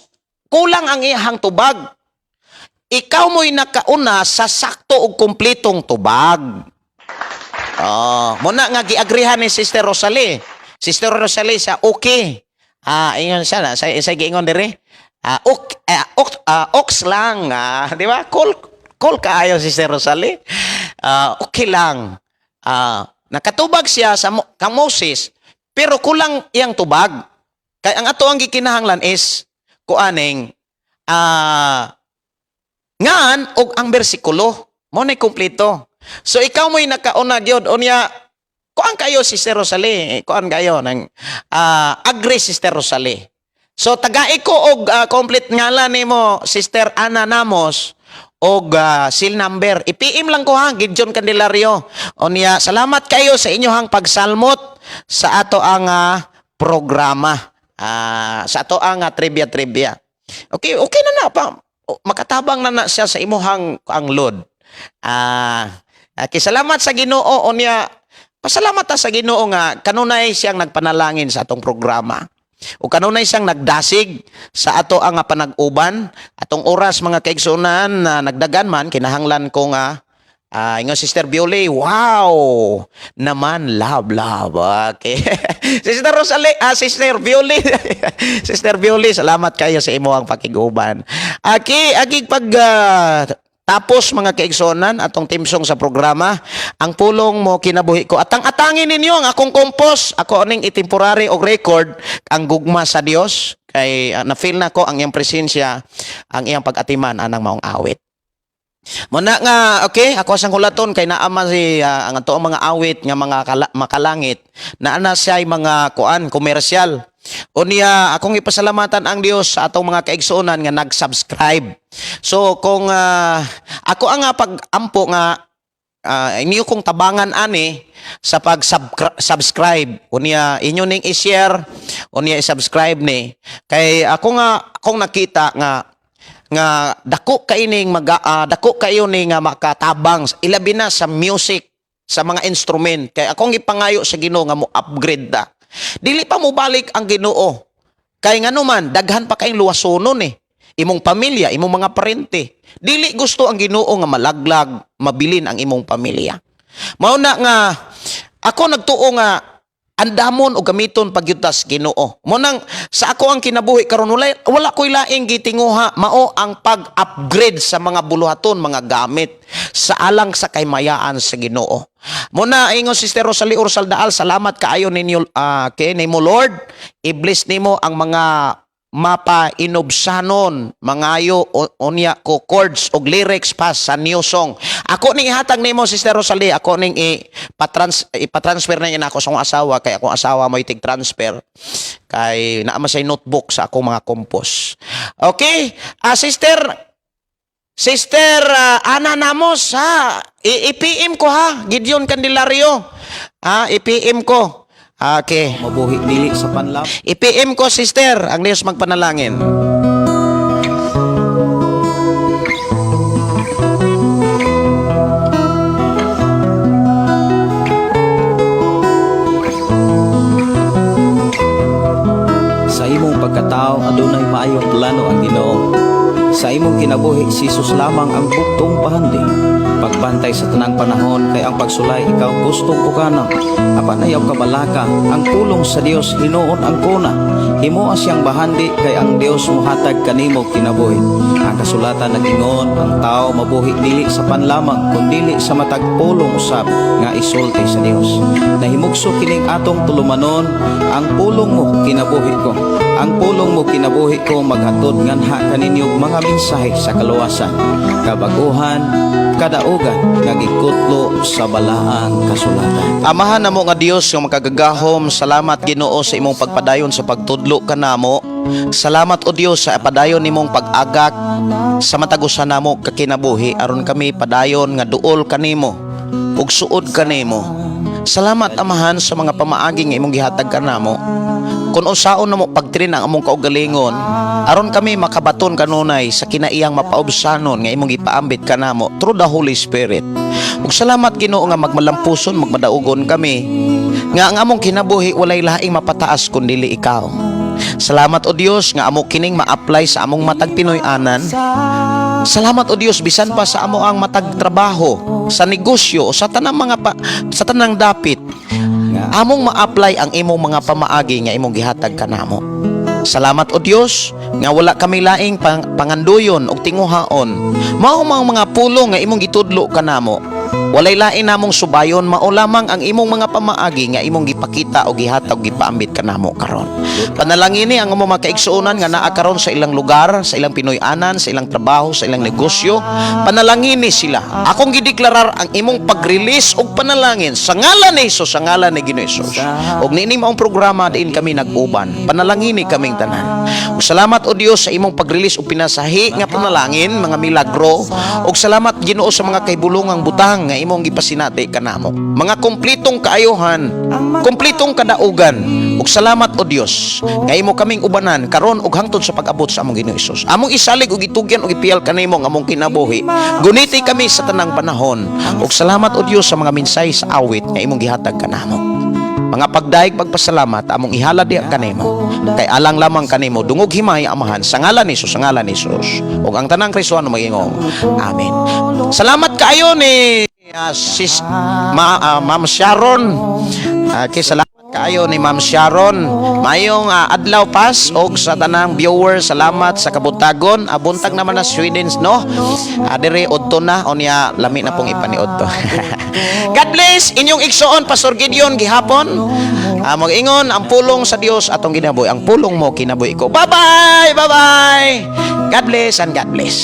kulang ang iyahang tubag. Ikaw mo'y nakauna sa sakto og kumpletong tubag. Oh, muna nga giagrihan ni Sister Rosalie. Sister Rosalie sa okay. Ingon siya na, sa giingon dire. Ok, ok, ox lang, di ba? Call call kaayo Sister Rosalie. Okay lang. Nakatubag siya sa kang Moses, pero kulang iyang tubag. Kay ang ato ang gikinahanglan is kuaning ngan og ang bersikulo mo na kumpleto. So ikaw mo'y nakauna gyud, unya kuan kayo, Sister Rosalie, kuan kayo nang agree Sister Rosalie. So tagai ko og complete ngalan nimo, Sister Ana Namos, og seal number. I-PM lang ko ha, Gideon Candelario. Unya salamat kayo sa inyohang pagsalmot sa ato ang programa. Sa ato ang trivia trivia. Okay, okay na na pa. Makatabang na na siya sa imuhang ang load. Okay, salamat sa Ginoo, unya pasalamat ta sa Ginoo nga kanunay siyang nagpanalangin sa atong programa. O kanunay siyang nagdasig sa ato ang panag-uban. Atong oras, mga kaigsunan, na nagdagan man kinahanglan ko nga ingon Sister Violet, wow! Naman, love, love. Okay. Sister Rosalie, Sister Violet. Sister Violet, salamat kayo sa imo ang pakiguban. Okay, agi pag tapos, mga kaigsonan, atong theme song sa programa, "Ang Pulong Mo Kinabuhi Ko." Atang-atangin ninyo ang akong compose. Ako aning itemporary og record ang gugma sa Dios kay na-feel na ko ang iyang presensya, ang iyang pag-atiman anang maong awit. Muna nga, okay, ako sang hulaton kay naa man si ang ato ang mga awit nga mga makalangit, naa na siya mga kuan komersyal. Unya akong ipasalamatan ang Dios sa atong mga kaigsuonan nga nag-subscribe. So kung ako ang nga pag-ampo nga inyo kong tabangan ani sa pag-subscribe, unya inyo ning i-share, unya i-subscribe ni kay ako nga akong nakita nga nga dako kaining mag dako kayo ni nga makatabang, ilabi na sa music, sa mga instrument, kay akong ipangayo sa Ginoo nga mo upgrade da, dili pa mo balik ang Ginoo, kay ngano man daghan pa kayong luwasonon eh, imong pamilya, imong mga parente. Dili gusto ang Ginoo nga malaglag, mabilin ang imong pamilya. Mao na nga ako nagtuo nga andamon o gamiton pagyutas Ginoo. Mo nang sa ako ang kinabuhi karon wala ko'y laing gitinguha, mao ang pag-upgrade sa mga buluhaton, mga gamit sa alang sa kaymayaan sa Ginoo. Mo na ingon Sister Rosalie Ursal Daal, salamat kaayo ninyo kay nimo Lord. I-bless nimo ang mga mapainubsanon mangayo unya ko chords og lyrics pa sa new song. Ako ning ihatag nimo, Sister Rosalie, ako ning ipatransfer na ako sa akong asawa kay akong asawa mo'y tig transfer kay naa man say notebook sa akong mga compose. Okay, Sister Ana Namos ha, i-PM ko ha, Gideon Candelario. I-PM ko. Okay. Mabuhi dili sa panlap. I-PM ko, sister, ang Diyos magpanalangin. Sa imong pagkatao adunay maayong plano ang Ginoo. Sa imong kinabuhi si Jesus lamang ang buktong pahandi. Pagbantay sa tanang panahon kay ang pagsulay ikaw gustong pukana. Apan ayaw kabalaka, ang pulong sa Dios hinuon ang kuna. Himoa siyang bahandi kay ang Dios mohatag kanimo kinabuhi. Ang kasulatan nag-ingon, ang tao mabuhi dili sa pan lamang kundili sa matag pulong usab nga isulti sa Dios. Nahimugso kining atong tulumanon, "Ang Pulong Mo Kinabuhi Ko." Ang Pulong Mo Kinabuhi Ko maghatod nganha kaninyo mga mensahe sa kaluwasan, kabaguhan, kadaugan nga gikutlo sa balaang kasulatan. Amahan namo nga Dios nga makagagahom, salamat Ginoo sa imong pagpadayon sa pagtudlo kanamo. Salamat o Dios sa padayon nimong pag-agak sa matag usa namo ka kinabuhi aron kami padayon nga duol kanimo. Ug suod kanimo. Salamat, Amahan, sa mga pamaagi nga imong gihatag kanamo. Kung unsaon namo pag-train ang among kaugalingon aron kami makabaton kanunay sa kinaiyang mapaubsanon nga imong gipaambit kanamo through the Holy Spirit. Ug salamat, Ginoo, nga magmalampuson, magmadaugon kami nga ang among kinabuhi walay laing mapataas kun dili ikaw. Salamat, o Dios, nga amo kining ma-apply sa among matag Pinoy-anan. Salamat, o Dios, bisan pa sa amo ang matag trabaho, sa negosyo o sa tanang mga pa, sa tanang dapit. Among ma-apply ang imong mga pamaagi nga imong gihatag kanamo. Salamat, o Dios, nga wala kami laing panganduyon og tinguhaon. Mao mga mga pulong nga imong gitudlo kanamo. Walay lain namong subayon, mao lamang ang imong mga pamaagi nga imong gipakita o gihatag, gipaambit kanamo karon. Panalangini ang among mga kaigsuonan nga naa karon sa ilang lugar, sa ilang Pinoy-anan, sa ilang trabaho, sa ilang negosyo. Panalangini sila. Akong gideklarar ang imong pag-release og panalangin sa ngalan ni Jesus, sa ngalan ni Ginoo Jesus. Og niini maong programa diin kami nag-uban. Panalangini kaming tanan. Ug salamat, o Dios, sa imong pag-release og pinasahi nga panalangin, mga milagro. Ug salamat, Ginoo, sa mga kahibulongang butang nga imong gipasinati kanamo. Mga kumplitong kaayohan, kumplitong kadaugan. Ug salamat, o Dios, nga imo kaming ubanan karon ug hangtod sa pag-abot sa among Ginoo Hesus. Among isalig ug itugyan ug ipiyal kanimo ang among kinabuhi. Guniti kami sa tanang panahon. Ug salamat, o Dios, sa mga mensahe sa awit nga imong gihatag kanamo. Mga pagdayeg, pagpasalamat among ihalad diha kanimo. Kay alang lamang kanimo dungog, himay, Amahan, sa ngalan ni Jesus, sa ngalan ni Jesus. Ug ang tanang Kristohano magingong amen. Salamat kaayo ni sis Ma'am Sharon. Okay, salamat kaayo ni Ma'am Sharon. Mayong adlaw pas og sa tanang viewers, salamat sa kabuntagon. Buntag naman na Sweden, no? Dire udto na unya, lami na pong ipaniod to. God bless inyong igsoon, Pastor Gideon gihapon. Mag-ingon ang pulong sa Dios atong ginabuhi. Ang pulong mo, kinabuhi ko. Bye-bye. Bye-bye. God bless and God bless.